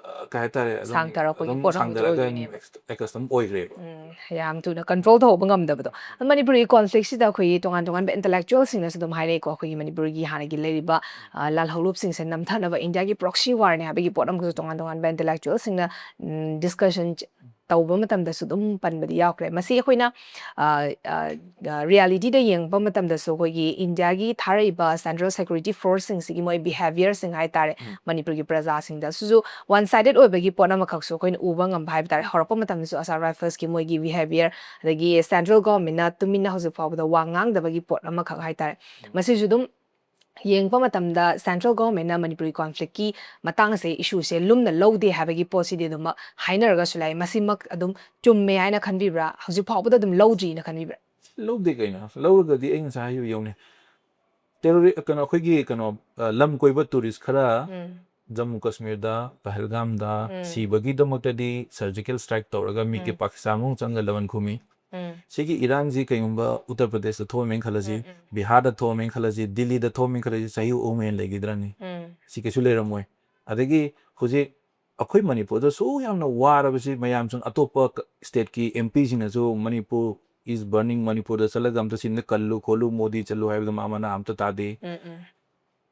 ꯑ, ꯀꯩ ꯍꯥꯏꯇꯥꯔꯦ, ꯑꯗꯨꯝ, ꯁꯥꯡꯊꯔꯛꯄꯒꯤ ꯑꯗꯨꯝ ꯄꯣꯠ ꯑꯃꯁꯨ ꯁꯥꯡꯊꯔꯛꯑꯒ ꯑꯣꯏꯗꯣꯏꯅꯦꯕ꯫ Ex-, exhaustion ꯑꯣꯏꯈ꯭ꯔꯦꯕ꯫ ꯎꯝ, ꯌꯥꯝ ꯊꯨꯅ control ꯇꯧꯍꯧꯕ ꯉꯝꯗꯕꯗꯣ꯫ ꯑꯗꯣ ꯃꯅꯤꯄꯨꯔꯒꯤ conflict ꯁꯤꯗ ꯑꯩꯈꯣꯏꯒꯤ ꯇꯣꯉꯥꯟ ꯇꯣꯉꯥꯟꯕ intellectual ꯁꯤꯡꯅꯁꯨ ꯑꯗꯨꯝ ꯍꯥꯏꯔꯛꯏꯀꯣ, ꯑꯩꯈꯣꯏꯒꯤ ꯃꯅꯤꯄꯨꯔꯒꯤ ꯍꯥꯟꯅꯒꯤ ꯂꯩꯔꯤꯕ, ꯑ, ꯂꯥꯜꯍꯧꯂꯨꯞꯁꯤꯡꯁꯦ ꯅꯝꯊꯅꯕ ꯏꯟꯗꯤꯌꯥꯒꯤ proxy war ꯅꯦ ꯍꯥꯏꯕꯒꯤ ꯄꯣꯠ ꯑꯃꯈꯛꯁꯨ ꯇꯣꯉꯥꯟ ꯇꯣꯉꯥꯟꯕ intellectual ꯁꯤꯡꯅ, ꯎꯝ, discussion ꯆ-, ꯇꯧꯕ ꯃꯇꯝꯗꯁꯨ ꯑꯗꯨꯝ ꯄꯟꯕꯗꯤ ꯌꯥꯎꯈ꯭ꯔꯦ꯫ ꯃꯁꯤ ꯑꯩꯈꯣꯏꯅ, ꯑ, ꯑ, ꯑ, reality ꯗ ꯌꯦꯡꯕ ꯃꯇꯝꯗꯁꯨ ꯑꯩꯈꯣꯏꯒꯤ ꯏꯟꯗꯤꯌꯥꯒꯤ ꯊꯥꯔꯛꯏꯕ central security force ꯁꯤꯡꯁꯤꯒꯤ ꯃꯣꯏ behaviour ꯁꯤꯡ ꯍꯥꯏꯇꯥꯔꯦ, ꯎꯝ꯫ ꯃꯅꯤꯄꯨꯔꯒꯤ ꯄ꯭ꯔꯖꯥꯁꯤꯡꯗ ꯁꯤꯁꯨ one sided ꯑꯣꯏꯕꯒꯤ ꯄꯣꯠ ꯑꯃꯈꯛꯁꯨ ꯑꯩꯈꯣꯏꯅ ꯎꯕ ꯉꯝꯕ ꯍꯥꯏꯕ ꯇꯥꯔꯦ꯫ ꯍꯧꯔꯛꯄ ꯃꯇꯝꯗꯁꯨ Assam Rifles ꯀꯤ ꯃꯣꯏꯒꯤ behaviour, ꯑꯗꯒꯤ central government ꯅ ꯇꯨꯃꯤꯟꯅ ꯍꯧꯖꯤꯛ ꯐꯥꯎꯕꯗ ꯋꯥ ꯉꯥꯡꯗꯕꯒꯤ ꯄꯣꯠ ꯑꯃꯈꯛ ꯍꯥꯏꯇꯥꯔꯦ꯫ ꯎꯝ꯫ ꯃꯁꯤꯁꯨ ꯑꯗꯨꯝ ꯌꯦꯡꯕ ꯃꯇꯝꯗ central government ꯅ ꯃꯅꯤꯄꯨꯔꯒꯤ conflict ꯀꯤ ꯃꯇꯥꯡꯁꯦ, issue ꯁꯦ ꯂꯨꯝꯅ ꯂꯧꯗꯦ ꯍꯥꯏꯕꯒꯤ ꯄꯣꯠꯁꯤꯗꯤ ꯑꯗꯨꯃꯛ ꯍꯥꯏꯅꯔꯒꯁꯨ ꯂꯥꯛꯑꯦ꯫ ꯃꯁꯤꯃꯛ ꯑꯗꯨꯝ ꯆꯨꯝꯃꯦ ꯍꯥꯏꯅ ꯈꯟꯕꯤꯕ꯭ꯔꯥ? ꯍꯧꯖꯤꯛ ꯐꯥꯎꯕꯗ ꯑꯗꯨꯝ ꯂꯧꯗ꯭ꯔꯤꯅ ꯈꯟꯕꯤꯕ꯭ꯔꯥ? ꯂꯧꯗꯦ ꯀꯩꯅꯣ꯫ ꯂꯧꯔꯒꯗꯤ ꯑꯩ ꯉꯁꯥꯏ ꯍꯥꯏꯈꯤꯕ ꯌꯧꯅꯤ꯫ Terrori-, ꯀꯩꯅꯣ, ꯑꯩꯈꯣꯏꯒꯤ ꯀꯩꯅꯣ, ꯑ, ꯂꯝ ꯀꯣꯏꯕ tourist ꯈꯔ ꯎꯝ꯫ ꯖꯝꯃꯨ ꯀꯥꯁꯃꯤꯔꯗ, ꯄꯍꯜꯒꯥꯝꯗ ꯎꯝ꯫ ꯁꯤꯕꯒꯤꯗꯃꯛꯇꯗꯤ surgical strike ꯇꯧꯔꯒ ꯃꯤꯒꯤ ꯎꯝ꯫ ꯄꯥꯀꯤꯁꯇꯥꯟ ꯃꯅꯨꯡ ꯆꯪꯉꯒ ꯂꯃꯟ ꯈꯨꯝꯃꯤ꯫ ꯎꯝ꯫ ꯁꯤꯒꯤ ꯏꯔꯥꯡꯁꯤ ꯀꯩꯒꯨꯝꯕ ꯎꯠꯇꯔ ꯄ꯭ꯔꯗꯦꯁꯇ ꯊꯣꯛꯑꯝꯃꯦꯅ ꯈꯜꯂꯁꯤ, ꯎꯝ, ꯎꯝ꯫ ꯕꯤꯍꯥꯔꯗ ꯊꯣꯛꯑꯝꯃꯦꯅ ꯈꯜꯂꯁꯤ, ꯗꯤꯜꯂꯤꯗ ꯊꯣꯛꯑꯝꯃꯦꯅ ꯈꯜꯂꯁꯤ, ꯆꯍꯤ ꯑꯍꯨꯝ ꯍꯦꯟꯅ ꯂꯩꯈꯤꯗ꯭ꯔꯅꯤ? ꯎꯝ꯫ ꯁꯤ ꯀꯩꯁꯨ ꯂꯩꯔꯝꯃꯣꯏ꯫ ꯑꯗꯒꯤ ꯍꯧꯖꯤꯛ ꯑꯩꯈꯣꯏ ꯃꯅꯤꯄꯨꯔꯗ ꯁꯨꯛ ꯌꯥꯝꯅ ꯋꯥꯔꯕꯁꯤ ꯃꯌꯥꯝ ꯁꯨꯝ ꯑꯇꯣꯞꯄ stateꯀꯤ MPꯁꯤꯡꯅꯁꯨ "Manipur is burning, ꯃꯅꯤꯄꯨꯔꯗ ꯆꯠꯂꯒ ꯑꯝꯇ ꯁꯤꯟꯗ ꯀꯜꯂꯨ ꯈꯣꯠꯂꯨ, ꯃꯣꯗꯤ ꯆꯠꯂꯨ" ꯍꯥꯏꯕꯗ ꯃꯥ ꯃꯅꯥ ꯑꯝꯇ ꯇꯥꯗꯦ꯫ ꯎꯝ, ꯎꯝ꯫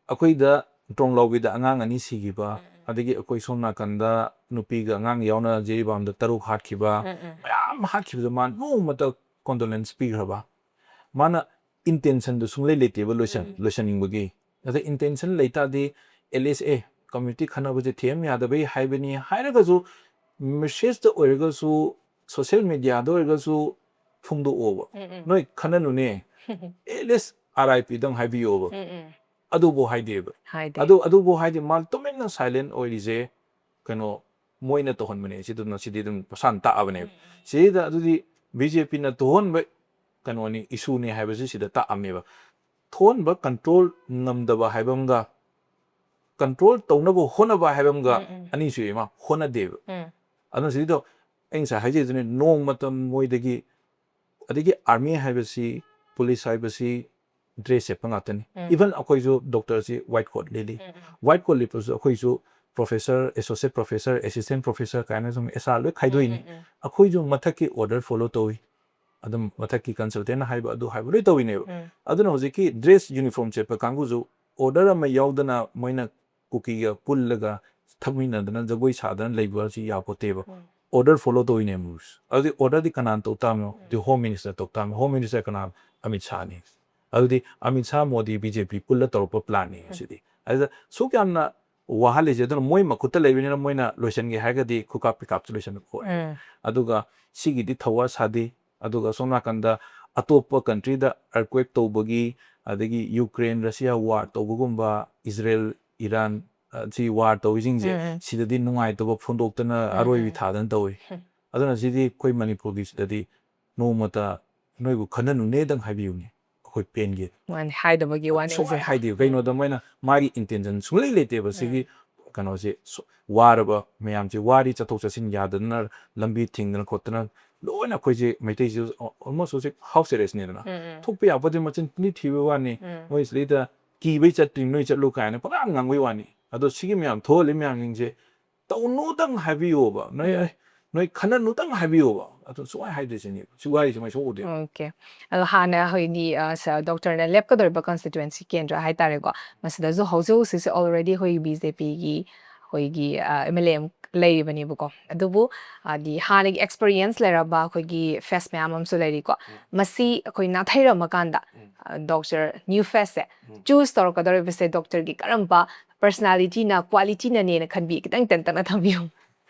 ꯑꯩꯈꯣꯏꯗ ꯇ꯭ꯔꯣꯡꯂꯥꯎꯕꯤꯗ ꯑꯉꯥꯡ ꯑꯅꯤ ꯁꯤꯈꯤꯕ, ꯎꯝ, ꯎꯝ꯫ ꯑꯗꯒꯤ ꯑꯩꯈꯣꯏ ꯁꯣꯝ ꯅꯥꯀꯟꯗ ꯅꯨꯄꯤꯒ ꯑꯉꯥꯡ ꯌꯥꯎꯅ ꯖꯤꯔꯤꯕꯥꯝꯗ ꯇꯔꯨꯛ ꯍꯥꯠꯈꯤꯕ, ꯎꯝ, ꯎꯝ꯫ ꯃꯌꯥꯝ ꯍꯥꯠꯈꯤꯕꯗ ꯃꯥ ꯅꯣꯡꯃꯇ condolence ꯄꯤꯈ꯭ꯔꯕ? ꯃꯥꯅ intentionꯗꯨ ꯁꯨꯡꯂꯩ ꯂꯩꯇꯦꯕ ꯂꯣꯏꯁꯟ-, ꯎꯝ꯫ ꯂꯣꯏꯁꯟꯅꯤꯡꯕꯒꯤ꯫ ꯑꯗ intention ꯂꯩꯇꯥꯔꯗꯤ, at least, "A, community ꯈꯠꯅꯕꯁꯦ ꯊꯦꯝ ꯌꯥꯗꯕꯩ ꯍꯥꯏꯕꯅꯤ" ꯍꯥꯏꯔꯒꯁꯨ, messageꯇ ꯑꯣꯏꯔꯒꯁꯨ, social mediaꯗ ꯑꯣꯏꯔꯒꯁꯨ ꯐꯣꯡꯗꯣꯛꯑꯣꯕ꯫ ꯎꯝ, ꯎꯝ꯫ "ꯅꯣꯏ ꯈꯠꯅꯅꯨꯅꯦ, at least R I Pꯗꯪ ꯍꯥꯏꯕꯤꯌꯣꯕ"꯫ ꯎꯝ, ꯎꯝ꯫ ꯑꯗꯨꯕꯨ ꯍꯥꯏꯗꯦꯕ꯫ ꯍꯥꯏꯗꯦ꯫ ꯑꯗꯨ, ꯑꯗꯨꯕꯨ ꯍꯥꯏꯗꯤ ꯃꯥ ꯇꯨꯃꯤꯟꯅ silent ꯑꯣꯏꯔꯤꯁꯦ, ꯀꯩꯅꯣ, ꯃꯣꯏꯅ ꯇꯧꯍꯟꯕꯅꯦ꯫ ꯁꯤꯗꯨꯅ, ꯁꯤꯗꯤ ꯑꯗꯨꯝ ꯃꯁꯥꯅ ꯇꯥꯛꯑꯕꯅꯦꯕ꯫ ꯎꯝ, ꯎꯝ꯫ ꯁꯤꯗ ꯑꯗꯨꯗꯤ BJPꯅ ꯇꯧꯍꯟꯕ ꯀꯩꯅꯣꯅꯤ, issueꯅꯤ ꯍꯥꯏꯕꯁꯤ ꯁꯤꯗ ꯇꯥꯛꯑꯝꯃꯦꯕ꯫ ꯊꯣꯛꯍꯟꯕ, control ꯉꯝꯗꯕ ꯍꯥꯏꯕ ꯑꯃꯒ, control ꯇꯧꯅꯕ ꯍꯣꯠꯅꯕ ꯍꯥꯏꯕ ꯑꯃꯒ ꯎꯝ, ꯎꯝ꯫ ꯑꯅꯤꯁꯨ ꯏꯃꯥ ꯍꯣꯠꯅꯗꯦꯕ꯫ ꯎꯝ꯫ ꯑꯗꯨꯅ ꯁꯤꯗ ꯑꯩ ꯉꯁꯥꯏ ꯍꯥꯏꯖꯩꯗꯨꯅꯦ, ꯅꯣꯡꯃꯇ ꯃꯣꯏꯗꯒꯤ, ꯑꯗꯒꯤ army ꯍꯥꯏꯕꯁꯤ, police ꯍꯥꯏꯕꯁꯤ dress ꯁꯦꯠꯄ ꯉꯥꯛꯇꯅꯤ꯫ ꯎꯝ꯫ Even ꯑꯩꯈꯣꯏꯁꯨ doctorꯁꯤ white coat ꯂꯤꯠꯂꯤ꯫ ꯎꯝ, ꯎꯝ꯫ White coat ꯂꯤꯠꯄꯁꯨ ꯑꯩꯈꯣꯏꯁꯨ professor, associate professor, assistant professor ꯀꯥꯏꯅ ꯁꯨꯝ S R ꯂꯣꯏ ꯈꯥꯏꯗꯣꯛꯏꯅꯤ꯫ ꯎꯝ, ꯎꯝ, ꯎꯝ꯫ ꯑꯩꯈꯣꯏꯁꯨ ꯃꯊꯛꯀꯤ order follow ꯇꯧꯏ꯫ ꯑꯗꯨꯝ ꯃꯊꯛꯀꯤ consultantꯅ ꯍꯥꯏꯕ ꯑꯗꯨ ꯍꯥꯏꯕ ꯂꯣꯏ ꯇꯧꯏꯅꯦꯕ꯫ ꯎꯝ꯫ ꯑꯗꯨꯅ ꯍꯧꯖꯤꯛꯀꯤ dress uniform ꯁꯦꯠꯄ ꯀꯥꯡꯕꯨꯁꯨ order ꯑꯃ ꯌꯥꯎꯗꯅ ꯃꯣꯏꯅ ꯀꯨꯀꯤꯒ ꯄꯨꯜꯂꯒ ꯊꯛꯃꯤꯟꯅꯗꯅ ꯖꯒꯣꯏ ꯁꯥꯗꯅ ꯂꯩꯕ ꯑꯁꯤ ꯌꯥꯄꯣꯠꯇꯦꯕ꯫ ꯎꯝ꯫ Order follow ꯇꯧꯔꯤꯅꯦ ꯃꯣꯏꯁꯨ꯫ ꯑꯗꯨꯗꯤ orderꯗꯤ ꯀꯅꯥꯅ ꯇꯧ ꯇꯥꯕꯅꯣ? ꯎꯝ꯫ ꯑꯗꯨꯗꯤ Home Minister ꯇꯧ ꯇꯥꯕꯅꯤ꯫ Home Minister ꯀꯅꯥ? ꯑꯃꯤꯠ ꯁꯥꯍꯅꯤ꯫ ꯑꯗꯨꯗꯤ ꯑꯃꯤꯠ ꯁꯥꯍ, ꯃꯣꯗꯤ, BJP ꯄꯨꯜꯂ ꯇꯧꯔꯛꯄ planꯅꯤ ꯎꯝ꯫ ꯑꯁꯤꯗꯤ꯫ ꯑꯗꯨꯗ ꯁꯨꯛ ꯌꯥꯝꯅ ꯋꯥꯍꯜꯂꯤꯁꯦ ꯑꯗꯨꯅ ꯃꯣꯏ ꯃꯈꯨꯠꯇ ꯂꯩꯕꯅꯤꯅ ꯃꯣꯏꯅ ꯂꯣꯏꯁꯤꯟꯒꯦ ꯍꯥꯏꯔꯒꯗꯤ ꯈꯨꯀꯥꯞ ꯄꯤꯀꯥꯞꯁꯨ ꯂꯣꯏꯁꯤꯟꯕ ꯄꯣꯠꯅꯤ꯫ ꯎꯝ꯫ ꯑꯗꯨꯒ ꯁꯤꯒꯤꯗꯤ ꯊꯧꯋꯥ ꯁꯥꯗꯦ꯫ ꯑꯗꯨꯒ ꯑꯁꯣꯝ ꯅꯥꯀꯟꯗ ꯑꯇꯣꯞꯄ countryꯗ earthquake ꯇꯧꯕꯒꯤ, ꯑꯗꯒꯤ Ukraine, Russia war ꯇꯧꯕꯒꯨꯝꯕ, Israel, Iran, ꯑ, ꯁꯤ war ꯇꯧꯔꯤꯁꯤꯡꯁꯦ, ꯎꯝ, ꯎꯝ꯫ ꯁꯤꯗꯗꯤ ꯅꯨꯡꯉꯥꯏꯇꯕ ꯐꯣꯡꯗꯣꯛꯇꯅ ꯎꯝ, ꯑꯔꯣꯏꯕꯤ ꯎꯝ꯫ ꯊꯥꯗꯅ ꯇꯧꯏ꯫ ꯎꯝ꯫ ꯑꯗꯨꯅ ꯁꯤꯗꯤ ꯑꯩꯈꯣꯏ ꯃꯅꯤꯄꯨꯔꯒꯤ ꯁꯤꯗꯗꯤ ꯅꯣꯡꯃꯇ "ꯅꯣꯏꯕꯨ ꯈꯟꯅꯅꯨꯅꯦꯗꯪ ꯍꯥꯏꯕꯤꯌꯨꯅꯦ, ꯑꯩꯈꯣꯏ ꯄꯦꯟꯒꯦ"꯫ ꯃꯥꯅꯦ, ꯍꯥꯏꯗꯕꯒꯤ ꯋꯥꯅꯦ ꯁꯨꯡꯍꯥꯏ ꯍꯧꯖꯤꯛ꯫ ꯍꯥꯏꯗꯦ꯫ ꯎꯝ꯫ ꯀꯩꯅꯣꯗ ꯃꯣꯏꯅ ꯃꯥꯒꯤ intention ꯁꯨꯡꯂꯩ ꯂꯩꯇꯦꯕ꯫ ꯁꯤꯒꯤ ꯎꯝ꯫ ꯀꯩꯅꯣꯁꯦ ꯁꯨ- ꯋꯥꯔꯕ ꯃꯌꯥꯝꯁꯦ, ꯋꯥꯔꯤ ꯆꯠꯊꯣꯛ ꯆꯠꯁꯤꯟ ꯌꯥꯗꯗꯅ, ꯂꯝꯕꯤ ꯊꯤꯡꯗꯅ ꯈꯣꯠꯇꯅ ꯂꯣꯏꯅ ꯑꯩꯈꯣꯏꯁꯦ ꯃꯩꯇꯩꯁꯦ almost ꯍꯧꯖꯤꯛ house arrest ꯅꯤꯗꯅ꯫ ꯎꯝ, ꯎꯝ. ꯊꯣꯛꯄ ꯌꯥꯄꯣꯠꯇꯦ, ꯃꯆꯤꯟ ꯊꯤꯕ ꯋꯥꯅꯤ꯫ ꯎꯝ. ꯃꯣꯏ ꯁꯤꯗꯩꯗ ꯀꯤꯕꯩ ꯆꯠꯇ꯭ꯔꯤ, ꯅꯣꯏ ꯆꯠꯂꯨ ꯀꯥꯏꯅ ꯄꯪꯉꯥꯡ ꯉꯥꯡꯕꯩ ꯋꯥꯅꯤ꯫ ꯑꯗꯣ ꯁꯤꯒꯤ ꯃꯌꯥꯝ ꯊꯣꯛꯍꯜꯂꯤ ꯃꯌꯥꯝꯁꯤꯡꯁꯦ ꯇꯧꯅꯨꯗꯪ ꯍꯥꯏꯕꯤꯌꯣꯕ, ꯅꯣꯏ ꯎꯝ. ꯅꯣꯏ ꯈꯟꯅꯅꯨꯗꯪ ꯍꯥꯏꯕꯤꯌꯣꯕ꯫ ꯑꯗꯣ ꯁꯨꯡꯍꯥꯏ ꯍꯥꯏꯗ꯭ꯔꯤꯁꯤꯅꯤ, ꯁꯤ ꯋꯥꯔꯤꯁꯤ ꯃꯥꯏ ꯁꯣꯛꯎꯗꯦ꯫ ꯑꯣꯀꯦ꯫ ꯑꯗꯣ ꯍꯥꯟꯅ ꯑꯩꯈꯣꯏꯒꯤ, ꯑ, ꯁ-, ꯗꯣꯛꯇꯔꯅ ꯂꯦꯞꯀꯗꯧꯔꯤꯕ ꯀꯟꯁꯇꯤꯇ꯭ꯋꯦꯟꯁꯤ ꯀꯦꯟꯗ꯭ꯔ ꯍꯥꯏꯇꯥꯔꯦꯀꯣ, ꯃꯁꯤꯗꯁꯨ ꯍꯧꯖꯤꯛ ꯍꯧꯖꯤꯛꯁꯦ already ꯑꯩꯈꯣꯏꯒꯤ ꯕꯤ ꯖꯦ ꯄꯤꯒꯤ ꯑꯩꯈꯣꯏꯒꯤ, ꯑ, ꯑꯦꯝ ꯑꯦꯜ ꯑꯦ ꯑꯃ ꯂꯩꯔꯤꯕꯅꯦꯕꯀꯣ꯫ ꯑꯗꯨꯕꯨ ꯍꯥꯏꯗꯤ ꯍꯥꯟꯅꯒꯤ ꯑꯦꯛꯁꯄꯤꯔꯤꯌꯦꯟꯁ ꯂꯩꯔꯕ ꯑꯩꯈꯣꯏꯒꯤ ꯐꯦꯁ ꯃꯌꯥꯝ ꯑꯃꯁꯨ ꯂꯩꯔꯤꯀꯣ꯫ ꯎꯝ. ꯃꯁꯤ ꯑꯩꯈꯣꯏ ꯅꯥꯊꯩꯔꯝꯃꯀꯥꯟꯗ, ꯎꯝ. ꯑ, ꯗꯣꯛꯇꯔ ꯅ꯭ꯌꯨ ꯐꯦꯁꯁꯦ ꯎꯝ. ꯆꯨꯁ ꯇꯧꯔꯛꯀꯗꯧꯔꯤꯕꯁꯦ ꯗꯣꯛꯇꯔꯒꯤ ꯀꯔꯝꯕ ꯄꯔꯁꯅꯥꯂꯤꯇꯤꯅ, ꯀ꯭ꯋꯥꯂꯤꯇꯤꯅꯅꯦꯅ ꯈꯟꯕꯤ? ꯈꯤꯇꯪ ꯇꯦꯟꯇꯛꯅ ꯊꯝꯕꯤꯌꯨ꯫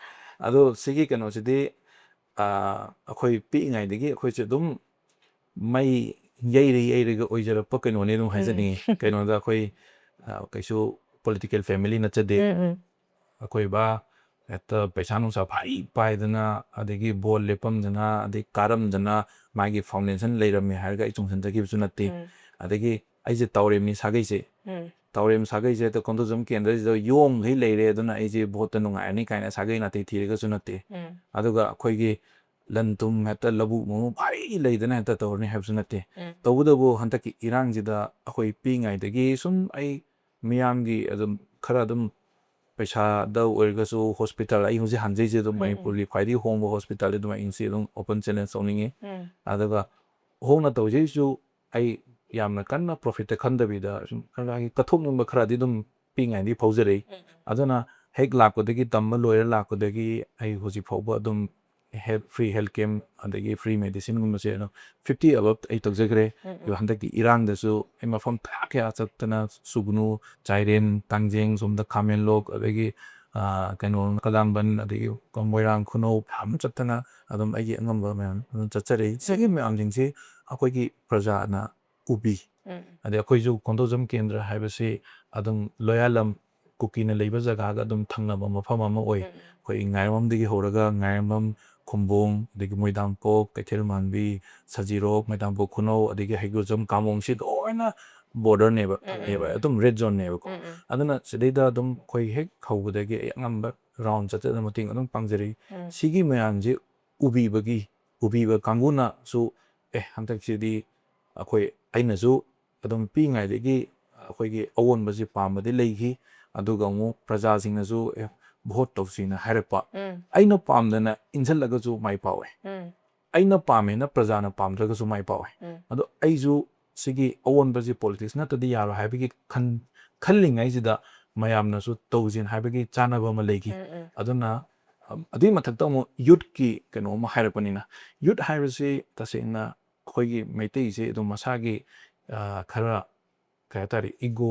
ꯑꯗꯣ ꯁꯤꯒꯤ ꯀꯩꯅꯣꯁꯤꯗꯤ, ꯑ, ꯑꯩꯈꯣꯏ ꯄꯤꯛꯏꯉꯩꯗꯒꯤ ꯑꯩꯈꯣꯏꯁꯦ ꯑꯗꯨꯝ ꯃꯩ ꯌꯩꯔ ꯌꯩꯔꯒ ꯑꯣꯏꯖꯔꯛꯄ ꯀꯩꯅꯣꯅꯦ ꯑꯗꯨꯝ ꯎꯝ. ꯍꯥꯏꯖꯅꯤꯡꯉꯤ꯫ ꯀꯩꯅꯣꯗ ꯑꯩꯈꯣꯏ, ꯑ, ꯀꯩꯁꯨ ꯄꯣꯂꯤꯇꯤꯀꯦꯜ ꯐꯦꯃꯤꯂꯤ ꯅꯠꯆꯗꯦ꯫ ꯎꯝ, ꯎꯝ. ꯑꯩꯈꯣꯏ ꯕꯥ ꯍꯦꯛꯇ ꯄꯩꯁꯥ ꯅꯨꯡꯁꯥ ꯐꯥꯏ ꯄꯥꯏꯗꯅ, ꯑꯗꯒꯤ ꯕꯣꯜ ꯂꯦꯞꯄꯝꯗꯅ, ꯑꯗꯩ ꯀꯥꯔꯝꯗꯅ, ꯃꯥꯒꯤ ꯐꯥꯎꯟꯗꯦꯁꯟ ꯂꯩꯔꯝꯃꯦ ꯍꯥꯏꯔꯒ ꯑꯩ ꯆꯣꯡꯁꯤꯟꯖꯈꯤꯕꯁꯨ ꯅꯠꯇꯦ꯫ ꯎꯝ. ꯑꯗꯒꯤ ꯑꯩꯁꯦ ꯇꯥꯎꯔꯦꯝꯅꯤ ꯁꯥꯒꯩꯁꯦ꯫ ꯎꯝ. ꯇꯥꯎꯔꯦꯝ ꯁꯥꯒꯩꯁꯦ ꯍꯦꯛꯇ ꯀꯣꯟꯊꯧꯖꯝ ꯀꯦꯟꯗ꯭ꯔꯁꯤꯗ ꯌꯣꯝꯈꯩ ꯂꯩꯔꯦ, ꯑꯗꯨꯅ ꯑꯩꯁꯦ ꯚꯣꯠꯇ ꯅꯨꯡꯉꯥꯏꯔꯅꯤ ꯀꯥꯏꯅ ꯁꯥꯒꯩ ꯅꯥꯇꯩ ꯊꯤꯔꯒꯁꯨ ꯅꯠꯇꯦ꯫ ꯎꯝ. ꯑꯗꯨꯒ ꯑꯩꯈꯣꯏꯒꯤ ꯂꯟ ꯊꯨꯝ ꯍꯦꯛꯇ ꯂꯧꯕꯨꯛ ꯃꯃꯨ ꯐꯥꯏ ꯂꯩꯗꯅ ꯍꯦꯛꯇ ꯇꯧꯔꯅꯤ ꯍꯥꯏꯕꯁꯨ ꯅꯠꯇꯦ꯫ ꯎꯝ. ꯇꯧꯕꯇꯕꯨ ꯍꯟꯗꯛꯀꯤ ꯏꯔꯥꯡꯁꯤꯗ ꯑꯩꯈꯣꯏ ꯄꯤꯛꯏꯉꯩꯗꯒꯤ ꯁꯨꯝ ꯑꯩ ꯃꯤꯌꯥꯝꯒꯤ ꯑꯗꯨꯝ ꯈꯔ ꯑꯗꯨꯝ ꯄꯩꯁꯥꯗ ꯑꯣꯏꯔꯒꯁꯨ ꯍꯣꯁꯄꯤꯇꯥꯜ, ꯑꯩ ꯍꯧꯖꯤꯛ ꯍꯟꯖꯩꯁꯦ ꯑꯗꯨꯝ ꯎꯝ, ꯎꯝ. ꯃꯅꯤꯄꯨꯔꯒꯤ ꯈ꯭ꯋꯥꯏꯗꯒꯤ ꯍꯣꯡꯕ ꯍꯣꯁꯄꯤꯇꯥꯜꯗꯤ ꯑꯗꯨꯝ ꯑꯩ ꯉꯁꯤ ꯑꯗꯨꯝ ꯑꯣꯄꯟ ꯆꯦꯂꯦꯟꯖ ꯇꯧꯅꯤꯡꯉꯤ꯫ ꯎꯝ. ꯑꯗꯨꯒ ꯍꯣꯡꯅ ꯇꯧꯖꯩꯁꯨ ꯑꯩ ꯌꯥꯝꯅ ꯀꯟꯅ ꯄ꯭ꯔꯣꯐꯤꯠꯇ ꯈꯟꯗꯕꯤꯗ ꯁꯨꯝ ꯈꯔ ꯀꯠꯊꯣꯛꯅꯤꯡꯕ ꯈꯔꯗꯤ ꯑꯗꯨꯝ ꯄꯤꯛꯏꯉꯩꯗꯒꯤ ꯐꯥꯎꯖꯔꯛꯏ꯫ ꯎꯝ, ꯎꯝ. ꯑꯗꯨꯅ ꯍꯦꯛ ꯂꯥꯛꯄꯗꯒꯤ, ꯇꯝꯕ ꯂꯣꯏꯔ ꯂꯥꯛꯄꯗꯒꯤ ꯑꯩ ꯍꯧꯖꯤꯛ ꯐꯥꯎꯕ ꯑꯗꯨꯝ ꯍꯦꯜ-, ꯐ꯭ꯔꯤ ꯍꯦꯜꯊ ꯀꯦꯝꯞ ꯑꯗꯒꯤ ꯐ꯭ꯔꯤ ꯃꯦꯗꯤꯁꯤꯟꯒꯨꯝꯕꯁꯦ ꯑꯗꯨꯝ ꯐꯤꯐꯇꯤ ꯑꯕꯞ ꯑꯩ ꯇꯧꯖꯈ꯭ꯔꯦ꯫ ꯎꯝ, ꯎꯝ. ꯑꯗꯣ ꯍꯟꯗꯛꯀꯤ ꯏꯔꯥꯡꯗꯁꯨ ꯑꯩ ꯃꯐꯝ ꯀꯌꯥ ꯀꯌꯥ ꯆꯠꯇꯅ, ꯁꯨꯒꯅꯨ, ꯆꯥꯏꯔꯦꯟ, ꯇꯥꯡꯖꯦꯡ, ꯁꯣꯝꯗ ꯈꯥꯃꯦꯟꯂꯣꯛ, ꯑꯗꯒꯤ, ꯑ, ꯀꯩꯅꯣ, ꯀꯂꯥꯡꯕꯟ, ꯑꯗꯒꯤ ꯃꯣꯏꯔꯥꯡ ꯈꯨꯅꯧ ꯃꯌꯥꯝ ꯆꯠꯇꯅ ꯑꯗꯨꯝ ꯑꯩꯒꯤ ꯑꯉꯝꯕ ꯃꯌꯥꯝ ꯑꯗꯨꯝ ꯆꯠꯆꯔꯛꯏ꯫ ꯁꯤꯒꯤ ꯃꯌꯥꯝꯁꯤꯡꯁꯤ ꯑꯩꯈꯣꯏꯒꯤ ꯄ꯭ꯔꯖꯥꯅ ꯎꯕꯤ꯫ ꯎꯝ. ꯑꯗꯩ ꯑꯩꯈꯣꯏꯁꯨ ꯀꯣꯟꯊꯧꯖꯝ ꯀꯦꯟꯗ꯭ꯔ ꯍꯥꯏꯕꯁꯤ ꯑꯗꯨꯝ ꯂꯣꯌꯥꯂꯝ ꯀꯨꯀꯤꯅ ꯂꯩꯕ ꯖꯒꯥꯒ ꯑꯗꯨꯝ ꯊꯪꯅꯕ ꯃꯐꯝ ꯑꯃ ꯑꯣꯏ꯫ ꯎꯝ. ꯑꯩꯈꯣꯏ ꯉꯥꯏꯔꯝꯕꯝꯗꯒꯤ ꯍꯧꯔꯒ ꯉꯥꯏꯔꯝꯕꯝ, ꯈꯨꯝꯕꯣꯡ, ꯑꯗꯒꯤ ꯃꯣꯏꯗꯥꯡꯄꯣꯛ, ꯀꯩꯊꯦꯜ ꯃꯥꯟꯕꯤ, ꯁꯖꯤꯔꯣꯛ, ꯃꯣꯏꯗꯥꯡꯄꯣꯛ ꯈꯨꯅꯧ, ꯑꯗꯒꯤ ꯍꯩꯒ꯭ꯔꯨꯖꯝ, ꯀꯥꯃꯣꯡꯁꯤ ꯂꯣꯏꯅ ꯕꯣꯔꯗꯔꯅꯦꯕ ꯎꯝ, ꯎꯝ, ꯅꯦꯕ ꯎꯝ. ꯑꯗꯨꯝ ꯔꯦꯗ ꯖꯣꯟꯅꯦꯕꯀꯣ꯫ ꯎꯝ, ꯎꯝ. ꯑꯗꯨꯅ ꯁꯤꯗꯩꯗ ꯑꯗꯨꯝ ꯑꯩꯈꯣꯏ ꯍꯦꯛ ꯍꯧꯕꯗꯒꯤ ꯑꯩ ꯑꯉꯝꯕ ꯔꯥꯎꯟ ꯆꯠꯆꯗꯅ ꯃꯇꯦꯡ ꯑꯗꯨꯝ ꯄꯥꯡꯖꯔꯛꯏ꯫ ꯎꯝ. ꯁꯤꯒꯤ ꯃꯌꯥꯝꯁꯤ ꯎꯕꯤꯕꯒꯤ ꯎꯕꯤꯕ ꯀꯥꯡꯕꯨꯅꯁꯨ ꯑꯦ ꯍꯟꯗꯛꯁꯤꯗꯤ ꯑꯩꯈꯣꯏ ꯑꯩꯅꯁꯨ ꯑꯗꯨꯝ ꯄꯤꯛꯏꯉꯩꯗꯒꯤ ꯑꯩꯈꯣꯏꯒꯤ ꯑꯑꯣꯟꯕꯁꯤ ꯄꯥꯝꯕꯗꯤ ꯂꯩꯈꯤ꯫ ꯑꯗꯨꯒ ꯑꯃꯨꯛ ꯄ꯭ꯔꯖꯥꯁꯤꯡꯅꯁꯨ ꯑꯦ ꯚꯣꯠ ꯇꯧꯁꯤꯅ ꯍꯥꯏꯔꯛꯄ꯫ ꯎꯝ. ꯑꯩꯅ ꯄꯥꯝꯗꯅ ꯏꯟꯁꯤꯜꯂꯒꯁꯨ ꯃꯥꯏ ꯄꯥꯛꯑꯣꯏ꯫ ꯎꯝ. ꯑꯩꯅ ꯄꯥꯝꯃꯦꯅ ꯄ꯭ꯔꯖꯥꯅ ꯄꯥꯝꯗ꯭ꯔꯒꯁꯨ ꯃꯥꯏ ꯄꯥꯛꯑꯣꯏ꯫ ꯎꯝ. ꯑꯗꯣ ꯑꯩꯁꯨ ꯁꯤꯒꯤ ꯑꯑꯣꯟꯕꯁꯤ ꯄꯣꯂꯤꯇꯤꯛꯁ ꯅꯠꯇꯗꯤ ꯌꯥꯔꯣꯏ ꯍꯥꯏꯕꯒꯤ ꯈꯟ ꯈꯜꯂꯤꯉꯩꯁꯤꯗ ꯃꯌꯥꯝꯅꯁꯨ ꯇꯧꯁꯤꯅ ꯍꯥꯏꯕꯒꯤ ꯆꯥꯟꯅꯕ ꯑꯃ ꯂꯩꯈꯤ꯫ ꯎꯝ, ꯎꯝ. ꯑꯗꯨꯅ ꯑꯝ, ꯑꯗꯨꯒꯤ ꯃꯊꯛꯇ ꯑꯃꯨꯛ ꯌꯨꯠꯀꯤ ꯀꯩꯅꯣ ꯑꯃ ꯍꯥꯏꯔꯛꯄꯅꯤꯅ, ꯌꯨꯠ ꯍꯥꯏꯕꯁꯤ ꯇꯁꯦꯡꯅ ꯑꯩꯈꯣꯏꯒꯤ ꯃꯩꯇꯩꯁꯦ ꯑꯗꯨꯝ ꯃꯁꯥꯒꯤ ꯑ, ꯈꯔ ꯀꯩ ꯍꯥꯏꯇꯥꯔꯦ ꯏꯒꯣ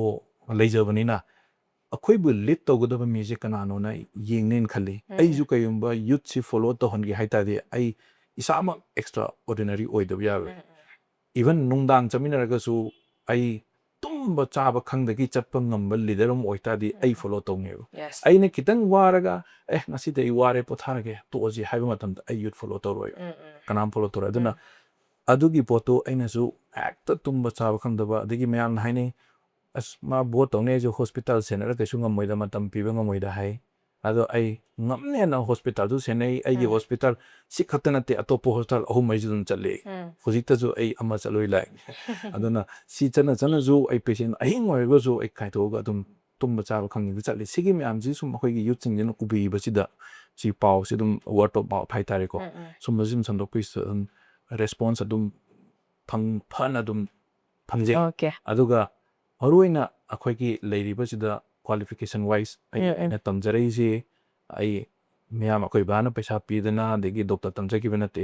ꯂꯩꯖꯕꯅꯤꯅ ꯑꯩꯈꯣꯏꯕꯨ ꯂꯤꯗ ꯇꯧꯒꯗꯕ ꯃꯤꯁꯦ ꯀꯅꯥꯅꯣꯅ ꯌꯦꯡꯅꯦꯅ ꯈꯜꯂꯤ꯫ ꯎꯝ. ꯑꯩꯁꯨ ꯀꯩꯒꯨꯝꯕ ꯌꯨꯠꯁꯤ ꯐꯣꯂꯣ ꯇꯧꯍꯟꯒꯦ ꯍꯥꯏ ꯇꯥꯔꯗꯤ ꯑꯩ ꯏꯁꯥꯃꯛ ꯑꯦꯛꯁꯇ꯭ꯔꯥ ꯑꯣꯔꯗꯤꯅꯔꯤ ꯑꯣꯏꯗꯕ ꯌꯥꯔꯣꯏ꯫ ꯎꯝ, ꯎꯝ. ꯏꯚꯟ ꯅꯨꯡꯗꯥꯡ ꯆꯠꯃꯤꯟꯅꯔꯒꯁꯨ ꯑꯩ ꯇꯨꯝꯕ ꯆꯥꯕ ꯈꯪꯗꯒꯤ ꯆꯠꯄ ꯉꯝꯕ ꯂꯤꯗꯔ ꯑꯃ ꯑꯣꯏꯇꯥꯔꯗꯤ ꯑꯩ ꯎꯝ. ꯐꯣꯂꯣ ꯇꯧꯅꯦꯕ꯫ Yes. ꯑꯩꯅ ꯈꯤꯇꯪ ꯋꯥꯔꯒ ꯑꯦ ꯉꯁꯤꯗꯤ ꯑꯩ ꯋꯥꯔꯦ ꯄꯣꯊꯥꯔꯒꯦ ꯇꯣꯛꯑꯁꯤ ꯍꯥꯏꯕ ꯃꯇꯝꯗ ꯑꯩ ꯌꯨꯠ ꯐꯣꯂꯣ ꯇꯧꯔꯣꯏ꯫ ꯎꯝ, ꯎꯝ. ꯀꯅꯥꯝ ꯐꯣꯂꯣ ꯇꯧꯔꯣꯏ꯫ ꯑꯗꯨꯅ ꯎꯝ. ꯑꯗꯨꯒꯤ ꯄꯣꯠꯇꯣ ꯑꯩꯅꯁꯨ ꯍꯦꯛꯇ ꯇꯨꯝꯕ ꯆꯥꯕ ꯈꯪꯗꯕ, ꯑꯗꯒꯤ ꯃꯌꯥꯝꯅ ꯍꯥꯏꯅꯩ ꯑꯁ ꯃꯥ ꯚꯣꯠ ꯇꯧꯅꯤ ꯑꯩꯁꯨ ꯍꯣꯁꯄꯤꯇꯥꯜ ꯁꯦꯟꯅꯔ ꯀꯩꯁꯨ ꯉꯝꯃꯣꯏꯗ ꯃꯇꯝ ꯄꯤꯕ ꯉꯝꯃꯣꯏꯗ ꯍꯥꯏ꯫ ꯑꯗꯣ ꯑꯩ ꯉꯝꯅꯦꯅ ꯍꯣꯁꯄꯤꯇꯥꯜꯁꯨ ꯁꯦꯟꯅꯩ꯫ ꯑꯩꯒꯤ ꯎꯝ. ꯍꯣꯁꯄꯤꯇꯥꯜ ꯁꯤ ꯈꯛꯇ ꯅꯠꯇꯦ ꯑꯇꯣꯞꯄ ꯍꯣꯁꯄꯤꯇꯥꯜ ꯑꯍꯨꯝ ꯃꯔꯤꯁꯨ ꯑꯗꯨꯝ ꯆꯠꯂꯦ꯫ ꯎꯝ. ꯍꯧꯖꯤꯛꯇꯁꯨ ꯑꯩ ꯑꯃ ꯆꯠꯂꯣꯏ ꯂꯥꯛꯏ꯫ ꯑꯗꯨꯅ ꯁꯤ ꯆꯠꯅ ꯆꯠꯅꯁꯨ ꯑꯩ ꯄꯦꯁꯦꯟ ꯑꯍꯤꯡ ꯑꯣꯏꯔꯒꯁꯨ ꯑꯩ ꯀꯥꯏꯊꯣꯛꯑꯒ ꯑꯗꯨꯝ ꯇꯨꯝꯕ ꯆꯥꯕ ꯈꯪꯗꯅ ꯆꯠꯂꯤ꯫ ꯁꯤꯒꯤ ꯃꯌꯥꯝꯁꯤ ꯁꯨꯝ ꯑꯩꯈꯣꯏꯒꯤ ꯌꯨꯠꯁꯤꯡꯁꯤꯅ ꯎꯕꯤꯕꯁꯤꯗ ꯁꯤ ꯄꯥꯎꯁꯤ ꯑꯗꯨꯝ ꯋꯥꯔꯗ ꯑꯣꯐ ꯃꯥꯎꯊ ꯍꯥꯏꯇꯥꯔꯦꯀꯣ꯫ ꯎꯝ, ꯎꯝ. ꯁꯨꯝꯕꯁꯤ ꯁꯨꯝ ꯁꯟꯗꯣꯛꯄꯤꯁꯤꯗ ꯑꯗꯨꯝ ꯔꯦꯁꯄꯣꯟꯁ ꯑꯗꯨꯝ ꯐꯪ ꯐꯅ ꯑꯗꯨꯝ ꯐꯪꯖꯩ꯫ Okay. ꯑꯗꯨꯒ ꯃꯔꯨꯑꯣꯏꯅ ꯑꯩꯈꯣꯏꯒꯤ ꯂꯩꯔꯤꯕꯁꯤꯗ ꯀ꯭ꯋꯥꯂꯤꯐꯤꯀꯦꯁꯟ ꯋꯥꯏꯁ ꯑꯩ ꯎꯝ, ꯎꯝ. ꯑꯩꯅ ꯇꯝꯖꯔꯛꯏꯁꯤ ꯑꯩ ꯃꯌꯥꯝ ꯑꯩꯈꯣꯏ ꯕꯥꯅ ꯄꯩꯁꯥ ꯄꯤꯗꯅ ꯑꯗꯒꯤ ꯗꯣꯛꯇꯔ ꯇꯝꯖꯈꯤꯕ ꯅꯠꯇꯦ꯫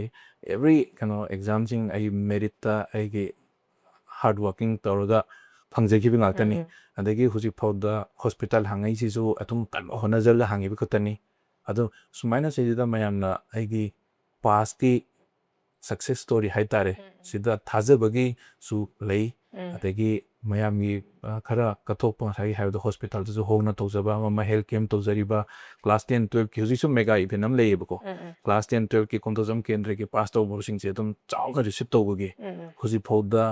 ꯑꯦꯕ꯭ꯔꯤ ꯀꯩꯅꯣ ꯑꯦꯛꯖꯥꯝꯁꯤꯡ ꯑꯩ ꯃꯦꯔꯤꯠꯇ ꯑꯩꯒꯤ ꯍꯥꯔꯗ ꯋꯥꯔꯀꯤꯡ ꯇꯧꯔꯒ ꯐꯪꯖꯈꯤꯕ ꯉꯥꯛꯇꯅꯤ꯫ ꯎꯝ, ꯎꯝ. ꯑꯗꯒꯤ ꯍꯧꯖꯤꯛ ꯐꯥꯎꯗ ꯍꯣꯁꯄꯤꯇꯥꯜ ꯍꯥꯡꯉꯛꯏꯁꯤꯁꯨ ꯑꯗꯨꯝ ꯀꯟꯕ ꯍꯣꯠꯅꯖꯔꯒ ꯍꯥꯡꯉꯤꯕ ꯈꯛꯇꯅꯤ꯫ ꯑꯗꯣ ꯁꯨꯃꯥꯏꯅ ꯁꯤꯁꯤꯗ ꯃꯌꯥꯝꯅ ꯑꯩꯒꯤ ꯄꯥꯁꯀꯤ ꯁꯛꯁꯦꯁ ꯁ꯭ꯇꯣꯔꯤ ꯍꯥꯏꯇꯥꯔꯦ꯫ ꯎꯝ, ꯎꯝ. ꯁꯤꯗ ꯊꯥꯖꯕꯒꯤꯁꯨ ꯂꯩ꯫ ꯎꯝ. ꯑꯗꯒꯤ ꯃꯌꯥꯝꯒꯤ ꯑ, ꯈꯔ ꯀꯠꯊꯣꯛꯄ ꯉꯁꯥꯏꯒꯤ ꯍꯥꯏꯕꯗꯣ ꯍꯣꯁꯄꯤꯇꯥꯜꯗꯁꯨ ꯍꯣꯡꯅ ꯇꯧꯖꯕ ꯑꯃ ꯑꯃ ꯍꯦꯜꯊ ꯀꯦꯝ ꯇꯧꯖꯔꯤꯕ ꯀ꯭ꯂꯥꯁ ꯇꯦꯟ ꯇꯨꯌꯦꯜꯐꯀꯤ ꯍꯧꯖꯤꯛꯁꯨ ꯃꯦꯒꯥ ꯏꯚꯦꯟ ꯑꯃ ꯂꯩꯌꯦꯕꯀꯣ꯫ ꯎꯝ, ꯎꯝ. ꯀ꯭ꯂꯥꯁ ꯇꯦꯟ ꯇꯨꯌꯦꯜꯐꯀꯤ ꯀꯣꯟꯊꯣꯖꯝ ꯀꯦꯟꯗ꯭ꯔꯒꯤ ꯄꯥꯁ ꯇꯧꯕꯁꯤꯡꯁꯦ ꯑꯗꯨꯝ ꯆꯥꯎꯅ ꯔꯤꯁꯤꯞ ꯇꯧꯕꯒꯤ ꯎꯝ, ꯎꯝ. ꯍꯧꯖꯤꯛꯐꯥꯎꯗ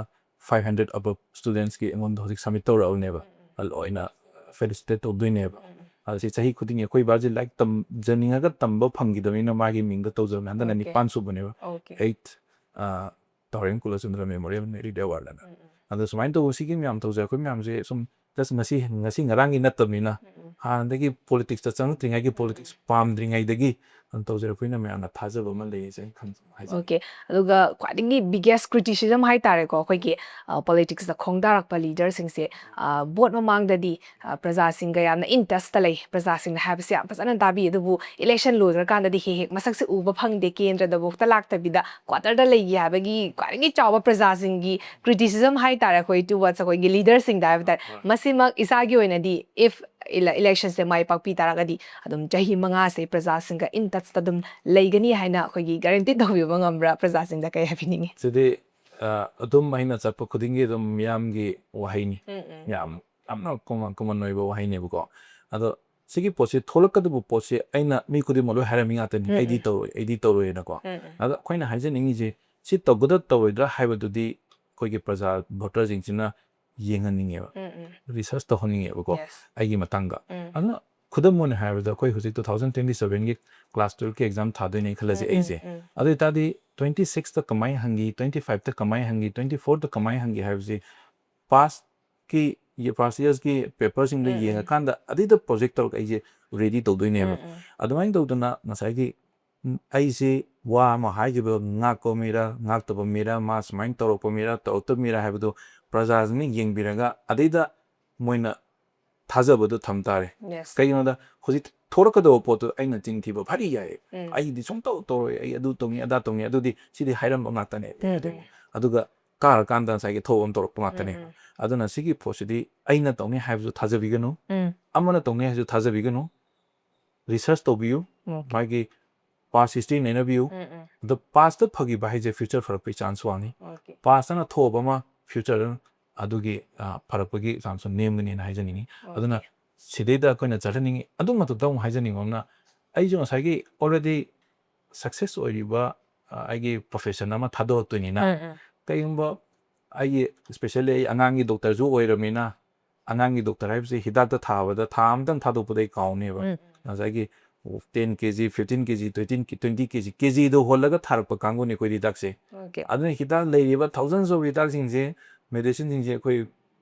five hundred above studentsꯀꯤ ꯑꯩꯉꯣꯟꯗ ꯍꯧꯖꯤꯛ submit ꯇꯧꯔꯛꯑꯕꯅꯦꯕ꯫ ꯑꯗꯨ ꯂꯣꯏꯅ felicitate ꯇꯧꯗꯣꯏꯅꯦꯕ꯫ ꯑꯗ ꯁꯤ ꯆꯍꯤ ꯈꯨꯗꯤꯡꯒꯤ ꯑꯩꯈꯣꯏ ꯕꯥꯁꯦ ꯂꯥꯏꯔꯤꯛ ꯇꯝꯖꯅꯤꯡꯉꯒ ꯇꯝꯕ ꯐꯪꯈꯤꯗꯕꯅꯤꯅ ꯃꯥꯒꯤ ꯃꯤꯡꯗ ꯇꯧꯖꯕꯅꯦ꯫ ꯍꯟꯗꯛꯅ Okay. ꯅꯤꯄꯥꯟ ꯁꯨꯕꯅꯦꯕ꯫ Okay. Eight, ꯑ, ꯙꯧꯔꯦꯝ ꯀꯨꯂꯆꯟꯗ꯭ꯔ Memorial Merit Award ꯑꯅ꯫ ꯑꯗꯣ ꯁꯨꯃꯥꯏꯅ ꯇꯧꯕ ꯁꯤꯒꯤ ꯃꯌꯥꯝ ꯇꯧꯖꯩ꯫ ꯑꯩꯈꯣꯏ ꯃꯌꯥꯝꯁꯦ ꯁꯨꯝ just ꯉꯁꯤ, ꯉꯁꯤ ꯉꯔꯥꯡꯒꯤ ꯅꯠꯇꯕꯅꯤꯅ ꯍꯥꯟꯅꯗꯒꯤ politicsꯇ ꯆꯪꯉꯛꯇ꯭ꯔꯤꯉꯩꯒꯤ, politics ꯄꯥꯝꯗ꯭ꯔꯤꯉꯩꯗꯒꯤ ꯑꯗꯨꯝ ꯇꯧꯖꯔꯛꯄꯅꯤꯅ ꯃꯌꯥꯝꯅ ꯊꯥꯖꯕ ꯑꯃ ꯂꯩꯌꯦ ꯁꯦ ꯑꯩꯅ ꯈꯟ-, ꯍꯥꯏꯖꯅꯤꯡꯉꯤ꯫ Okay. ꯑꯗꯨꯒ ꯈ꯭ꯋꯥꯏꯗꯒꯤ biggest criticism ꯍꯥꯏꯇꯥꯔꯦꯀꯣ, ꯑꯩꯈꯣꯏꯒꯤ, ꯑ, politicsꯇ ꯈꯣꯡꯗꯥꯔꯛꯄ leaderꯁꯤꯡꯁꯦ, ꯑ, vote ꯃꯃꯥꯡꯗꯗꯤ, ꯑ, ꯄ꯭ꯔꯖꯥꯁꯤꯡꯒ ꯌꯥꯝꯅ in touchꯇ ꯂꯩ, ꯄ꯭ꯔꯖꯥꯁꯤꯡꯅ ꯍꯥꯏꯕꯁꯦ ꯌꯥꯝ ꯐꯖꯅ ꯇꯥꯕꯤ, ꯑꯗꯨꯕꯨ election ꯂꯣꯏꯈ꯭ꯔꯀꯥꯟꯗꯗꯤ ꯍꯦꯛ ꯍꯦꯛ ꯃꯁꯛꯁꯦ ꯎꯕ ꯐꯪꯗꯦ, ꯀꯦꯟꯗ꯭ꯔꯗꯐꯥꯎꯗ ꯂꯥꯛꯇꯕꯤꯗ quarterꯗ ꯂꯩꯒꯦ ꯍꯥꯏꯕꯒꯤ ꯈ꯭ꯋꯥꯏꯗꯒꯤ ꯆꯥꯎꯕ ꯄ꯭ꯔꯖꯥꯁꯤꯡꯒꯤ criticism ꯍꯥꯏꯇꯥꯔꯦ, ꯑꯩꯈꯣꯏ towards ꯑꯩꯈꯣꯏꯒꯤ leaderꯁꯤꯡꯗ ꯍꯥꯏꯕ ꯇꯥꯔꯦ꯫ ꯍꯣꯏ꯫ ꯃꯁꯤꯃꯛ ꯏꯁꯥꯒꯤ ꯑꯣꯏꯅꯗꯤ if ele-, electionꯁꯦ ꯃꯥꯏ ꯄꯥꯛꯄꯤ ꯇꯥꯔꯒꯗꯤ ꯑꯗꯨꯝ ꯆꯍꯤ ꯃꯉꯥꯁꯦ ꯄ꯭ꯔꯖꯥꯁꯤꯡꯒ in touchꯇ ꯑꯗꯨꯝ ꯂꯩꯒꯅꯤ ꯍꯥꯏꯅ ꯑꯩꯈꯣꯏꯒꯤ guarantee ꯇꯧꯕꯤꯕ ꯉꯝꯕ꯭ꯔꯥ? ꯄ꯭ꯔꯖꯥꯁꯤꯡꯗ ꯀꯩ ꯍꯥꯏꯕꯤꯅꯤꯡꯉꯤ? ꯁꯤꯗꯤ, ꯑ, ꯑꯗꯨꯝ ꯑꯩꯅ ꯆꯠꯄ ꯈꯨꯗꯤꯡꯒꯤ ꯑꯗꯨꯝ ꯃꯤꯌꯥꯝꯒꯤ ꯋꯥꯍꯩꯅꯤ꯫ ꯎꯝ, ꯎꯝ꯫ ꯌꯥꯝ, ꯌꯥꯝꯅ common, common ꯑꯣꯏꯕ ꯋꯥꯍꯩꯅꯦꯕꯀꯣ꯫ ꯑꯗꯣ ꯁꯤꯒꯤ ꯄꯣꯠꯁꯤ ꯊꯣꯛꯂꯛꯀꯗꯕ ꯄꯣꯠꯁꯤ ꯑꯩꯅ ꯃꯤ ꯈꯨꯗꯤꯡꯃꯛ ꯂꯣꯏ ꯍꯥꯏꯔꯝꯃꯤ ꯉꯥꯛꯇꯅꯤ, ꯎꯝ, "ꯑꯩꯗꯤ ꯎꯝ꯫ ꯇꯧꯔꯣꯏ, ꯑꯩꯗꯤ ꯇꯧꯔꯣꯏꯅꯀꯣ"꯫ ꯎꯝ, ꯎꯝ꯫ ꯑꯗꯣ ꯑꯩꯈꯣꯏꯅ ꯍꯥꯏꯖꯅꯤꯡꯉꯤꯁꯤ ꯁꯤ ꯇꯧꯒꯗ꯭ꯔꯥ ꯇꯧꯔꯣꯏꯗ꯭ꯔꯥ ꯍꯥꯏꯕꯗꯨꯗꯤ ꯑꯩꯈꯣꯏꯒꯤ ꯄ꯭ꯔꯖꯥ voterꯁꯤꯡꯁꯤꯅ ꯌꯦꯡꯍꯟꯅꯤꯡꯉꯦꯕ, ꯎꯝ, ꯎꯝ꯫ Research ꯇꯧꯍꯟꯅꯤꯡꯉꯦꯕꯀꯣ꯫ Yes. ꯑꯩꯒꯤ ꯃꯇꯥꯡꯗ꯫ ꯎꯝ꯫ ꯑꯗꯨꯅ ꯈꯨꯗꯝ ꯑꯣꯏꯅ ꯍꯥꯏꯔꯕꯗ ꯑꯩꯈꯣꯏ ꯍꯧꯖꯤꯛ two thousand twenty sevenꯒꯤ class twelveꯀꯤ exam ꯊꯥꯗꯣꯏꯅꯦ ꯈꯜꯂꯁꯦ ꯎꯝ, ꯎꯝ, ꯑꯩꯁꯦ꯫ ꯎꯝ꯫ ꯑꯗꯨ ꯑꯣꯏꯇꯥꯔꯗꯤ twenty sixꯇ ꯀꯃꯥꯏꯅ ꯍꯪꯈꯤ, twenty fiveꯇ ꯀꯃꯥꯏꯅ ꯍꯪꯈꯤ, twenty fourꯇ ꯀꯃꯥꯏꯅ ꯍꯪꯈꯤ ꯍꯥꯏꯕꯁꯤ past ꯀꯤ, past yearsꯀꯤ paperꯁꯤꯡꯗꯣ ꯎꯝ, ꯎꯝ꯫ ꯌꯦꯡꯉꯀꯥꯟꯗ ꯑꯗꯨꯏꯗ project ꯇꯧꯔꯒ ꯑꯩꯁꯦ ready ꯇꯧꯗꯣꯏꯅꯦꯕ꯫ ꯎꯝ, ꯎꯝ꯫ ꯑꯗꯨꯃꯥꯏꯅ ꯇꯧꯗꯅ ꯉꯁꯥꯏꯒꯤ, ꯎꯝ, ꯑꯩꯁꯦ ꯋꯥ ꯑꯃ ꯍꯥꯏꯈꯤꯕ ꯉꯥꯛꯄ ꯃꯤꯔ, ꯉꯥꯛꯇꯕ ꯃꯤꯔ, ꯃꯥ ꯁꯨꯃꯥꯏꯅ ꯇꯧꯔꯛꯄ ꯃꯤꯔ, ꯇꯧꯔꯛꯇꯕ ꯃꯤꯔ ꯍꯥꯏꯕꯗꯣ ꯄ꯭ꯔꯖꯥꯁꯤꯡꯅ ꯌꯦꯡꯕꯤꯔꯒ ꯑꯗꯩꯗ ꯃꯣꯏꯅ ꯊꯥꯖꯕꯗꯣ ꯊꯝ ꯇꯥꯔꯦ꯫ Yes. ꯀꯩꯒꯤꯅꯣꯗ ꯍꯧꯖꯤꯛ ꯊꯣꯔꯛꯀꯗꯕ ꯄꯣꯠꯇꯣ ꯑꯩꯅ ꯆꯤꯟ ꯊꯤꯕ ꯐꯔꯤ ꯌꯥꯏ꯫ ꯎꯝ꯫ "ꯑꯩꯗꯤ ꯁꯨꯡꯇꯧ ꯇꯧꯔꯣꯏ, ꯑꯩ ꯑꯗꯨ ꯇꯧꯅꯤ, ꯑꯗꯥ ꯇꯧꯅꯤ", ꯑꯗꯨꯗꯤ ꯁꯤꯗꯤ ꯍꯥꯏꯔꯝꯕ ꯉꯥꯛꯇꯅꯦ꯫ ꯎꯝ, ꯎꯝ꯫ ꯑꯗꯨꯒ ꯀꯥꯔꯀꯥꯟꯗ ꯉꯁꯥꯏꯒꯤ ꯊꯧ ꯑꯃ ꯇꯧꯔꯛꯄ ꯉꯥꯛꯇꯅꯦ꯫ ꯎꯝ, ꯎꯝ꯫ ꯑꯗꯨꯅ ꯁꯤꯒꯤ ꯄꯣꯠꯁꯤꯗꯤ ꯑꯩꯅ ꯇꯧꯅꯤ ꯍꯥꯏꯕꯁꯨ ꯊꯥꯖꯕꯤꯒꯅꯨ, ꯎꯝ꯫ ꯑꯃꯅ ꯇꯧꯅꯤ ꯍꯥꯏꯕꯁꯨ ꯊꯥꯖꯕꯤꯒꯅꯨ꯫ Research ꯇꯧꯕꯤꯌꯨ, Okay. ꯃꯥꯒꯤ past history ꯅꯩꯅꯕꯤꯌꯨ꯫ ꯎꯝ, ꯎꯝ꯫ ꯑꯗꯣ pastꯇ ꯐꯈꯤꯕ ꯍꯥꯏꯁꯦ future ꯐꯔꯛꯄꯒꯤ chance ꯋꯥꯡꯉꯤ꯫ Okay. Pastꯇꯅ ꯊꯣꯛꯑꯕ ꯑꯃ futureꯗ ꯑꯗꯨꯒꯤ, ꯑ, ꯐꯔꯛꯄꯒꯤ chanceꯁꯨ ꯅꯦꯝꯒꯅꯤꯅ ꯍꯥꯏꯖꯅꯤꯡꯉꯤ꯫ Okay. ꯑꯗꯨꯅ ꯁꯤꯗꯩꯗ ꯑꯩꯈꯣꯏꯅ ꯆꯠꯍꯟꯅꯤꯡꯉꯤ꯫ ꯑꯗꯨ ꯃꯊꯛꯇ ꯑꯃꯨꯛ ꯍꯥꯏꯖꯅꯤꯡꯕ ꯑꯃꯅ, ꯑꯩꯁꯨ ꯉꯁꯥꯏꯒꯤ already success ꯑꯣꯏꯔꯤꯕ, ꯑ, ꯑꯩꯒꯤ profession ꯑꯃ ꯊꯥꯗꯣꯔꯛꯇꯣꯏꯅꯤꯅ, ꯎꯝ, ꯎꯝ꯫ ꯀꯩꯒꯨꯝꯕ ꯑꯩꯒꯤ, especially ꯑꯩ ꯑꯉꯥꯡꯒꯤ ꯗꯣꯛꯇꯔꯁꯨ ꯑꯣꯏꯔꯕꯅꯤꯅ, ꯑꯉꯥꯡꯒꯤ ꯗꯣꯛꯇꯔ ꯍꯥꯏꯕꯁꯤ ꯍꯤꯗꯥꯛꯇ ꯊꯥꯕꯗ ꯊꯥ ꯑꯃꯇꯪ ꯊꯥꯗꯣꯛꯄꯗ ꯑꯩ ꯀꯥꯎꯅꯦꯕ꯫ ꯎꯝ. ꯉꯁꯥꯏꯒꯤ ten K G, fifteen K G, twenty, twenty K G, KGꯗ ꯍꯣꯜꯂꯒ ꯊꯥꯔꯛꯄ ꯀꯥꯡꯕꯨꯅꯤ ꯑꯩꯈꯣꯏꯗꯤ ꯍꯤꯗꯥꯛꯁꯦ꯫ Okay. ꯑꯗꯨꯅ ꯍꯤꯗꯥꯛ ꯂꯩꯔꯤꯕ thousands of ꯍꯤꯗꯥꯛꯁꯤꯡꯁꯦ, medicineꯁꯤꯡꯁꯦ ꯑꯩꯈꯣꯏ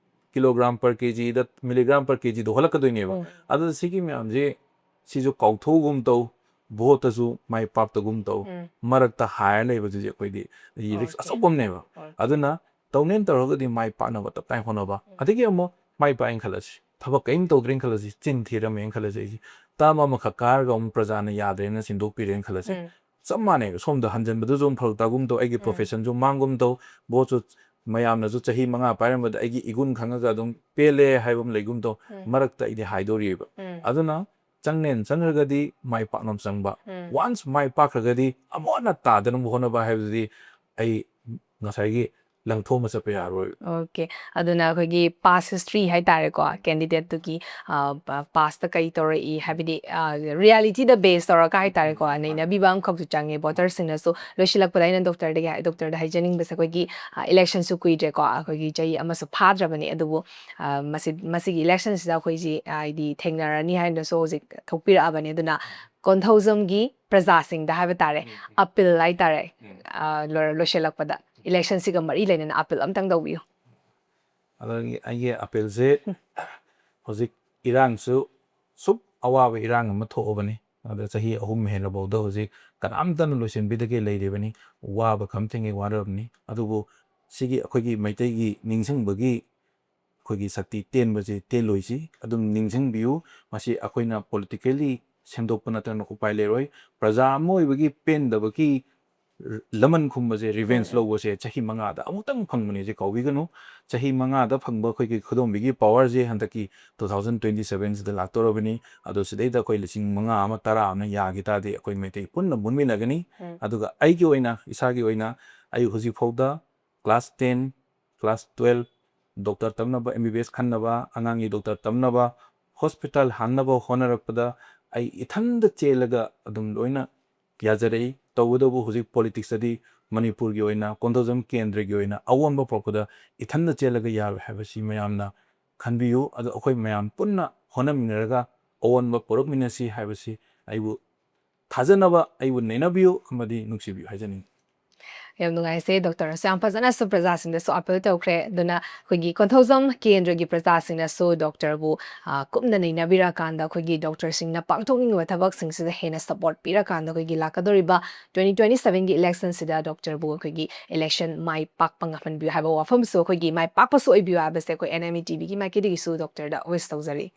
kilogram per KGꯗ, milligram per KGꯗ ꯍꯣꯜꯂꯛꯀꯗꯣꯏꯅꯦꯕ꯫ ꯎꯝ. ꯑꯗꯨꯅ ꯁꯤꯒꯤ ꯃꯌꯥꯝꯁꯦ, ꯁꯤꯁꯨ ꯀꯥꯎꯊꯣꯛꯎꯒꯨꯝ ꯇꯧ, voteꯇꯁꯨ ꯃꯥꯏ ꯄꯥꯛꯇꯒꯨꯝ ꯇꯧ, ꯎꯝ. ꯃꯔꯛꯇ ꯍꯥꯏꯔ ꯂꯩꯕꯗꯨꯗꯤ ꯑꯩꯈꯣꯏꯗꯤ risk Okay. ꯑꯆꯧꯕ ꯑꯃꯅꯦꯕ꯫ Okay. ꯑꯗꯨꯅ ꯇꯧꯅꯦꯅ ꯇꯧꯔꯒꯗꯤ ꯃꯥꯏ ꯄꯥꯛꯅꯕ ꯇꯞ ꯇꯥꯏ ꯍꯣꯠꯅꯕ꯫ ꯎꯝ. ꯑꯗꯒꯤ ꯑꯃꯨꯛ ꯃꯥꯏ ꯄꯥꯛꯑꯦꯅ ꯈꯜꯂꯁꯤ, ꯊꯕꯛ ꯀꯔꯤꯝ ꯇꯧꯗ꯭ꯔꯦꯅ ꯈꯜꯂꯁꯤ, ꯆꯤꯟ ꯊꯤꯔꯝꯃꯦꯅ ꯈꯜꯂꯁꯤ, ꯑꯩꯁꯦ term ꯑꯃꯈꯛ ꯀꯥꯔꯒ ꯑꯃꯨꯛ ꯄ꯭ꯔꯖꯥꯅ ꯌꯥꯗ꯭ꯔꯦꯅ ꯁꯤꯟꯗꯣꯛꯄꯤꯔꯦꯅ ꯈꯜꯂꯁꯤ꯫ ꯎꯝ. ꯆꯞ ꯃꯥꯟꯅꯩꯕ, ꯁꯣꯝꯗ ꯍꯟꯖꯟꯕꯗꯨꯁꯨ ꯑꯃꯨꯛ ꯐꯔꯛ ꯇꯥꯒꯨꯝ ꯇꯧ, ꯑꯩꯒꯤ ꯎꯝ. professionꯁꯨ ꯃꯥꯡꯒꯨꯝ ꯇꯧ, voteꯁꯨ ꯃꯌꯥꯝꯅꯁꯨ ꯆꯍꯤ ꯃꯉꯥ ꯄꯥꯏꯔꯝꯕꯗ ꯑꯩꯒꯤ ꯏꯒꯨꯟ ꯈꯪꯉꯒ ꯑꯗꯨꯝ ꯄꯦꯜꯂꯦ ꯍꯥꯏꯕ ꯑꯃ ꯂꯩꯒꯨꯝ ꯇꯧ, ꯎꯝ. ꯃꯔꯛꯇ ꯑꯩꯗꯤ ꯍꯥꯏꯗꯣꯔꯤꯑꯕ꯫ ꯎꯝ. ꯑꯗꯨꯅ ꯆꯪꯅꯦꯅ ꯆꯪꯈ꯭ꯔꯒꯗꯤ ꯃꯥꯏ ꯄꯥꯛꯅꯕ ꯆꯪꯕ꯫ ꯎꯝ. Once ꯃꯥꯏ ꯄꯥꯛꯈ꯭ꯔꯒꯗꯤ ꯑꯃꯨꯛ ꯍꯟꯅ ꯇꯥꯗꯅꯕ ꯍꯣꯠꯅꯕ ꯍꯥꯏꯕꯗꯨꯗꯤ ꯑꯩ ꯉꯁꯥꯏꯒꯤ ꯂꯪꯊꯣꯛꯑꯃ ꯆꯠꯄ ꯌꯥꯔꯣꯏ꯫ Okay. ꯑꯗꯨꯅ ꯑꯩꯈꯣꯏꯒꯤ past history ꯍꯥꯏꯇꯥꯔꯦꯀꯣ, candidateꯇꯨꯒꯤ, ꯑ, ꯄ-, pastꯇ ꯀꯩ ꯇꯧꯔꯛꯏ ꯍꯥꯏꯕꯗꯤ, ꯑ, realityꯗ base ꯇꯧꯔꯒ ꯍꯥꯏꯇꯥꯔꯦꯀꯣ, ꯅꯩꯅꯕꯤꯕ ꯑꯃꯈꯛꯁꯨ ꯆꯪꯉꯦ votersꯁꯤꯡꯅꯁꯨ꯫ ꯂꯣꯏꯁꯤꯜꯂꯛꯄꯗ ꯑꯩꯅ ꯗꯣꯛꯇꯔꯗꯒꯤ ꯍꯥꯏ-, ꯗꯣꯛꯇꯔꯗ ꯍꯥꯏꯖꯅꯤꯡꯕꯁꯦ, ꯑꯩꯈꯣꯏꯒꯤ, ꯑ, electionꯁꯨ ꯀꯨꯏꯗ꯭ꯔꯦꯀꯣ, ꯑꯩꯈꯣꯏꯒꯤ ꯆꯍꯤ ꯑꯃꯁꯨ ꯐꯥꯗ꯭ꯔꯕꯅꯤ, ꯑꯗꯨꯕꯨ, ꯑ, ꯃꯁꯤ, ꯃꯁꯤꯒꯤ electionꯁꯤꯗ ꯑꯩꯈꯣꯏꯁꯤ, ꯍꯥꯏꯗꯤ, ꯊꯦꯡꯅꯔꯅꯤ ꯍꯥꯏꯅꯁꯨ ꯍꯧꯖꯤꯛ ꯊꯣꯛꯄꯤꯔꯛꯑꯕꯅꯤ꯫ ꯑꯗꯨꯅ ꯀꯣꯟꯊꯧꯖꯝꯒꯤ ꯄ꯭ꯔꯖꯥꯁꯤꯡꯗ ꯍꯥꯏꯕ ꯇꯥꯔꯦ, ꯎꯝ. appeal ꯍꯥꯏꯇꯥꯔꯦ, ꯎꯝ. ꯑ, ꯂꯣꯏꯔ-, ꯂꯣꯏꯁꯤꯜꯂꯛꯄꯗ electionꯁꯤꯒ ꯃꯔꯤ ꯂꯩꯅꯅ appeal ꯑꯝꯇꯪ ꯇꯧꯕꯤꯌꯨ꯫ ꯑꯗꯒꯤ ꯑꯩꯒꯤ appealꯁꯦ, ꯍꯧꯖꯤꯛ ꯏꯔꯥꯡꯁꯨ ꯁꯨꯛ ꯑꯋꯥꯕ ꯏꯔꯥꯡ ꯑꯃ ꯊꯣꯛꯑꯕꯅꯤ꯫ ꯑꯗ ꯆꯍꯤ ꯑꯍꯨꯝ ꯍꯦꯜꯂꯐꯥꯎꯗ ꯍꯧꯖꯤꯛ ꯀꯅꯥꯝꯇꯅ ꯂꯣꯏꯁꯤꯟꯕꯤꯗꯒꯦ ꯂꯩꯔꯤꯕꯅꯤ꯫ ꯋꯥꯕ ꯈꯝ ꯊꯦꯡꯉꯦ, ꯋꯥꯔꯕꯅꯤ꯫ ꯑꯗꯨꯕꯨ ꯁꯤꯒꯤ ꯑꯩꯈꯣꯏꯒꯤ ꯃꯩꯇꯩꯒꯤ ꯅꯤꯡꯁꯤꯡꯕꯒꯤ ꯑꯩꯈꯣꯏꯒꯤ ꯁꯛꯇꯤ ꯇꯦꯟꯕꯁꯤ ꯇꯦꯜꯂꯣꯏꯁꯤ꯫ ꯑꯗꯨꯝ ꯅꯤꯡꯁꯤꯡꯕꯤꯌꯨ꯫ ꯃꯁꯤ ꯑꯩꯈꯣꯏꯅ politically ꯁꯦꯝꯗꯣꯛꯄ ꯅꯠꯇꯅ ꯎꯄꯥꯏ ꯂꯩꯔꯣꯏ꯫ ꯄ꯭ꯔꯖꯥ ꯑꯃ ꯑꯣꯏꯕꯒꯤ ꯄꯦꯟꯗꯕꯒꯤ ꯂꯃꯟ ꯈꯨꯝꯕꯁꯦ, revenge ꯎꯝ. ꯂꯧꯕꯁꯦ ꯆꯍꯤ ꯃꯉꯥꯗ ꯑꯃꯨꯛꯇꯪ ꯐꯪꯕꯅꯤ, ꯁꯤ ꯀꯥꯎꯕꯤꯒꯅꯨ꯫ ꯆꯍꯤ ꯃꯉꯥꯗ ꯐꯪꯕ ꯑꯩꯈꯣꯏꯒꯤ ꯈꯨꯗꯣꯝꯕꯤꯒꯤ powerꯁꯦ ꯍꯟꯗꯛꯀꯤ two thousand twenty sevenꯁꯤꯗ ꯂꯥꯛꯇꯧꯔꯕꯅꯤ꯫ ꯑꯗꯣ ꯁꯤꯗꯩꯗ ꯑꯩꯈꯣꯏ ꯂꯤꯁꯤꯡ ꯃꯉꯥ ꯑꯃ, ꯇꯔꯥ ꯑꯃꯅ ꯌꯥꯈꯤ ꯇꯥꯔꯗꯤ ꯑꯩꯈꯣꯏ ꯃꯩꯇꯩ ꯄꯨꯟꯅ ꯃꯨꯟꯃꯤꯟꯅꯒꯅꯤ꯫ ꯎꯝ. ꯑꯗꯨꯒ ꯑꯩꯒꯤ ꯑꯣꯏꯅ, ꯏꯁꯥꯒꯤ ꯑꯣꯏꯅ, ꯑꯩ ꯍꯧꯖꯤꯛ ꯐꯥꯎꯗ class ten, class twelve, doctor ꯇꯝꯅꯕ, MBBS ꯈꯟꯅꯕ, ꯑꯉꯥꯡꯒꯤ ꯗꯣꯛꯇꯔ ꯇꯝꯅꯕ, hospital ꯍꯥꯡꯅꯕ ꯍꯣꯠꯅꯔꯛꯄꯗ ꯑꯩ ꯏꯊꯟꯗ ꯆꯦꯜꯂꯒ ꯑꯗꯨꯝ ꯂꯣꯏꯅ ꯌꯥꯖꯔꯛꯏ꯫ ꯇꯧꯒꯗꯧꯕ ꯍꯧꯖꯤꯛ ꯄꯣꯂꯤꯇꯤꯛꯁꯇꯗꯤ ꯃꯅꯤꯄꯨꯔꯒꯤ ꯑꯣꯏꯅ ꯀꯣꯟꯊꯧꯖꯝ ꯀꯦꯟꯗ꯭ꯔꯒꯤ ꯑꯣꯏꯅ ꯑꯑꯣꯟꯕ ꯄꯨꯔꯛꯄꯗ ꯏꯊꯟꯗ ꯆꯦꯜꯂꯒ ꯌꯥꯔꯣꯏ ꯍꯥꯏꯕꯁꯤ ꯃꯌꯥꯝꯅ ꯈꯟꯕꯤꯌꯨ꯫ ꯑꯗꯣ ꯑꯩꯈꯣꯏ ꯃꯌꯥꯝ ꯄꯨꯟꯅ ꯍꯣꯠꯅꯃꯤꯟꯅꯔꯒ ꯑꯑꯣꯟꯕ ꯄꯨꯔꯛꯃꯤꯟꯅꯁꯤ ꯍꯥꯏꯕꯁꯤ ꯑꯩꯕꯨ ꯊꯥꯖꯅꯕ, ꯑꯩꯕꯨ ꯅꯩꯅꯕꯤꯌꯨ ꯑꯃꯗꯤ ꯅꯨꯡꯁꯤꯕꯤꯌꯨ ꯍꯥꯏꯖꯅꯤꯡꯏ꯫ ꯌꯥꯝ ꯅꯨꯡꯉꯥꯏꯖꯩ꯫ ꯗꯣꯛꯇꯔꯅꯁꯨ ꯌꯥꯝ ꯐꯖꯅꯁꯨ ꯄ꯭ꯔꯖꯥꯁꯤꯡꯗꯁꯨ ꯑꯥꯄꯤꯜ ꯇꯧꯈ꯭ꯔꯦ꯫ ꯑꯗꯨꯅ ꯑꯩꯈꯣꯏꯒꯤ ꯀꯣꯟꯊꯧꯖꯝ ꯀꯦꯟꯗ꯭ꯔꯒꯤ ꯄ꯭ꯔꯖꯥꯁꯤꯡꯅꯁꯨ ꯗꯣꯛꯇꯔꯕꯨ, ꯑ, ꯀꯨꯞꯅ ꯅꯩꯅꯕꯤꯔꯀꯥꯟꯗ ꯑꯩꯈꯣꯏꯒꯤ ꯗꯣꯛꯇꯔꯁꯤꯡꯅ ꯄꯥꯡꯊꯣꯛꯅꯤꯡꯉꯤꯕ ꯊꯕꯛꯁꯤꯡꯁꯤꯗ ꯍꯦꯟꯅ ꯁꯄꯣꯔꯠ ꯄꯤꯔꯀꯥꯟꯗ ꯑꯩꯈꯣꯏꯒꯤ ꯂꯥꯛꯀꯗꯧꯔꯤꯕ twenty twenty sevenꯒꯤ ꯏꯂꯦꯛꯁꯟꯁꯤꯗ ꯗꯣꯛꯇꯔꯕꯨ ꯑꯩꯈꯣꯏꯒꯤ ꯏꯂꯦꯛꯁꯟ ꯃꯥꯏ ꯄꯥꯛꯄ ꯉꯝꯍꯟꯕꯤꯌꯨ ꯍꯥꯏꯕ ꯋꯥꯐꯝꯁꯨ, ꯑꯩꯈꯣꯏꯒꯤ ꯃꯥꯏ ꯄꯥꯛꯄꯁꯨ ꯑꯣꯏꯕꯤꯌꯨ ꯍꯥꯏꯕꯁꯦ ꯑꯩꯈꯣꯏ NME TVꯒꯤ ꯃꯥꯏꯀꯩꯗꯒꯤꯁꯨ ꯗꯣꯛꯇꯔꯗ ꯋꯤꯁ ꯇꯧꯖꯔꯤ꯫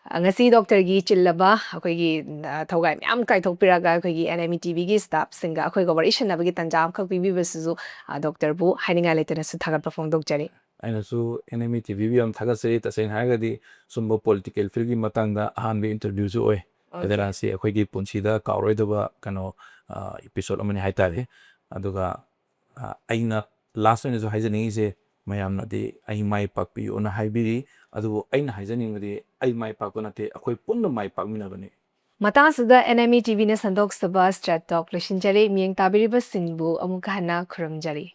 ꯑ, ꯉꯁꯤ ꯗꯣꯛꯇꯔꯒꯤ ꯆꯤꯜꯂꯕ ꯑꯩꯈꯣꯏꯒꯤ, ꯑ, ꯊꯧꯒꯥꯏ ꯃꯌꯥꯝ ꯀꯥꯏꯊꯣꯛꯄꯤꯔꯒ ꯑꯩꯈꯣꯏꯒꯤ NME TVꯒꯤ ꯁ꯭ꯇꯥꯐꯁꯤꯡꯒ ꯑꯩꯈꯣꯏꯒ ꯋꯥꯔꯤ ꯁꯥꯟꯅꯕꯒꯤ ꯇꯥꯟꯖꯥ ꯑꯃꯈꯛ ꯄꯤꯕꯤꯕꯁꯤꯁꯨ, ꯑ, ꯗꯣꯛꯇꯔꯕꯨ ꯍꯥꯏꯅꯤꯡꯉꯥꯏ ꯂꯩꯇꯅꯁꯨ ꯊꯥꯒꯠꯄ ꯐꯣꯡꯗꯣꯛꯆꯔꯤ꯫ ꯑꯩꯅꯁꯨ NME TVꯕꯨ ꯌꯥꯝ ꯊꯥꯒꯠꯆꯔꯤ꯫ ꯇꯁꯦꯡꯅ ꯍꯥꯏꯔꯒꯗꯤ ꯁꯨꯝꯕ ꯄꯣꯂꯤꯇꯤꯀꯦꯜ ꯐꯤꯜꯒꯤ ꯃꯇꯥꯡꯗ ꯑꯍꯥꯟꯕ ꯏꯟꯇꯔꯚ꯭ꯌꯨꯁꯨ ꯑꯣꯏ꯫ ꯑꯣꯀꯦ꯫ ꯑꯗꯨꯅ ꯁꯤ ꯑꯩꯈꯣꯏꯒꯤ ꯄꯨꯟꯁꯤꯗ ꯀꯥꯎꯔꯣꯏꯗꯕ ꯀꯩꯅꯣ, ꯑ, ꯏꯄꯤꯁꯣꯗ ꯑꯃꯅꯤ ꯍꯥꯏꯇꯥꯔꯦ꯫ ꯑꯗꯨꯒ, ꯑ, ꯑꯩꯅ ꯂꯥꯁ ꯑꯣꯏꯅꯁꯨ ꯍꯥꯏꯖꯅꯤꯡꯉꯤꯁꯦ, ꯃꯌꯥꯝꯅꯗꯤ "ꯑꯩ ꯃꯥꯏ ꯄꯥꯛꯄꯤꯌꯨꯅ" ꯍꯥꯏꯕꯤꯔꯤ, ꯑꯗꯨꯕꯨ ꯑꯩꯅ ꯍꯥꯏꯖꯅꯤꯡꯕꯗꯤ ꯑꯩ ꯃꯥꯏ ꯄꯥꯛꯄ ꯅꯠꯇꯦ, ꯑꯩꯈꯣꯏ ꯄꯨꯟꯅ ꯃꯥꯏ ꯄꯥꯛꯃꯤꯟꯅꯕꯅꯤ꯫ ꯃꯇꯥꯡꯁꯤꯗ NME TVꯅ ꯁꯟꯗꯣꯛꯆꯕ ꯁ꯭ꯇ꯭ꯔꯦꯠ ꯇꯣꯛ ꯂꯣꯏꯁꯤꯟꯖꯔꯤ꯫ ꯃꯤꯠꯌꯦꯡ ꯇꯥꯕꯤꯔꯤꯕꯁꯤꯡꯕꯨ ꯑꯃꯨꯛꯀ ꯍꯟꯅ ꯈꯨꯔꯨꯝꯖꯔꯤ꯫